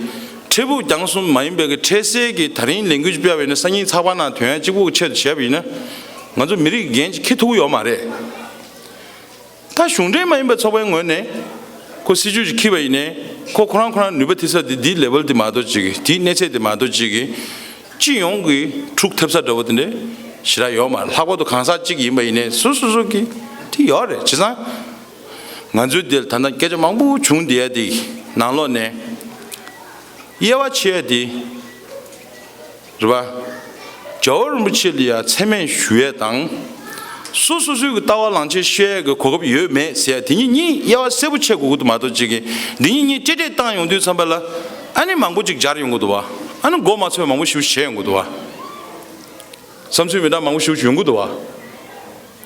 འཕྲལ་ཕུགས་རྒྱང་གསུམ་མ་ཡིན་པའི་གི་འཕྲལ་སེལ་གྱི་ད་རིང་ལས་འགུལ་ཅིག་སྤེལ་བ་ཡིན་ན་སང་ཉིན་ཚགས་པར་ནང་ཐོན་ཡ་གཅིག་པུ་གི་ཆེད་དུ་བྱས་པ་ཡིན་ན། ང་ཚོ་མི་རིགས་ཀྱི་འགན་ཅིག་འཁྱེར་ཐུབ་ཀྱི་ཡོད་མ་རེད། ད་གཞུང་འབྲེལ་མ་ཡིན་པའི་ཚོགས་པའི་ངོས་ནས་ཁོ་སྲིད་ཇུས་ཅིག་འཁྱེར་བ་ཡིན་ནའི་ཁོ་ཁོ་རང་ཁོ་རང་ནུས་པ་དེ་ཚོ་དེ་དེའི་ལེ་ཝལ་དེ་མ་གཏོགས་ཅིག་གི་དེའི་གནས་ཚད་དེ་མ་གཏོགས་ཅིག་གི་སྤྱི་ཡོངས་ཀྱི་འཁྲུག་ཐེབས་ས་འདྲ་བོ་དེ་འདྲ་ཞེ་དྲག་ཡོད་མ་རེད། ལྷག་པར་དུ་གང་ཟག་གཅིག་ཡིན་པ་ཡིན་ནའི་སོ་སོ་སོ་གི་དེ་ཡོད་རེད། བྱས་ཙང་ང་ཚོའི་འདིར་ད་ལྟ་སྐད་ཆ་མང་པོ་བྱུང་བསྡད་ཡ་དེ་ནང་ལོགས་ནས་དབྱེ་བ་ཕྱེ་ཡ་དེ། རེད་པ། རྒྱལ་བ་རིན་པོ་ཆེ་ལ་ཡ་མཚན་སྨད་ཞུ་ཡས་དང་། སོ་སོ་སོའི་གི་ལྟ་བ་ལངས་ཆེ་བཤད་ཡས་གི་གོ་སྐབས་ཡོད་མེད་ཟེར་ཡ་དེ་གཉིས་གཉིས་དབྱེ་བ་གསལ་པོ་ཕྱེ་དགོས་ཀྱི་འདུག་མ་གཏོགས་ཅིག་གིས་འདི་གཉིས་གཉིས་ཏྲེ་ཏྲེ་བཏང་ཡོང་དུས་ཙམ་པ་ལ་ཨ་ནི་མང་པོ་ཅིག་འབྱར་ཡོང་གི་འདུག་བ། ཨ་ནི་མགོ་མ་ཚོས་མང་པོ་ཞིག་བྱས་ཡོང་གི་འདུག་བ། བསམ་ཚུལ་མི་འདྲ་མང་པོ་ཞིག་ཡོང་གི་འདུག་བ།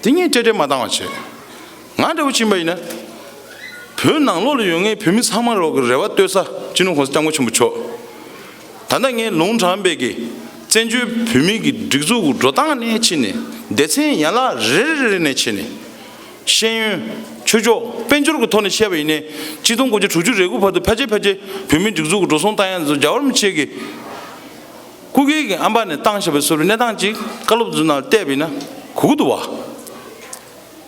དེ་གཉིས་ཏྲེ་ཏྲེ་མ་བཏང་བ་བྱས། ང་འདྲ་བོ་ཕྱིན་པ་ཡིན་ན། བོད་ནང་ལོགས་ལ་ཡོད་མཁན་བོད་མི་ཚང་མ་རོགས་ཀྱི་རེ་བ་གཏོད་ས་སྤྱི་ནོར་༸གོང་ས་༸སྐྱབས་མགོན་ཆེན་པོ་མཆོག་ད་ལྟ་ངས་ལུང་དྲངས་པའི་གི་བཙན་བྱོལ་བོད་མི་གི་སྒྲིག་འཛུགས་འགྲོ་སྟངས་ནས་ཕྱིན་ནས་སྡེ་ཚན་ཡན་ལག་རེ་རེ་རེ་རེ་ནས་ཕྱིན་ནས། ཤེས་ཡོན། ཆོས་ཕྱོགས་དཔལ་འབྱོར་གྱི་ཐོག་ནས་བཤད་པ་ཡིན་ནའི་གཅིག་སྟོང་དགུ་བརྒྱ་དྲུག་ཅུ་རེ་དགུ་བར་དུ་ཕལ་ཆེར་ཕལ་ཆེར་བོད་མིའི་སྒྲིག་འཛུགས་ཀྱི་འགྲོ་སོང་བཏང་ཡ་ཚོ་རྒྱལ་བ་རིན་པོ་ཆེ་གི་སྐུ་སྒེར་གྱི་ཨམ་བག་ནས་བཏང་བཞག་པའི་བཟོ་འདྲའི་གནས་སྟངས་ཅིག་བཀའ་སློབ་ཚོའི་ནང་བལྟས་པ་ཡིན་ན་གོ་གི་འདུག་བ།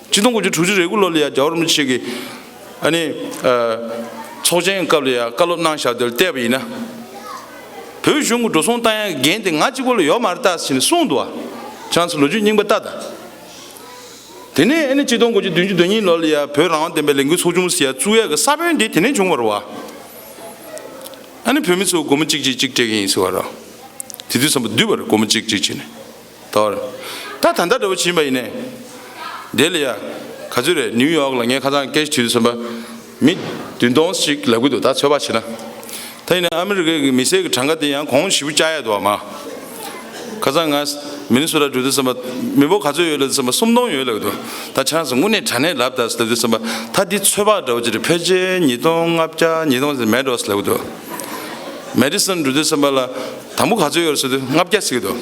གཅིག་སྟོང་དགུ་བརྒྱ་དྲུག་ཅུ་རེ་དགུ་ལོ་ལ་ཡ་རྒྱལ་བ་རིན་པོ་ཆེ་གིས་ཨ་ནི་ཨ་ཚོགས་ཆེན་སྐབས་ལ་ཡ་བཀའ་སློབ་གནང་བཞག་དེ་ལ་བལྟས་པ་ཡིན་ན། བོད་གཞུང་གི་འགྲོ་སོང་བཏང་ཡ་འགན་དེ་ང་གཅིག་པོ་ལ་ཡོད་མ་རེད་ད་ཟེར་ནས་གསུངས་འདུག་བ། ཁྱེད་རང་ཚོ་ལོ་རྒྱུས་རྙིང་པ་ལྟ་དང་། དེ་ནས་ཨ་ནི་གཅིག་སྟོང་དགུ་བརྒྱ་བདུན་ཅུ་དོན་གཉིས་ལོ་ལ་ཡ་བོད་རང་དབང་བདེན་པའི་ལས་འགུལ་ཚོགས་ཆུང་ཟེར་ཡ་བཙུགས་ཡ་གི་ས་བོན་དེ་དེ་ནས་བྱུང་བ་རེད་བ། ཨ་ནི་བོད་མི་ཚོ་སྒོར་མོ་གཅིག་གཅིག་གཅིག་སྤྲད་ཀྱི་ཡིན་ཟེར་བ་རེད། དེ་དུས་ཙམ་པ་བསྡུས་པ་རེད། སྒོར་མོ་གཅིག་གཅིག་བྱས་ནས། ད་བར། ད་ད་ལྟ་འདྲ་བོ་ཕྱིན་པ་ཡིན་ནའི། དེ་ལ་ཡ། ག་ཚོད་རེད། ནིའུ་ཡོག་ལ་ངས་ཁ་སང་སྐད་ཆ་དྲིས་དུས་ཙམ་པ། མི་བདུན་སྟོང་ཞིག་ལབ་གི་འདུག་ད་ཚོད་དཔག་བྱས་ན། ད་ཡིན་ན་ཨ་མི་རི་ཀའི་མི་སེར་གྱི་གྲངས་ཀ་དེ་ཡང་གོང་ཞེ་པོ་བཅག་ཡ་འདུག་བ་མ། ཁ་སང་ང་མི་ནི་སོ་ཊ་འགྲོ་དུས་ཙམ་པ་མི་འབོར་ག་ཚོད་ཡོད་ལབ་དུས་ཙམ་པ་སུམ་སྟོང་ཡོད་ལབ་འདུག་ད་ཁྱེད་རང་ཚོ་དངོས་གནས་དྲང་གནས་ལབ་ད་ཟེར་ལབ་དུས་ཙམ་པ་ད་འདི་ཚོད་དཔག་འདྲ་བོ་ཅིག་རེད། ཕལ་ཆེར་ཉིས་སྟོང་ལྔ་བརྒྱ་ཉིས་སྟོང་ཟེར་མེད་འགྲོ་ཟེར་ལབ་འདུག་མེ་ཌི་སོན་འགྲོ་དུས་ཙམ་པ་ལ་དང་པོ་ག་ཚོད་ཡོད་རེད་ཟེར་དུས་ལྔ་བརྒྱ་ཟེར་གི་འདུག་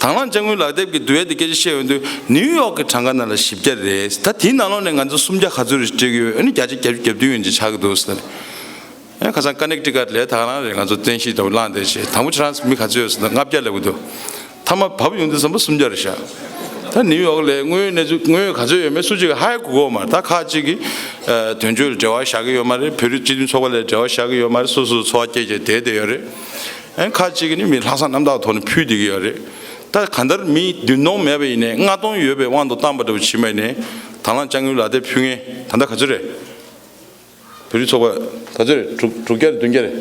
དང་བླངས་དཔྱ་དངུལ་ལག་དེབ་ཀྱི་བསྡུ་ཡས་དེ་སྐད་ཆ་བཤད་ཡོང་དུས་ནིའུ་ཡོག་གི་གྲངས་ཀ་ནང་ལ་བཞི་བརྒྱ་རེད། ད་དེའི་ནང་ལོགས་ནས་ང་ཚོ་སུམ་བརྒྱ་ག་ཚོད་རེད་སྤྲད་གི་ཡོད། ཨ་ནི་བརྒྱ་ཆ་བརྒྱད་ཅུ་གྱ་བདུན་ཡོད་ཅིག་ཆགས་གི་འདུག་ཟེར། ཨེ་ཁ་སང་ཀ་ནེག་ཊི་ཀཊ་ལས་ད་ག་རང་རེད། ང་ཚོ་རྟེན་གཞི་དང་བླངས་ཏེ་བྱས་དང་པོ་ཁྱེད་རང་ཚོ་མི་ག་ཚོད་ཡོད་ཟེར་ན་ལྔ་བརྒྱ་ལབ་གི་འདུག་མཐའ་མ་བབས་ཡོང་དུས་ཙམ་པ་སུམ་བརྒྱ་རེད་ཤག་ད་ནིའུ་ཡོག་ལ་དངུལ་གནས་ཚུལ་དངུལ་ག་ཚོད་ཡོད་མེད་སུ་གཅིག་ཧ་ཡ་གོ་གི་ཡོད་མ་རེད། ད་ཁག་ཅིག་གིས་ཨ་དོན་གཅོད་ལ་འབྲེལ་བ་བཞག་གི་ཡོད་མ་རེད། བོད་རིགས་སྤྱི་མཐུན་ཚོགས་པ་ལ་འབྲེལ་བ་བཞག་གི་ཡོད་མ་རེད། སོ་སོའི་འཚོ་བ་སྐྱེལ་བྱས་བསྡད་བསྡད་ཡོད་རེད། ཨ་ཁག་ཅིག་གིས་ནི་མི་ལྷག་བསམ་རྣམ་དག་ཐོག་ནས་ཕུལ་བསྡད་ཀྱི་ཡོད་རེད། ད་གང་ལྟར་མི་བདུན་སྟོང་མེད་པ་ཡིན་ནའི་ལྔ་སྟོང་ཡོད་པའི་དབང་དུ་བཏང་པ་འདྲ་བོ་བྱེད་མ་ཡིན་ནའི་དང་བླངས་དཔྱ་དངུལ་ལག་དེབ་ཕུལ་མཁན་ད་ལྟ་ག་ཚོད་རེད། བོད་རིགས་ཚོགས་པ་ག་ཚོད་རེད། དྲུག་དྲུག་བརྒྱ་རེད། བདུན་བརྒྱ་རེད།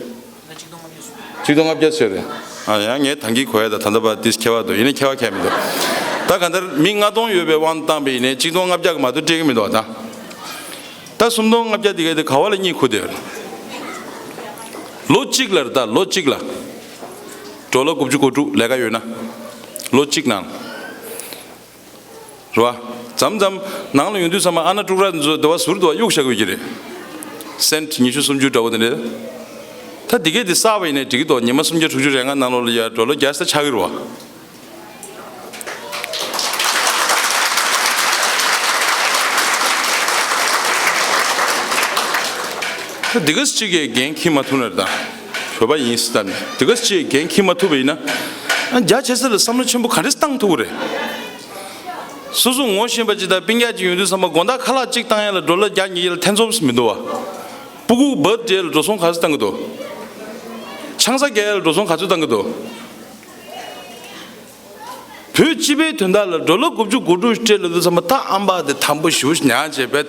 གཅིག་སྟོང་ལྔ་བརྒྱ་ཚོད་རེད། ཨ་ཡང་ངས་ད་གིན་གོ་ཡ་ད་ད་ལྟ་བར་ཏིས་ཁྱད་པར་འདུག་ཡིན་ནའི་ཁྱད་པར་གང་ཡང་མི་འདུག་ད་གང་ལྟར་མི་ལྔ་སྟོང་ཡོད་པའི་དབང་དུ་བཏང་པ་ཡིན་ནའི་གཅིག་སྟོང་ལྔ་བརྒྱ་གི་མ་གཏོགས་སྤྲད་ཀྱི་མི་འདུག་ད་ད་སུམ་སྟོང་ལྔ་བརྒྱ་དེ་ག་དེ་ག་བ་ལ་གཉིད་ཁུག་བསྡད་ཡོད་རེད། ལོ་གཅིག་ལ་རེད། ད་ལོ་གཅིག་ལ་ཌོ་ལར་དགུ་བཅུ་གོ་དྲུག་ལས་ཀ་ཡོད་ན་ལོ་གཅིག་ནང་། རེད་བ། མཚམས་མཚམས་ནང་ལ་ཡོང་དུས་ཚང་མ་ཨ་ན་ཀྲུག་ར་འདི་ཚོ་དེ་བ་ཟུར་དུ་བ་གཡུག་བཞག་དགོས་ཀྱི་རེད། སེན་ཊི་ཉི་ཤུ་སུམ་ཅུ་འདྲ་བོ་དེ་འདྲས། ད་འདི་གས་དེ་བསགས་པ་ཡིན་ནའི་འགྲིག་གི་འདུག་ཉི་མ་སུམ་བརྒྱ་དྲུག་ཅུ་རེ་ལྔ་ནང་ལོགས་ལ་ཡ་ཌོ་ལར་བརྒྱ་ཙམ་ཆགས་ཀྱི་རེད་བ། ད་འདི་གས་གཅིག་གིས་འགན་འཁྱེར་མ་ཐུབ་ན་རེད་ད། བོད་པ་ཡིན་སྲིད་ད་ནི་འདི་གས་གཅིག་གིས་འགན་འཁྱེར་མ་ཐུབ་པ་ཡིན་ན། ཨ་རྒྱ་ཆེ་ས་ལ་བསམ་བློ་ཆེན་པོ་ག་འདྲས་བཏང་ཐུབ་ཀྱི་རེད། སོ་སོ་ངོ་ཤེས་པ་ཅིག་དང་སྤུན་ཀྱག་ཅིག་ཡོང་དུས་ཙམ་པ་དགོང་དག་ཁ་ལག་གཅིག་བཏང་ཡ་ལ་ཌོ་ལར་བརྒྱ་ཉིས་བརྒྱ་ལ་ཐེ་ཚོམ་མི་འདུག་བ། སྤུ་གུ་བར་ཌེ་ལ་འགྲོ་སོང་ག་ཚོད་བཏང་གི་འདུག་ཆང་ས་བརྒྱབ་ཡ་ལ་འགྲོ་སོང་ག་ཚོད་བཏང་གི་འདུག་བོད་སྤྱི་པའི་དོན་དག་ལ་ཌོ་ལར་དགུ་བཅུ་གོ་དྲུག་སྤྲད་ལབ་དུས་ཙམ་པ་ད་ཨམ་བག་དེ་དམ་པོ་ཞེ་པོ་ཉར་བྱས་པས།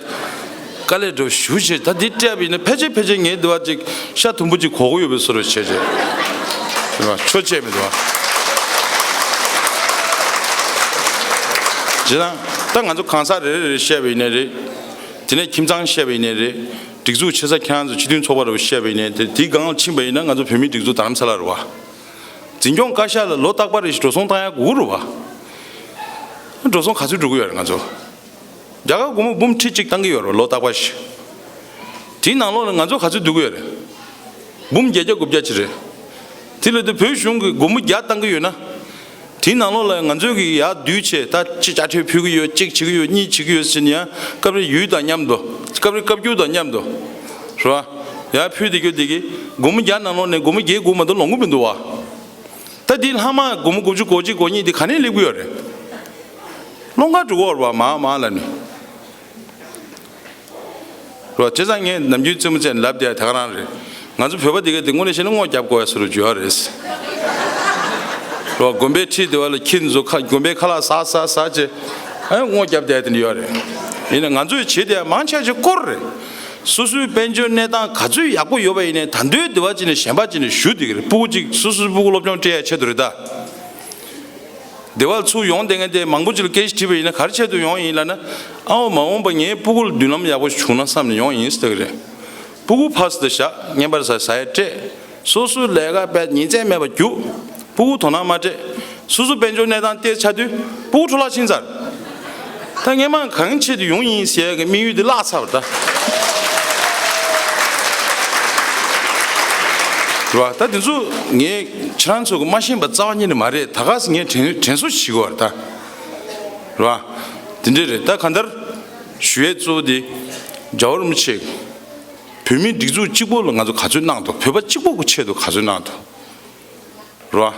དཀའ་ལས་འགྲོ་ཞུ་བྱེད་ད་འདི་སྤྲད་པ་ཡིན་ན་ཕལ་ཆེར་ཕལ་ཆེར་ངའི་འདི་བ་ཅིག་ཤ་དུམ་བུ་ཅིག་གོ་གི་ཡོད་པའི་བཟོ་འདྲ་བྱས་བྱས། ཆོ་བྱས་མི་འདུག་བ། བྱས་ཙང་ད་ང་ཚོ་གང་ཟག་རེ་རེ་རེ་བཤད་པ་ཡིན་ནའི་རེད། དེ་ནས་ཁྱིམ་ཚང་བཤད་པ་ཡིན་ནའི་རེད། སྒྲིག་འཛུགས་ཆེ་ས་ཁྱེད་རང་ཚོ་སྤྱི་མཐུན་ཚོགས་པ་རེ་བཤད་པ་ཡིན་ནའི་དེ་དེའི་སྒང་ལ་ཕྱིན་པ་ཡིན་ན་ང་ཚོ་བོད་མིའི་སྒྲིག་འཛུགས་རྡ་རམ་ས་ལ་རེད་བ། འཛིན་སྐྱོང་བཀའ་ཤག་ལ་ལོ་རྟག་པར་རེ་བཞིན་འགྲོ་སོང་བཏང་ཡ་དགོས་རེད་བ། འགྲོ་སོང་ག་ཚོད་འགྲོ་གི་ཡོད་རེད་ང་ཚོ། རྒྱ་གར་སྒོར་མོ་འབུམ་ཁྲི་གཅིག་བཏང་གི་ཡོད་རེད་ལོ་རྟག་པར་ཞིག་དེའི་ནང་ལོགས་ལ་ང་ཚོ་ག་ཚོད་བསྡུ་གི་ཡོད་རེད། འབུམ་བརྒྱད་བརྒྱ་དགུ་བརྒྱ་ཅིག་རེད། དེ་ལས་དུ་བོད་གཞུང་གིས་སྒོར་མོ་བརྒྱ་བཏང་གི་ཡོད་ན། དེའི་ནང་ལོགས་ལ་ང་ཚོས་ཀྱི་ཡར་བསྡུས་བྱས་ད་གཅིག་དཔྱ་ཁྲལ་ཕུལ་གི་ཡོད། གཅིག་བྱེད་ཀྱི་ཡོད། གཉིས་བྱེད་ཀྱི་ཡོད་ཟེར་ནས་ཡང་སྐབས་རེ་ཡུལ་དང་མཉམ་དུ། སྐབས་རེ་བཀའ་བརྒྱུད་དང་མཉམ་དུ། རེད་བ། ཡར་ཕུལ་བསྡད་རྒྱུ་དེ་གི་སྒོར་མོ་བརྒྱ་ནང་ལོགས་ནས་སྒོར་མོ་བརྒྱད་དགུ་མ་གཏོགས་ལོངས་གི་མི་འདུག་བ། ད་དེའི་ལྷག་མ་སྒོར་མོ་དགུ་བཅུ་གོ་གཅིག་གོ་གཉིས་དེ་ག་ནས་སླེབས་ཀྱི་ཡོད་རེད། སློང་ག་འགྲོ་གི་ཡོད་རེད་བ། མ་མ་ལ་ནི། རོ། བྱས་ཙང་ངས་ནམ་རྒྱུན་རྩེད་མོ་རྩེ་ནས་ལབ་བསྡད་ཡ་དེ་ག་རང་རེད། ང་ཚོ་བོད་པ་དེ་གས་དེ་དངོས་གནས་བཤད་ན་དངོས་རྒྱབ་དགོས་ཡ་སུ་རུ་འཇུ་ཡ་རེད། རོ། དགོན་པའི་ཁྲིད་དེ་བ་ལ་ཁྱི་ཚོ་ཁ་དགོན་པའི་ཁ་ལག་ཟ་ཟ་ཟ་བྱས། ཨ་དངོས་རྒྱབ་བསྡད་ཡ་དེ་འདྲ་ཡོད་རེད། ཡིན་ན་ང་ཚོས་བྱེད་བསྡད་ཡ་མང་ཆེ་ཆེ་སྐོར་རེད། སོ་སོའི་དཔལ་འབྱོར་གནས་སྟངས་ག་ཚོད་ཡག་པོ་ཡོད་པ་ཡིན་ནའི་ད་འདོད་བདེ་བ་ཅིག་ནས་གཞན་པ་ཅིག་ནས་ཞུ་བསྡད་ཀྱི་རེད། སྤུ་གུ་གཅིག་སོ་སོའི་སྤུ་གུ་སློབ་སྦྱོང་སྤྲད་ཡ་ཆེད་དུ་རེད་ད། སྡེ་བར་ཚུར་ཡོང་བསྡད་མཁན་དེ་མང་པོ་ཅིག་ལ་སྐད་ཆ་དྲིས་པ་ཡིན་ན་ག་རེ་ཆེད་དུ་ཡོང་ཡིན་ལབ་ན། ཨའོ་མ་འོངས་པ་ངའི་སྤུ་གུ་ལ་མདུན་ལམ་ཡག་པོ་ཞིག་བྱུང་ན་བསམ་ནས་ཡོང་ཡིན་ཟེར་གི་རེད། སྤུ་གུ་ཕ་སི་ཏི་བཞག་བརྙན་པར་ཟ་ཟ་ཡ་སྤྲད། སོ་སོའི་ལས་ཀ་དཔེ་ཉིན་མཚན་མེད་པ་རྒྱུག་སྤུ་གུ་དོ་སྣང་མ་སྤྲད། སོ་སོ་དཔལ་འབྱོར་གནས་སྟངས་བལྟས་ཚར་དུས་སྤུ་གུ་འཕྲོ་བརླག་ཕྱིན་ཚར། ད་སྔན་མ་གང་ཆེད་དུ་ཡོང་ཡིན་ཟེར་ཡ་གི་དམིགས་ཡུལ་དེ་བརླག་ཚར་བ་ད། རེད་བ། ད་དེ་ཚོ་ངས་ཁྱེད་རང་ཚོ་གི་མ་ཤེས་པ་རྩ་བ་ཉིད་ནས་མ་རེད། ད་ག་སེ་ངས་དྲན་དྲན་གསོ་ཞིག་བར་ད། རེད་བ། དེ་འདྲས་རེད། ད་གང་ལྟར་ཞུ་ཡས་གཙོ་བོ་དེ་རྒྱལ་བ་རིན་པོ་ཆེ་བོད་མིའི་སྒྲིག་འཛུགས་གཅིག་པོ་ལ་ང་ཚོ་ག་ཚོད་གནང་འདུག་བོད་པ་གཅིག་པོ་གི་ཆེད་དུ་ག་ཚོད་གནང་འདུག་རེད་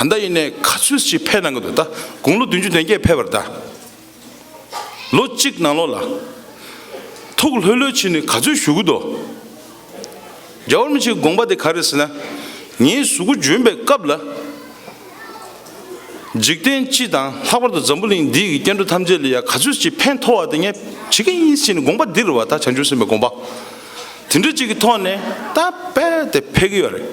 བ། ད་ལྟ་ཡིན་ནའི་ག་ཚོད་ཅིག་ཕེབས་གནང་གི་འདུག་ད་དགུང་ལོ་བདུན་ཅུ་དོན་བརྒྱད་ཕེབས་པ་རེད་ད། ལོ་གཅིག་ནང་ལོགས་ལ། ཐུགས་ལྷོད་ལྷོད་བྱས་ནས་ག་ཚོད་བཞུགས་ཀྱི་འདུག་རྒྱལ་བ་རིན་པོ་ཆེའི་དགོངས་པ་དེ་ག་རེ་ཟེར་ན། ངའི་གཟུགས་པོ་འབྱོན་པའི་སྐབས་ལ། འཇིག་རྟེན་སྤྱི་དང་ལྷག་པར་དུ་འཛམ་བུ་གླིང་འདི་ཡི་སྐྱེ་འགྲོ་ཐམས་ཅད་ལ་ཡང་ག་ཚོད་ཅིག་ཕན་ཐོགས་པ་དེ་ངས་བྱེད་ཀྱི་ཡིན་ཟེར་ནས་དགོངས་པ་འདི་རེད་བ། ད་བྱང་ཆུབ་སེམས་དཔའི་དགོངས་པ། དེ་འདྲ་ཅིག་གི་ཐོག་ནས་ད་དཔེ་དེ་ཕེབས་ཀྱི་ཡོད་རེད།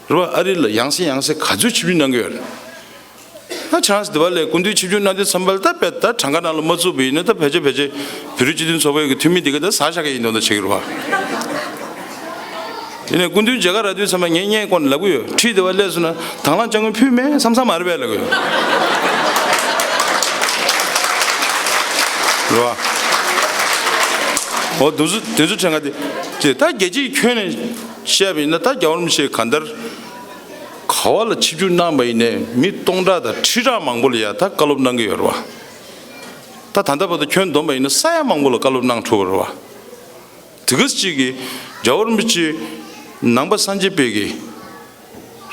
རེད་བ། ཨ་རི་ལ་ཡང་སེ་ཡང་སེ་ག་ཚོད་ཆིབས་བསྒྱུར་གནང་གི་ཡོད་རེད། ད་ཆང་སི་དེ་བ་ལས་སྐུ་མདུན་ཆིབས་བསྒྱུར་གནང་དུས་ཙམ་པ་ལ་ད་བས་ད་གྲངས་ཀ་ནང་ལ་མ་བཙུགས་པ་ཡིན་ན་ད་ཕལ་ཆེར་ཕལ་ཆེར་བོད་རིགས་སྤྱི་མཐུན་ཚོགས་པའི་གི་འཐུས་མི་དེ་ག་ད་ཟ་ཤ་ག་ཡིན་མདོག་མདོག་བྱེད་ཀྱི་རེད་བ། ཡིན་ནའི་སྐུ་མདུན་མཇལ་ཁ་རག་དུས་ཙམ་པ་ངས་བརྙན་བསྐོར་ནས་ལབ་གི་ཡོད། ཁྲིད་དེ་བ་སླེབས་སོང་ན་དང་བླངས་སྐྱབས་མགོན་ཕུལ་མེད་བསམ་བསམ་མ་རེད་པས་ལབ་གི་ཡོད། རེད་བ། འོ་དུ་ཚོ་དུ་ཚོ་ཁྲེང་ཁ་དེ་ཅེ་ད་རྒྱལ་སྤྱིའི་ཁྱོན་ནས་བཤད་པ་ཡིན་ན་ད་རྒྱལ་བ་རིན་པོ་ཆེ་གང་ལྟར། ག་བ་ལ་ཆིབས་བསྒྱུར་གནང་པ་ཡིན་ནའི་མི་སྟོང་ཕྲག་དང་ཁྲི་ཕྲག་མང་པོ་ལ་ཡང་ད་བཀའ་སློབ་གནང་གི་ཡོད་རེད་བ། ད་ད་ལྟ་བར་དུ་ཁྱོན་བསྡོམས་པ་ཡིན་ན་ས་ཡ་མང་པོ་ལ་བཀའ་སློབ་གནང་ཐུབ་པ་རེད་བ། དེ་ག་ཅིག་གིས་རྒྱལ་བ་རིན་པོ་ཆེ་ནང་པ་སངས་རྒྱས་པའི་གི་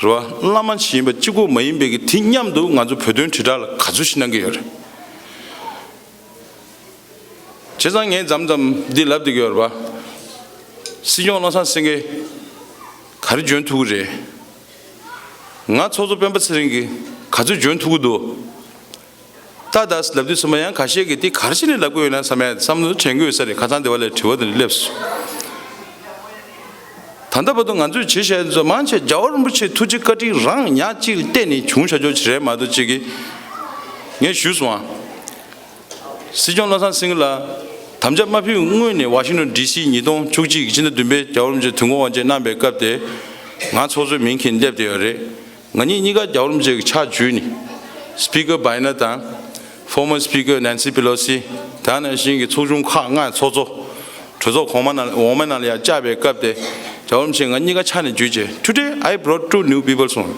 རེད་བ། བླ་མ་ཞིག་ཡིན་པ་གཅིག་པོ་མ་ཡིན་པའི་གི་དེ་མཉམ་དུ་ང་ཚོ་བོད་དོན་དྲིལ་བསྒྲགས་ལ་ག་ཚོད་ཞིག་གནང་གི་ཡོད་རེད། བྱས་ཙང་ངས་མཚམས་མཚམས་འདི་ལབ་བསྡད་ཀྱི་ཡོད་རེད་པ། སྲིད་སྐྱོང་བློ་བཟང་སེང་གེ་ག་རེ་འཇོན་ཐུབ་ཀྱི་རེད། ང་ཚོགས་གཙོ་སྤེན་པ་ཚེ་རིང་གིས་ག་ཚོད་འཇོན་ཐུབ་ཀྱི་འདུག་ད་ད་ལབ་དུས་ཙམ་པ་ཡང་ཁ་ཤས་ཀྱིས་འདི་ག་རེ་བྱས་ནས་ལབ་ཀྱི་ཡོད་ན་བསམ་ཡ་བསམ་བློ་དྲན་གྱི་ཡོད་ས་རེད། ཁ་སང་དེ་བ་ལས་དྲི་བ་དེ་འདྲ་སླེབས་སོང་། ད་ལྟ་བར་དུ་ང་ཚོས་བྱེད་བཞག་ཡ་ཚོ་མང་ཆེ་རྒྱལ་བ་རིན་པོ་ཆེའི་ཐུགས་རྗེ་བཀའ་དྲིན་རང་ཉག་གཅིག་ལ་བརྟེན་ནས་བྱུང་བཞག་ཆོག་ཅིག་རེད་མ་གཏོགས་ཅིག་གིས་ངས་ཞུས་སོང་ཨ། སྲིད་སྐྱོང་བློ་བཟང་སེང་གེ་ལགས་དམ་བཅའ་མ་ཕུལ་སྔོན་ནས་ཝ་ཤིང་ཊོན་ཌི་སི་ཉིས་སྟོང་བཅུ་གཅིག་གི་ཕྱི་ཟླ་བདུན་པའི་རྒྱལ་བ་རིན་པོ་ཆེ་དུས་འཁོར་དབང་ཆེན་གནང་པའི་སྐབས་དེ་ང་ཚོགས་གཙོའི་མིང་འཁྱེར་སླེབས་བསྡད་ཡོད་རེད། ང་གཉིས་གཉིས་ཀ་རྒྱལ་བ་རིན་པོ་ཆེ་གི་ཕྱག་འཇུས་ནས་སི་པི་ཀར་བྷའི་ནར་དང་ཕོར་མར་སི་པི་ཀར་ནན་སི་པེ་ལོ་སི་དེ་ནང་བཞིན་གྱི་ཚོགས་ཆུང་ཁག་ལྔའི་ཚོགས་གཙོ་གྲོས་ཚོགས་གོང་མ་ནང་འོག་མའི་ནང་ལ་ཡང་བཅར་བའི་སྐབས་དེ་རྒྱལ་བ་རིན་པོ་ཆེ་ང་གཉིས་ཀ་ཕྱག་ནས་འཇུས་རྗེས་Today I brought two new people གསུངས།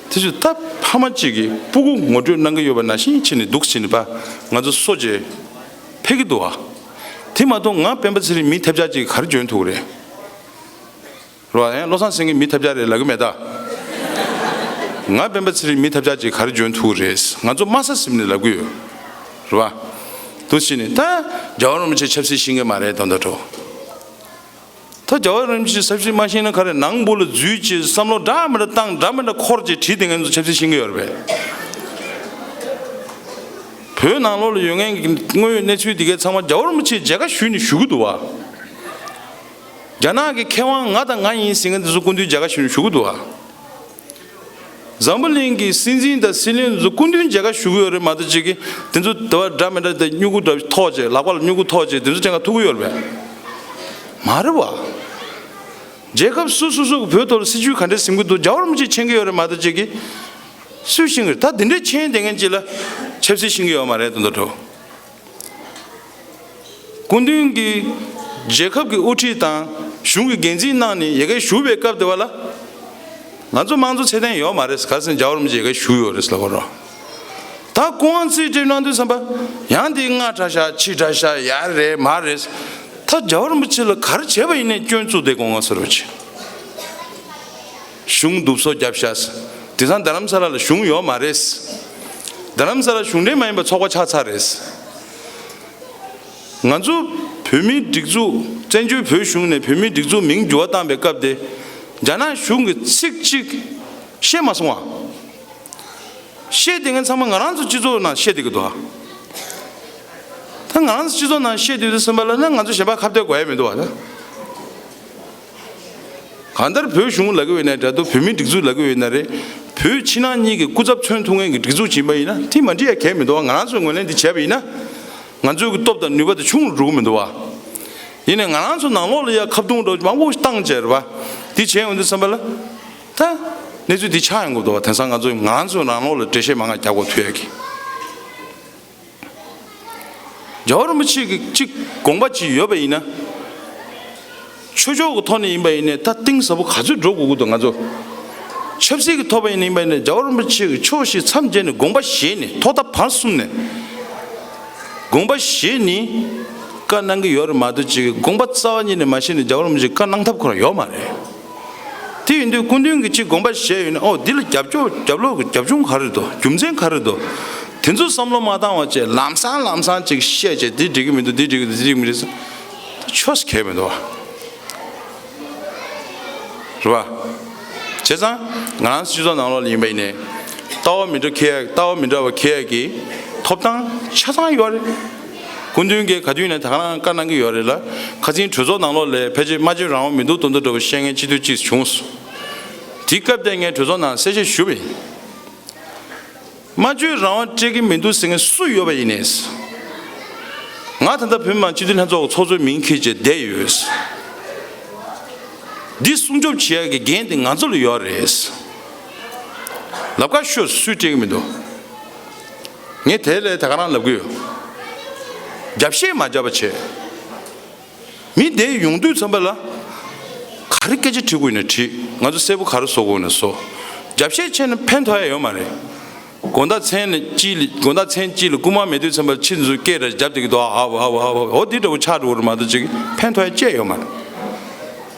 དེ་ཚོས་ད་ཕ་མ་གཅིག་གིས་སྤུ་གུ་ངོ་སྤྲོད་གནང་གི་ཡོད་པ་ནང་བཞིན་བྱས་ནས་འདུག་ཟེར་ནས་པ་ང་ཚོ་གསོ་བྱས་ཕེབས་ཀྱི་འདུག་ཨ། དེ་མ་གཏོགས་ང་སྤེན་པ་ཚེ་རིང་མི་ཐབས་ཆག་ཅིག་ག་རེ་འཇོན་ཐུབ་ཀྱི་རེད། རེད་བ། ཡང་བློ་བཟང་སེང་གེ་མི་ཐབས་ཆག་རེད་ལབ་ཀྱི་མེད་ད། ང་སྤེན་པ་ཚེ་རིང་མི་ཐབས་ཆག་ཅིག་ག་རེ་འཇོན་ཐུབ་ཀྱི་རེད། ང་ཚོ་དམའ་ས་ཟིན་ནས་ལབ་ཀྱི་ཡོད། རེད་བ། འདུག་ཟེར་ནས་ད་རྒྱལ་བ་རིན་པོ་ཆེ་ཆབ་སྲིད་ཤེས་མཁན་མ་རེད་དོན་དག་འགྲོ། ད་རྒྱལ་བ་རིན་པོ་ཆེ་ཆབ་སྲིད་མ་ཤེས་ན་ག་རེ། ནང་སྦུག་ལ་འཛུལ་བྱས་བསམ་བློ་འདྲ་མི་འདྲ་བཏང་འདྲ་མི་འདྲ་འཁོར་བྱས་བྲིས་བསྡད་མཁན་ཚོ་ཆབ་སྲིད་ཤེས་ཀྱི་ཡོད་རེད་པས། བོད་ནང་ལོགས་ལ་ཡོད་མཁན་གྱི་དངོས་ཡོད་གནས་ཚུལ་དེ་གའི་ཚང་མ་རྒྱལ་བ་རིན་པོ་ཆེས་མཇལ་ཁ་ཞུས་ནས་ཞུ་གི་འདུག་བ། རྒྱ་ནག་གི་མཁས་དབང་ང་དང་ང་ཡིན་ཟེར་མཁན་དེ་ཚོ་སྐུ་མདུན་མཇལ་ཁ་ཞུས་ནས་ཞུ་གི་འདུག་བ། འཛམ་བུ་གླིང་གི་སྲིད་འཛིན་དང་སྲིད་བློན་ཚོ་སྐུ་མདུན་མཇལ་ཁ་ཞུ་གི་ཡོད་རེད་མ་གཏོགས་ཅིག་གིས་དེ་ཚོ་དེ་བ་འདྲ་མི་འདྲ་དེ་སྨྱུ་གུ་འདྲ་ཐོགས་བྱས་ལག་པ་ལ་སྨྱུ་གུ་ཐོགས་བྱས་དེ་ཚོ་ཅང་ག་ཐུག་གི་ཡོད་རེད་པས། མ་རེད་བ། རྒྱལ་ཁབ་སོ་སོ་སོ་གི་བོད་ཐོག་ལ་སྲིད་ཇུས་ག་འདྲས་ཟིན་གི་འདུག་རྒྱལ་བ་རིན་པོ་ཆེས་མཁྱེན་གི་ཡོད་རེད་མ་གཏོགས་ཅིག་གིས་སུས་ཤེས་ཀྱི་རེད། ད་འདི་འདྲས་མཁྱེན་བསྡད་མཁན་ཅིག་ལ་ ཆབ་སྲིད་ཤེས་ཀྱི་ཡོད་མ་རེད་དོན་དུ་འགྲོ། སྐུ་མདུན་གྱིས་རྒྱལ་ཁབ་ཀྱི་དབུ་ཁྲིད་དང་གཞུང་གི་འགན་འཛིན་གནང་ནས་ཡ་གིར་བཞུགས་པའི་སྐབས་དེ་བ་ལ། ང་ཚོ་དམངས་གཙོ་ཚད་ལྡན་ཡོད་མ་རེད། ག་རེ་ཟེར་ན་རྒྱལ་བ་རིན་པོ་ཆེ་ཡ་གིར་བཞུགས་ཡོད་རེད་ལབ་དགོས་རེད། ད་སྐུ་དབང་རྩིས་སྤྲད་གནང་དུས་ཙམ་པ་ཡང་དེ་སྔ་དྲགས་ཤག་ཕྱི་དྲགས་ཤག་ཡར་རེད་མར་རེད། ད་རྒྱལ་བ་རིན་པོ་ཆེ་ལ་ག་རེ་བྱས་པ་ཡིན་ནའི་སྐྱོན་བཙུགས་བསྡད་དགོས་ང་ཟེར་བ་ཅིག་གཞུང་སྡུག་སོ་བརྒྱབ་ཤག་དེང་སང་རྡ་རམ་ས་ལ་ལ་གཞུང་ཡོད་མ་རེད། རྡ་རམ་ས་ལ་གཞུང་འབྲེལ་མ་ཡིན་པ་ཚོགས་པ་ཆགས་ཚར་རེད། ང་ཚོ་བོད་མིའི་སྒྲིག་འཛུགས་བཙན་བྱོལ་བོད་གཞུང་ནས་བོད་མིའི་སྒྲིག་འཛུགས་མིང་འགྱུར་བ་བཏང་པའི་སྐབས་དེ། རྒྱ་ནག་གཞུང་གིས་ཚིག་གཅིག་བཤད་མ་སོང་བ། བཤད་བསྡད་མཁན་ཚང་མ་ང་རང་ཚོ་སྤྱི་ཚོགས་ནང་བཤད་བསྡད་ཀྱི་འདུག་ཨ། ད་ང་རང་ཚོ་སྤྱི་ཚོགས་ནང་བཤད་བསྡད་དུས་ཙམ་པ་ལ་ནི་ང་ཚོ་གཞན་པ་ཁ་གཏད་དགོས་ཡ་མི་འདུག་བ་ད། གང་ལྟར་བོད་གཞུང་ལབ་ཀྱི་ཡོད་ན་འདྲ་འདུག་བོད་མིའི་སྒྲིག་འཛུགས་ལབ་ཀྱི་ཡོད་ན་རེད། བོད་ཕྱི་ནང་གཉིས་ཀྱི་སྐུ་ཚབ་མཚོན་ཐུབ་མཁན་གྱི་སྒྲིག་འཛུགས་ཅིག་ཡིན་པ་ཡིན་ན་དེ་མ་འགྲིག་ཡ་གང་ཡང་མི་འདུག་བ། ང་རང་ཚོས་ངོས་ལེན་འདི་བྱས་པ་ཡིན་ན། ང་ཚོའི་གི་སྟོབས་དང་ནུས་པ་དེ་ཆུང་རུ་འགྲོ་གི་མི་འདུག་བ། ཡིན་ནའི་ང་རང་ཚོ་ནང་ལོགས་ལ་ཡ་ཁ་རྡུང་འདྲ་བོ་མང་པོ་བཏང་བྱས་རེད་བ། དེ་བྱས་ཡོང་དུས་ཙམ་པ་ལ། ད། གནས་ཚུལ་འདི་ཆགས་ཡོང་གི་འདུག་བ། དེང་སང་ང་ཚོ་ང་རང་ཚོ་ནང་ལོགས་ལ་འགྲེལ་བཤད་མང་ང་རྒྱག་དགོས་ཐུག་ཡ་གི། རྒྱལ་བ་རིན་པོ་ཆེ་གི་གཅིག་དགོངས་པ་ཅིག་ཡོད་པ་ཡིན་ན། ཆོས་ཕྱོགས་ཀྱི་ཐོག་ནས་ཡིན་པ་ཡིན་ནའི་ད་གཏིང་ཟབ་པོ་ག་ཚོད་འགྲོ་དགོས་ཀྱི་འདུག་ང་ཚོ། ཆབ་སྲིད་ཀྱི་ཐོག་པ་ཡིན་ནའི་ཡིན་པ་ཡིན་ནའི་རྒྱལ་བ་རིན་པོ་ཆེ་གི་ཕྱོགས་བཞི་མཚམས་བརྒྱད་ནས་དགོངས་པ་བཞེས་ནས་ཐོག་མཐའ་བར་གསུམ་ནས། དགོངས་པ་བཞེས་ནས་བཀའ་གནང་གི་ཡོད་རེད་མ་གཏོགས་ཅིག་དགོངས་པ་རྩ་བ་ཉིད་ནས་མ་བཞེས་ནས་རྒྱལ་བ་རིན་པོ་ཆེ་བཀའ་གནང་ཐབས་ཁོ་རང་ཡོད་མ་རེད། དེ་ཡིན་དུས་སྐུ་མདུན་གྱིས་ཅིག་དགོངས་པ་བཞེས་ཡོད་ན་ཨོ་འདི་ལ་རྒྱབ་སྐྱོར་རྒྱབ་ལོགས་ཀྱི་རྒྱབ་ལྗོངས་ག་རེ་འདུག་རྒྱུ་མཚན་ག་རེ་འདུག་དེ་ཚོ་བསམ་བློ་མ་བཏང་བ་བྱས་ལམ་སང་ལམ་སང་ཅིག་བཤད་བྱས་འདི་འགྲིག་གི་མི་འདུག་འདི་འགྲིག་གི་འདུག་འདི་འགྲིག་མི་འདུག་ཟེར་ཆོས་གལ་མི་འདུག་བ། རེད་བ། བྱས་ཙང་ང་རང་སྤྱི་ཚོགས་ནང་ལོགས་ལ་ཡིན་པ་ཡིན་ནའི་ལྟ་བ་མི་འདྲ་ཁེལ་ཡ་ལྟ་བ་མི་འདྲ་བ་ཁེལ་ཡ་གི་ཐོབ་ཐང་ཆ་ཚང་ཡོད་རེད། སྐུ་མདུན་གྱིས་ག་དུས་ཡིན་ན་ད་ག་རང་བཀའ་གནང་གི་ཡོད་རེད་ལ། ཁ་སང་གྲོས་ཚོགས་ནང་ལོགས་ལ་ཕལ་ཆེར་སྨྲ་བརྗོད་རང་དབང་མི་འདུག་དོན་དུ་འདྲ་བོ་བཤད་མཁན་སྤྱི་འཐུས་གཅིག་བྱུང་སོང་། དེའི་སྐབས་དེ་ངས་གྲོས་ཚོགས་ནང་གསལ་བཤད་ཞུས་པ་ཡིན། སྨྲ་བརྗོད་རང་དབང་སྤྲད་ཀྱི་མི་འདུག་ཟེར་མཁན་སུ་ཡོད་པ་ཡིན་ནས། ང་ད་ལྟ་བོད་མི་མང་སྤྱི་འཐུས་ལྷན་ཚོགས་ཀྱི་ཚོགས་གཙོའི་མིང་འཁྱེར་བྱས་བསྡད་ཡོད། འདི་སྲུང་སྐྱོབ་བྱེད་ཡ་གི་འགན་དེ་ང་ཚོ་ལ་ཡོད་རེད། ལབ་ཁ་ཤོད་སུས་སྤྲད་ཀྱི་མི་འདུག་ངས་དེ་ལས་ད་ག་རང་ལབ་གི་ཡོད། རྒྱབ་བཤད་མ་རྒྱབ་པ་བྱས། མི་དེ་ཡོང་དུས་ཙམ་པ་ལ། ག་རེ་སྐད་ཆ་དྲི་དགོས་ན་དྲིས། ང་ཚོ་གསལ་པོ་ག་རེ་བཟོ་དགོས་ན་བཟོ། རྒྱབ་བཤད་བྱས་ན་ཕན་ཐོགས་ཡ་ཡོད་མ་རེད། དགོང་དག་མཚན་ལ་གཅིག་ལ་དགོང་དག་མཚན་གཅིག་ལ་རྐུན་མ་མེད་དུས་ཙམ་པ་ལ་ཁྱི་ཚོས་སྐད་ར་རྒྱབ་བསྡད་ཀྱི་འདུག་ཨ་ཧ་ཧ་ཧ་ཧ་ཧ་འོ་འདི་འདྲ་བོ་ཆགས་འགྲོ་གི་རེད་མ་གཏོགས་ཅིག་ཕན་ཐོགས་ཡ་ཅི་ཡང་ཡོད་མ་རེད།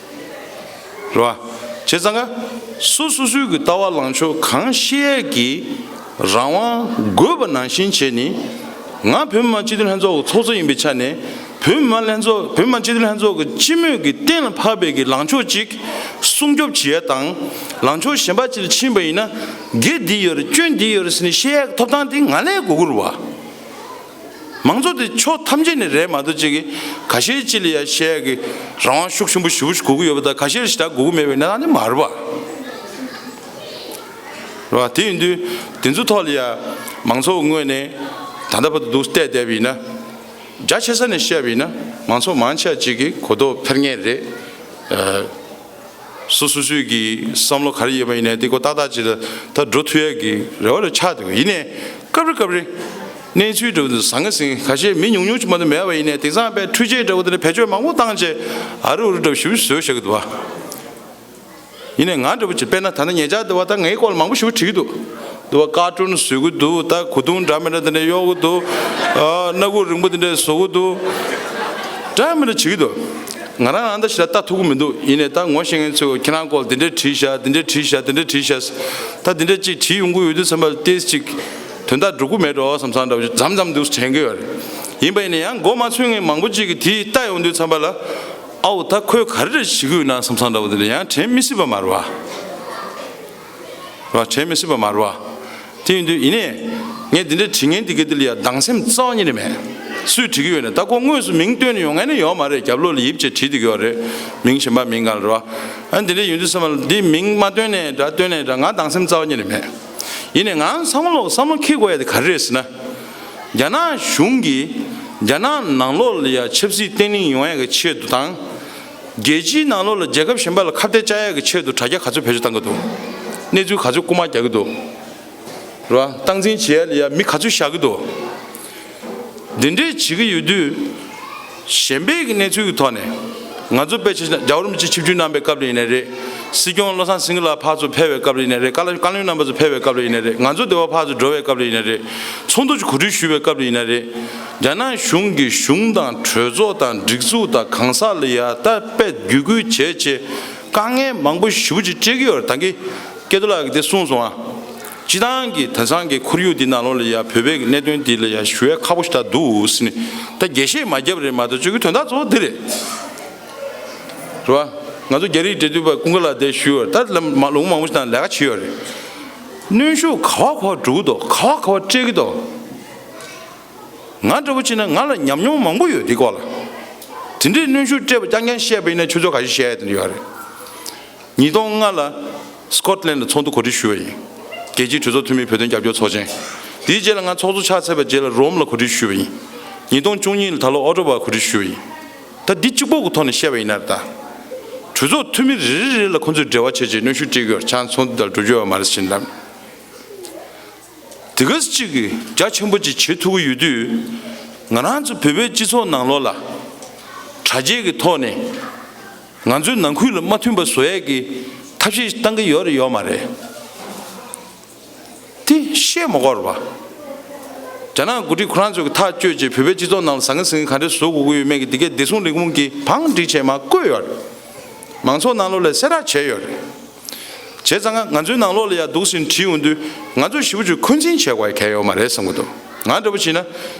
རེད་བ། བྱས་ཙང་ཀ་སོ་སོ་སོའི་གི་ལྟ་བ་ལངས་ཕྱོགས་གང་བཤད་ཡས་ཀྱི་རང་དབང་དགོས་པ་ནང་བཞིན་བྱས་ནས། ང་བོད་མི་མང་སྤྱི་འཐུས་ལྷན་ཚོགས་ཀྱི་ཚོགས་གཙོ་ཡིན་པའི་ཆ་ནས་བོད་མི་མང་ལྷན་ཚོགས་བོད་མི་མང་སྤྱི་འཐུས་ལྷན་ཚོགས་ཀྱི་སྤྱི་མོས་ཀྱི་གཏན་ལ་ཕབ་པའི་གི་ལངས་ཕྱོགས་ཅིག་སྲུང་སྐྱོབ་བྱེད་ཡས་དང་། ལངས་ཕྱོགས་གཞན་པ་ཅིག་ལ་ཕྱིན་པ་ཡིན་ན་འགལ་འདི་ཡོད་རེད་སྐྱོན་འདི་ཡོད་རེད་ཟེར་ནས་བཤད་ཡས་ཀྱི་ཐོབ་ཐང་དེ་ང་ལ་ཡང་དགོས་ཀྱི་རེད་བ། མང་གཙོ་དེ་ཕྱོགས་ཐམས་ཅད་ནས་རེད་མ་གཏོགས་ཅིག་གི་ཁ་ཤས་ཅིག་ལ་ཡ་བཤད་ཀྱི་རང་དབང་ཤུགས་ཆེན་པོ་ཞེ་པོ་ཞིག་དགོས་ཀྱི་ཡོད་པ་དང་ཁ་ཤས་ལ་ཞེ་དྲག་དགོས་ཀྱི་མེད་པའི་གནས་སྟངས་དེ་མ་རེད་པ། རེད་པ། དེ་ཡིན་དུས་དེ་ཚོ་ཐོག་ལ་ཡ་མང་ཚོགས་ངོས་ནས་ད་ལྟ་བར་དུ་འདུག་བལྟས་བསྡད་པ་ཡིན་ན། རྒྱ་ཆེ་ས་ནས་བཤད་པ་ཡིན་ན་མང་ཚོགས་མང་ཆེ་བ་ཅིག་གི་གོ་རྟོགས་འཕེར་ངེས་རེད། སོ་སོ་སོའི་གི་བསམ་བློ་ག་རེ་ཡོད་པ་ཡིན་ནའི་དེ་ཀོ་ཏག་ཏག་ཅིག་ལ་ད་འགྲོ་ཐུབ་ཡས་ཀྱི་རེ་བ་རེ་ཆགས་འདུག་ཡིན་ནའི་སྐབས་རེ་སྐབས་རེ་གནས་ཚུལ་འདྲ་བོ་འདི་ཟང་ངེ་ཟིང་ཁ་ཤས་མི་ཉུང་ཉུང་ཅིག་མ་གཏོགས་མེད་པ་ཡིན་ནའི་དེང་སང་དཔེ་འཕྲུལ་ཆས་འདྲ་བོ་དེ་ནས་བེད་སྤྱོད་མང་པོ་བཏང་བྱས་ཨ་རུ་ཨུ་རུ་འདྲ་བོ་ཞེ་པོ་བཟོས་བཞག་གི་འདུག་བ། ཡིན་ནའི་ང་འདྲ་བོ་ཅིག་དཔེར་ན་ད་ལྟ་ཉེ་ཆར་འདི་བ་ད་ངའི་སྐོར་ལ་མང་པོ་ཞེ་པོ་བྲིས་ཀྱི་འདུག་འདི་བ་ཀར་ཊུན་བཟོ་གི་འདུག་ད་གོས་ཐུང་འདྲ་མི་འདྲ་དེ་འདྲ་གཡོག་གི་འདུག་ཨ་སྣ་ཁུག་རིང་པོ་དེ་འདྲ་བཟོ་གི་འདུག་འདྲ་མི་འདྲ་བྱེད་ཀྱི་འདུག་ང་རང་རང་ད་ཞེ་དྲག་ལྟ་ཐུབ་ཀྱི་མི་འདུག་ཡིན་ནའི་ད་ངོ་ཤེས་མཁན་ཚོས་ཁྱེད་རང་སྐོར་འདི་འདྲས་བྲིས་ཤག་འདི་འདྲས་བྲིས་ཤག་འདི་འདྲས་བྲིས་ཤག་ད་འདི་འདྲས་ཅིག་བྲིས་ཡོང་གི་ཡོད་དུས་ཙམ་པ་ལ་ཏོག་ཙམ་ཅིག་དོན་དག་འགྲོ་གི་མེད་འགྲོ་བསམ་བསམ་འདྲ་བོ་ཅིག་མཚམས་མཚམས་འདུག་དྲན་གྱི་ཡོད་རེད། ཡིན་པ་ཡིན་ནའི་ཡང་མགོ་མ་ཚོས་མཁན་མང་པོ་ཅིག་གིས་དེ་ལྟ་ཡོང་དུས་ཙམ་པ་ལ་ཨའོ་ད་ཁོས་ག་རེ་རེ་བྱེད་ཀྱི་ཡོད་ན་བསམ་བསམ་འདྲ་བོ་དེ་འདྲས་ཡང་དྲན་མི་སྲིད་པ་མ་རེད་བ། རེད་བ། དྲན་མི་སྲིད་པ་མ་རེད་བ། དེ་ཡིན་དུས་ཡིན་ནའི། ངས་འདི་འདྲའི་བྲིས་མཁན་དེ་ག་དེ་ལ་ཡང་སྡང་སེམས་རྩ་བ་ཉིད་ནས་མེད། སུས་བྲིས་ཀྱི་ཡོད་ནས་ད་ཁོ་དངོས་སུ་མིང་བཏོན་ནས་ཡོང་མཁན་ནི་ཡོད་མ་རེད། རྒྱབ་ལོགས་ལ་ཡིབ་བྱས་བྲིས་བསྡད་ཀྱི་ཡོད་རེད། མིང་གཞན་པ་མིང་གང་ལ་རེད་བ། ཨ་འདི་འདྲ་ཡིན་དུས་ཙམ་པ་ལ་འདི་མིང་མ་བཏོན་ནས་འདྲ་བཏོན་ནས་འདྲ་ང་སྡང་སེམས་རྩ་བ་ཉིད་ནས་མེད། ཡིན་ནའི་ང་བསམ་བློ་བསམ་བློ་འཁྱེར་དགོས་ཡ་དེ་ག་རེ་རེད་ཟེར་ན། རྒྱ་ནག་གཞུང་གིས་རྒྱ་ནག་ནང་ལོགས་ལ་ཡ་ཆབ་སྲིད་བརྟན་ལྷིང་ཡོང་ཡ་གི་ཆེད་དུ་དང་། རྒྱལ་སྤྱིའི་ནང་ལོགས་ལ་རྒྱལ་ཁབ་གཞན་པ་ལ་ཁ་གཏད་བཅག་ཡག་གི་ཆེད་དུ་དྲ་རྒྱ་ག་ཚོད་བེད་སྤྱོད་བཏང་གི་འདུག་གནས་ཚུལ་ག་ཚོད་རྐུ་མ་རྒྱག་གི་འདུག་རེད་བ། སྟངས་འཛིན་བྱེད་ཡ་ལ་ཡ་མི་ག་ཚོད་བཞག་གི་འདུག་འདི་འདྲས་བྱེད་ཀྱི་ཡོད་དུས། གཞན་པའི་གི་གནས་ཚུལ་གྱི་ཐོག་ནས་ང་ཚོ་དཔེ་ཆ་རྒྱལ་བ་རིན་པོ་ཆེ་ཆིབས་བསྒྱུར་གནང་པའི་སྐབས་ལ་ཡིན་ནའི་རེད། སྲིད་སྐྱོང་བློ་བཟང་སེང་གེ་ལགས་ཕར་ཚུར་ཕེབས་པའི་སྐབས་ལ་ཡིན་ནའི་རེད། བཀའ་བློན་བཀའ་བློན་རྣམ་པ་ཚོ་ཕེབས་པའི་སྐབས་ལ་ཡིན་ནའི་རེད། ང་ཚོ་འདི་བ་ཕར་ཚུར་འགྲོ་བའི་སྐབས་ལ་ཡིན་ནའི་རེད། ཚོགས་འདུ་གོ་སྒྲིག་ཞུ་བའི་སྐབས་ལ་ཡིན་ནའི་རེད། རྒྱ་ནག་གཞུང་གིས་གཞུང་དང་གྲོས་ཚོགས་དང་སྒྲིག་འཛུགས་དང་གང་ཟག་ལ་ཡ་ད་དཔེ་བརྒྱུད་སྐུལ་བྱས་བྱས་དཀའ་ངལ་མང་པོ་ཞེ་པོ་ཅིག་སྤྲད་ཀྱི་ཡོད་རེད། ད་གིན་སྐལ་རྡོར་ལགས་ཀྱིས་དེ་གསུངས་སོང་ཨ། སྤྱི་བཏང་གི་དེང་སང་གི་ཁོར་ཡུག་འདི་ནང་ལོགས་ལ་ཡ་བོད་པའི་གནད་དོན་འདི་ལ་ཡ་ཞུ་ཡ་ཁག་པོ་ཞིག་ད་འདུག་ཟེར་ནས་ད་རྒྱས་བཤད་མ་བརྒྱབ་རེད་མ་གཏོགས་ཅིག་གི་དོན་དག་གཙོ་བོ་འདི་རེད། རེད་བ། ང་ཚོ་རྒྱ་རིགས་འབྲེལ་མཐུད་པ་ཀུན་དགའ་ལགས་དེ་ཞུས་ཡོད་རེད། ད་ལམ་མ་ལུང་མང་པོ་ཞིག་དང་ལས་ཀ་བྱས་ཡོད་རེད། གནོན་ཤུགས་ག་བ་ག་བ་འགྲོ་གི་འདུག་ག་བ་ག་བ་སྤྲད་ཀྱི་འདུག་ང་འདྲ་པོ་བྱས་ན་ང་ལ་ཉམས་མྱོང་མང་པོ་ཡོད་འདི་སྐོར་ལ། དེ་འདྲའི་གནོན་ཤུགས་སྤྲད་པ་རྐྱང་རྐྱང་བཤད་པ་ཡིན་ན་ཆུ་ཚོད་ག་ཞིག་བཤད་ཡ་དེ་འདྲ་ཡོད་རེད། ཉིས་སྟོང་ལྔ་ལ་སི་ཀོཊ་ལན་ལ་ཚོགས་འདུ་གོ་སྒྲིག་ཞུས་པ་ཡིན། རྒྱལ་སྤྱིའི་གྲོས་ཚོགས་འཐུས་མི་བོད་དོན་རྒྱབ་སྐྱོར་ཚོགས་ཆེན། དེའི་རྗེས་ལ་ང་ཚོགས་གཙོ་ཆགས་ཚར་བའི་རྗེས་ལ་རོམ་ལ་གོ་སྒྲིག་ཞུས་པ་ཡིན། ཉིས་སྟོང་བཅུ་གཉིས་ལ་ད་ལོ་ཨོ་ཊོ་བ་གོ་སྒྲིག་ཞུས་པ་ཡིན། ད་འདི་གཅིག་པོ་གི་ཐོག་ནས་བཤད་པ་ཡིན་ན་རེད་ད། གྲོས་ཚོགས་འཐུས་མི་རེ་རེ་རེ་ལ་ཁོང་ཚོས་འབྲེལ་བ་བྱས་བྱས་གནོན་ཤུགས་སྤྲད་ཀྱི་ཡོད་རེད། ཆང་ཚོང་འདི་ལ་འགྲོ་རྒྱུ་ཡོད་མ་རེད་ཟེར་ལབ། དེ་ག་ཅིག་གིས་རྒྱ་ཆེན་པོ་ཅིག་བྱེད་ཐུབ་ཀྱི་ཡོད་དུས། ང་རང་ཚོ་བོད་པའི་སྤྱི་ཚོགས་ནང་ལོགས་ལ་དྲ་རྒྱའི་གི་ཐོག་ནས་ང་ཚོའི་ནང་ཁུལ་ལ་མ་མཐུན་པ་བཟོ་ཡས་ཀྱི་ཐབས་ཤེས་བཏང་གི་ཡོད་རེད་ཡོད་མ་རེད། དེ་བཤད་མ་དགོས་རེད་པ། རྒྱ་ནག་འགོ་ཁྲིད་ཁོ་རང་ཚོས་ཀྱི་ཐག་གཅོད་བྱས་བོད་པའི་སྤྱི་ཚོགས་ནང་ལ་ཟང་ངེ་ཟིང་ངེ་ག་འདྲས་བཟོ་དགོས་ཀྱི་ཡོད་མེད་ཀྱི་དེ་གའི་བདེ་སྲུང་ལས་ཁུངས་ཀྱིས་བང་བསྒྲིགས་བྱས་མར་བཀོད་ཡོད་རེད། མང་ཚོགས་ནང་ལོགས་ལ་གསལ་བསྒྲགས་བྱས་ཡོད་རེད། བྱས་ཙང་ང་ང་ཚོའི་ནང་ལོགས་ལ་ཡ་འདུག་སེ་བྲིས་ཡོང་དུས་ང་ཚོས་ཞེ་པོ་ཅིག་འཁོན་འཛིན་བྱེད་དགོས་ཡ་གལ་ཡོད་མ་རེད་བསམ་གྱི་འདུག་ང་འདྲ་པོ་བྱས་ན་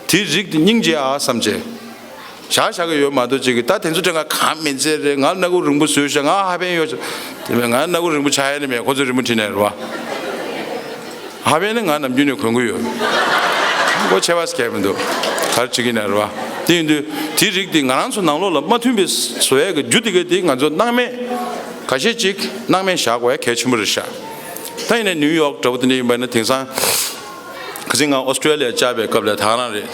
དེའི་རིགས་དེ་སྙིང་རྗེ་ཨ་བསམ་བྱས། བཞག་བཞག་གི་ཡོད་མ་གཏོགས་ཅིག་གི་ད་དེ་ཚོ་དྲན་ག་གང་མི་ཚེ་རེད། ང་སྣ་ཁུག་རིང་པོ་བཟོས་ཤག་ང་ཧ་ཕན་ཡོད་ཤག་དེ་མིན་ང་སྣ་ཁུག་རིང་པོ་ཆགས་ཡ་ནི་མེད། ཁོ་ཚོས་རིང་པོ་བྲིས་ནས་རེད་བ། ཧ་ཕན་ནི་ང་ནམ་རྒྱུན་ནས་གོན་གི་ཡོད། ཁོ་ཆེ་བ་སྐད་མི་འདུག་ག་རེ་བྱེད་ཀྱི་ན་རེད་བ། དེ་ཡིན་དུས་དེའི་རིགས་དེ་ང་རང་ཚོ་ནང་ལོགས་ལ་མ་མཐུན་པའི་བཟོ་ཡ་གི་རྒྱུ་དེ་ག་དེ་ང་ཚོ་སྣང་མེད་ཁ་ཤས་ཅིག་སྣང་མེད་བཞག་དགོས་ཡ་གལ་ཆེན་པོ་རེད་ཤག་ད་ཡིན་ནའི་ནིའུ་ཡོག་འདྲ་པོ་དེ་འདྲ་ཡིན་པ་ན་དེང་སང་། ཁ་སང་ང་ཨོ་སི་ཀྲེ་ལི་ཡ་བཅར་བའི་སྐབས་ལ་ད་ག་རང་རེད།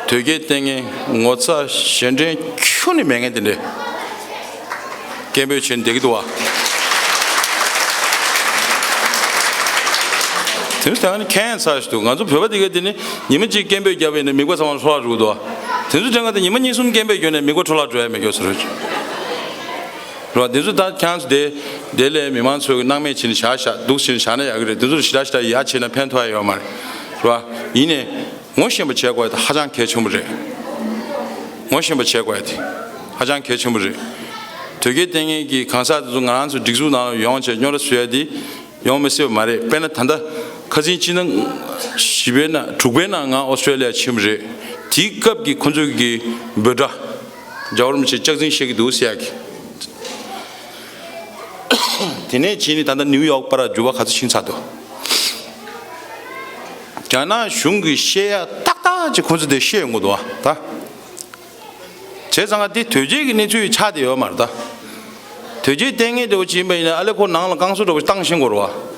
དོལ་རྒྱལ་བསྟེན་མཁན་ངོ་ཚ་ཞེ་འགྲན་ཁྱོན་ནས་མེད་མཁན་དེ་འདྲས་སྐད་འབོད་བྱས་ནས་བསྡད་ཀྱི་འདུག་བ། དེ་ཚོ་ད་ག་ནི་ཁྱད་མཚར་ཞིག་འདུག་ང་ཚོ་བོད་པ་དེ་ག་དེ་ནི་ཉི་མ་གཅིག་སྐད་འབོད་བརྒྱབ་པ་ཡིན་ན་མིད་པ་ཚང་མ་འཕྲོ་བརླག་འགྲོ་གི་འདུག་བ། དེ་ཚོ་དྲན་ག་དེ་ཉི་མ་གཉིས་གསུམ་སྐད་འབོད་བརྒྱབ་ནས་མིད་པ་འཕྲོ་བརླག་འགྲོ་ཡ་མེད་སྐྱོ་ཟེར་རོ། རེད་བ། འདི་ཚོ་ད་ཁྱེད་རང་ཚོ་དེ་དེ་ལས་མི་མང་ཚོས་སྣང་མེད་བྱས་ནས་བཞག་བཞག་སྡུག་བྱས་ནས་བཞག་ན་ཡག་གི་རེད། འདི་ཚོ་ཞེ་དྲག་ཞེ་དྲག་ཡ་བྱས་ན་ཕན་ཐོགས་ཡ་ཡོད་མ་རེད། རེད་བ། ཡིན་ནའི་ངོ་ཤེས་པ་བྱེད་དགོས་ཡ་ད་ཧ་ཅང་གལ་ཆེན་པོ་རེད། ངོ་ཤེས་པ་བྱེད་དགོས་ཡ་དེ་ཧ་ཅང་གལ་ཆེན་པོ་རེད། དོལ་རྒྱལ་བསྟེན་མཁན་གྱི་གང་ཟག་དེ་ཚོ་ང་རང་ཚོ་སྒྲིག་འཛུགས་ནང་ལ་ཡོང་བྱས་རྙོག་དྲ་བཟོ་ཡ་དེ་ཡོང་མི་སྲིད་པ་མ་རེད། དཔེར་ན་ད་ལྟ་ཁ་སང་སྤྱི་ཟླ་བཞི་པའི་ནང་དྲུག་པའི་ནང་ང་ཨོ་སི་ཀྲེ་ལི་ཡ་ཕྱིན་པ་རེད། དེའི་སྐབས་ཀྱི་ཁོ་ཚོའི་གི་འབོད་སྒྲ། རྒྱལ་བ་རིན་པོ་ཆེ་སྐྱག་རྫུན་བཤད་ཀྱི་འདུག་ཟེར་ཡག་གི། དེ་ནས་ཕྱིན་ནས་ད་ལྟ་ནིའུ་ཡོག་པར་འགྱུར་བ་ག་ཚོད་ཕྱིན་ཚར་འདུག་རྒྱ་ནག་གཞུང་གིས་བཤད་ཡ་ཏག་ཏག་ཅིག་ཁོ་ཚོ་དེ་བཤད་ཡོང་གི་འདུག་བ་ད། བྱས་ཙང་ང་དེ་དོལ་རྒྱལ་གྱི་གནས་ཚུལ་ཆགས་བསྡད་ཡོད་མ་རེད་ད། དོལ་རྒྱལ་བསྟེན་མཁན་འདྲ་བོ་ཅིག་ཡིན་པ་ཡིན་ན་ཨ་ལེ་ཁོ་ནང་ལ་བསྐང་གསོ་འདྲ་བོ་བཏང་ཤེས་དགོས་རེད་བ།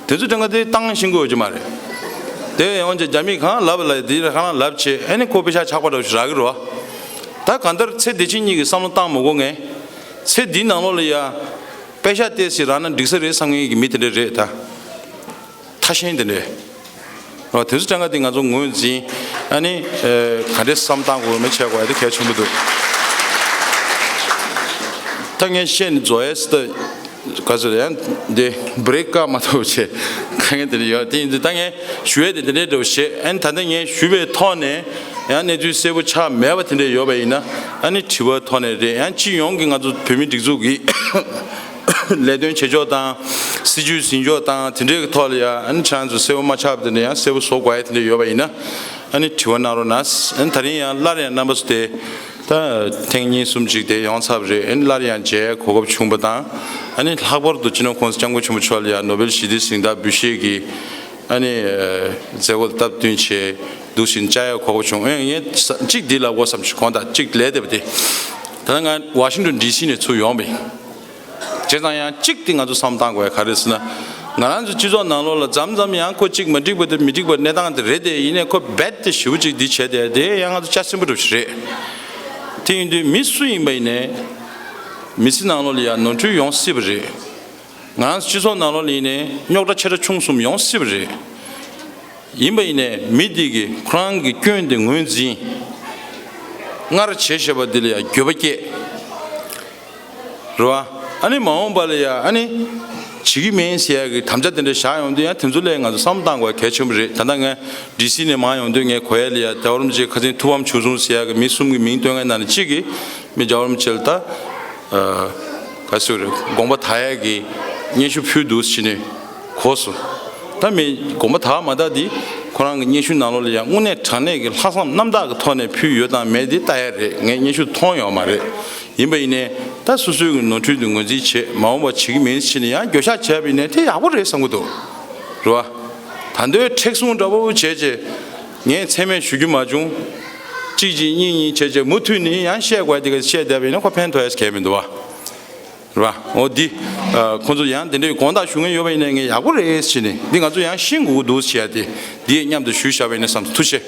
དེ་ཚོ་དྲན་ག་དེ་བཏང་ཤེས་དགོས་ཀྱི་མ་རེད། དེ་ཡང་ཅིག་རྒྱ་མིས་གང་ལབ་ལ་དེ་གང་ལབ་བྱས་ཨ་ནི་ཁོ་པེ་ཤག་ཆག་པ་འདྲ་བོ་ཞིག་རག་གི་རེད་བ། ད་གང་ལྟར་ཚེ་འདི་ཕྱི་གཉིས་ཀྱི་བསམ་བློ་བཏང་མ་དགོས་ངས། ཚེ་འདིའི་ནང་ལོགས་ལ་ཡ། པེ་ཤག་ཏོག་ཙམ་རག་ན་འགྲིག་ས་རེད་བསམ་མཁན་གྱི་མི་དེ་འདྲ་རེད་ད། ཐ་ཤན་དེ་འདྲས། རོ་དེ་ཚོ་སྤྱང་ཀ་དེ་ང་ཚོ་ངོས་འཛིན་ཨ་ནི་ག་འདྲས་བསམ་བཏང་དགོས་མེད་བྱས་དགོས་ཡ་དེ་གལ་ཆེན་པོ་འདུག་ད་ངས་བཤད་ནས་རྫོགས་ཡས་ད་ག་ཚོད་ཡང་འདི་བྷི་རེག་བཀག་མ་ཐུབ་བྱས་ག་ངས་དེ་འདྲ་ཡོད་དེ་ཡིན་དུས་ད་ངས་ཞུ་ཡས་དེ་དེ་འདྲས་འདྲ་བོ་བྱས་ཨ་ནི་ད་ལྟ་ངས་ཞུས་པའི་ཐོག་ནས་ཡང་གནས་ཚུལ་གསལ་པོ་ཆགས་མེད་པ་དེ་འདྲས་ཡོད་པ་ཡིན་ན་ཨ་ནི་དྲི་བ་ཐོག་ནས་རེད། ཡང་སྤྱི་ཡོངས་ཀྱི་ང་ཚོ་བོད་མི་སྒྲིག་འཛུགས་ཀྱི་ལས་དོན་བྱེད་ཕྱོགས་དང་། སྲིད་ཇུས་འཛིན་ཕྱོགས་དང་དེ་འདྲའི་ཐོག་ལ་ཡང་ཨ་ནི་ཁྱེད་རང་ཚོ་གསལ་པོ་མ་ཆགས་པ་དེ་འདྲ་ཡང་གསལ་པོ་བཟོ་དགོས་ཡ་དེ་འདྲ་ཡོད་པ་ཡིན་ན་ཨ་ནི་དྲི་བ་གནང་རོགས་གནང་། ཨ་ནི་ད་རིང་ཡང་སླར་ཡང་རྣམ་པ་ཚོ་དེ་ད་ཐེངས་གཉིས་གསུམ་ཅིག་དེ་ཡོང་ཚར་བ་རེད། ཨ་ནི་སླར་ཡང་མཇལ་གོ་སྐབས་བྱུང་བ་དང་ཨ་ནི་ལྷག་པར་དུ་སྤྱི་ནོར་༸གོང་ས་༸སྐྱབས་མགོན་ཆེན་པོ་མཆོག་ལ་ཡང་ནོ་བེལ་ཞི་བདེའི་གཟེངས་རྟགས་འབུལ་བཞེས་ཀྱི་ཨ་ནི་མཛད་སྒོ་སྟབས་བསྟུན་བྱས་འདུག་བཞིན་བཅར་ཡ་གོ་སྐབས་བྱུང་། ཨེ་ངས་གཅིག་འདི་ལབ་དགོས་བསམ་ཞིག་གོང་དང་གཅིག་ལས་བསྡད་པ་དེ་ད་ལྟ་ང་ཝ་ཤིང་ཏོན་ཌི་སི་ནས་ཚུར་ཡོང་བ་ཡིན། བྱས་ཙང་ཡང་གཅིག་དེ་ང་ཚོ་བསམ་བཏང་དགོས་ཡ་ག་རེ་ཟེར་ན། ང་རང་ཚོ་སྤྱི་ཚོགས་ནང་ལོགས་ལ་མཚམས་མཚམས་ཡང་ཁོ་གཅིག་མ་འགྲིག་པ་དེ་མི་འགྲིག་པ་གནས་སྟངས་དེ་རེད་དེ་ཡིན་ནའི་ཁོ་རྦད་དེ་ཞེ་པོ་གཅིག་འདི་བྱས་དེ་དེ་ཡང་ང་ཚོ་ལྕགས་སྲིན་པོ་འདྲ་ཞིག་རེད། དེ་ཡིན་དུས་མི་སུ་ཡིན་པ་ཡིན་ནའི་མི་ཚེ་ནང་ལོགས་ལ་ཡང་ནོར་འཁྲུལ་ཡོང་སྲིད་པ་རེད། ང་རང་ཚོ་སྤྱི་ཚོགས་ནང་ལོགས་ལ་ཡིན་ནའི་རྙོག་དྲ་ཆེ་ཕྲ་ཆུང་གསུམ་ཡོང་སྲིད་པ་རེད། ཡིན་པ་ཡིན་ནའི་མི་འདི་གིས་ཁོ་རང་གི་སྐྱོན་དེ་ངོས་འཛིན། སྔར་བྱས་བཞག་པ་འདི་ལ་ཡང་འགྱོད་པ་སྐྱེས། རེད་བ། ཨ་ནི་མ་འོངས་པ་ལ་ཡང་ཨ་ནི་བྱེད་ཀྱི་མིན་ཟེར་ཡག་གི་དམ་བཅའ་དེ་འདྲ་བཞག་ཡོང་དུས་ཡང་དེ་ཚོ་ལ་ང་ཚོ་བསམ་བློ་བཏང་དགོས་གལ་ཆེན་པོ་རེད། ད་ལྟ་ངས་ཌི་སི་ནས་མར་ཡོང་དུས་ངས་གོ་ཡ་ལ་ཡ་རྒྱལ་བ་རིན་པོ་ཆེ་ཁ་སང་ཐུགས་ཕམ་བྱུང་སོང་ཟེར་ཡག་གི་མི་གསུམ་གི་མིང་བཏོན་མཁན་ནང་ནས་གཅིག་གིས་མི་རྒྱལ་བ་རིན་པོ་ཆེ་ལ་ད་ག་ཟེར་རེད། དགོངས་པ་དག་ཡ་གི་སྙན་ཞུ་ཕུལ་འདུག་ཟེར་ནས་གོ་སོང་། ད་མི་དགོངས་པ་དག་མ་དག་དེ་ཁོ་རང་གི་སྙན་ཞུ་ནང་ལོགས་ལ་ཡང་དངོས་གནས་དྲང་གནས་ཀྱི་ལྷག་བསམ་རྣམ་དག་གི་ཐོག་ནས་ཕུལ་ཡོད་དང་མེད་དེ་ལྟ་ཡ་རེད། ངས་སྙན་ཞུ་མཐོང་ཡོད་མ་རེད། ཡིན་པ་ཡིན་ནའི་ད་སོ་སོའི་གི་ནོར་འཁྲུལ་དེ་ངོས་འཛིན་བྱེད། མ་འོངས་པ་བྱེད་ཀྱི་མིན་ཟེར་ནས་ཡང་འགྱོད་བཤགས་བྱས་པ་ཡིན་ནའི་དེ་ཡག་པོ་རེད་བསམ་གྱི་འདུག་རེད་བ། ད་འདོད་མཁྲེགས་བཟུང་འདྲ་པོ་བྱས་རྗེས་ངས་མཚན་སྨད་ཞུ་རྒྱུ་མ་བྱུང་། གཅིག་གཅིག་གཉིས་གཉིས་བྱས་རྗེས་མུ་མཐུད་ནས་ཡང་བཤད་དགོས་དེ་ག་བཤད་བསྡད་པ་ཡིན་ན་ཁོ་ཕན་ཐོགས་ཡ་གལ་མི་འདུག་བ། རེད་བ། འོ་འདི། ཨ། ཁོང་ཚོ་ཡང་དེ་འདྲའི་དགོངས་དག་ཞུ་མཁན་ཡོད་པ་ཡིན་ནའི་ངས་ཡག་པོ་རེད་ཟེར་ནས་འདི་ང་ཚོ་ཡང་ཤེས་དགོས་ཀྱི་འདུག་ཟེར་ཡ་དེ་འདི་མཉམ་དུ་ཞུས་བཞག་པ་ཡིན་ན་བསམ་སོང་། ཐུགས་རྗེ་ཆེ།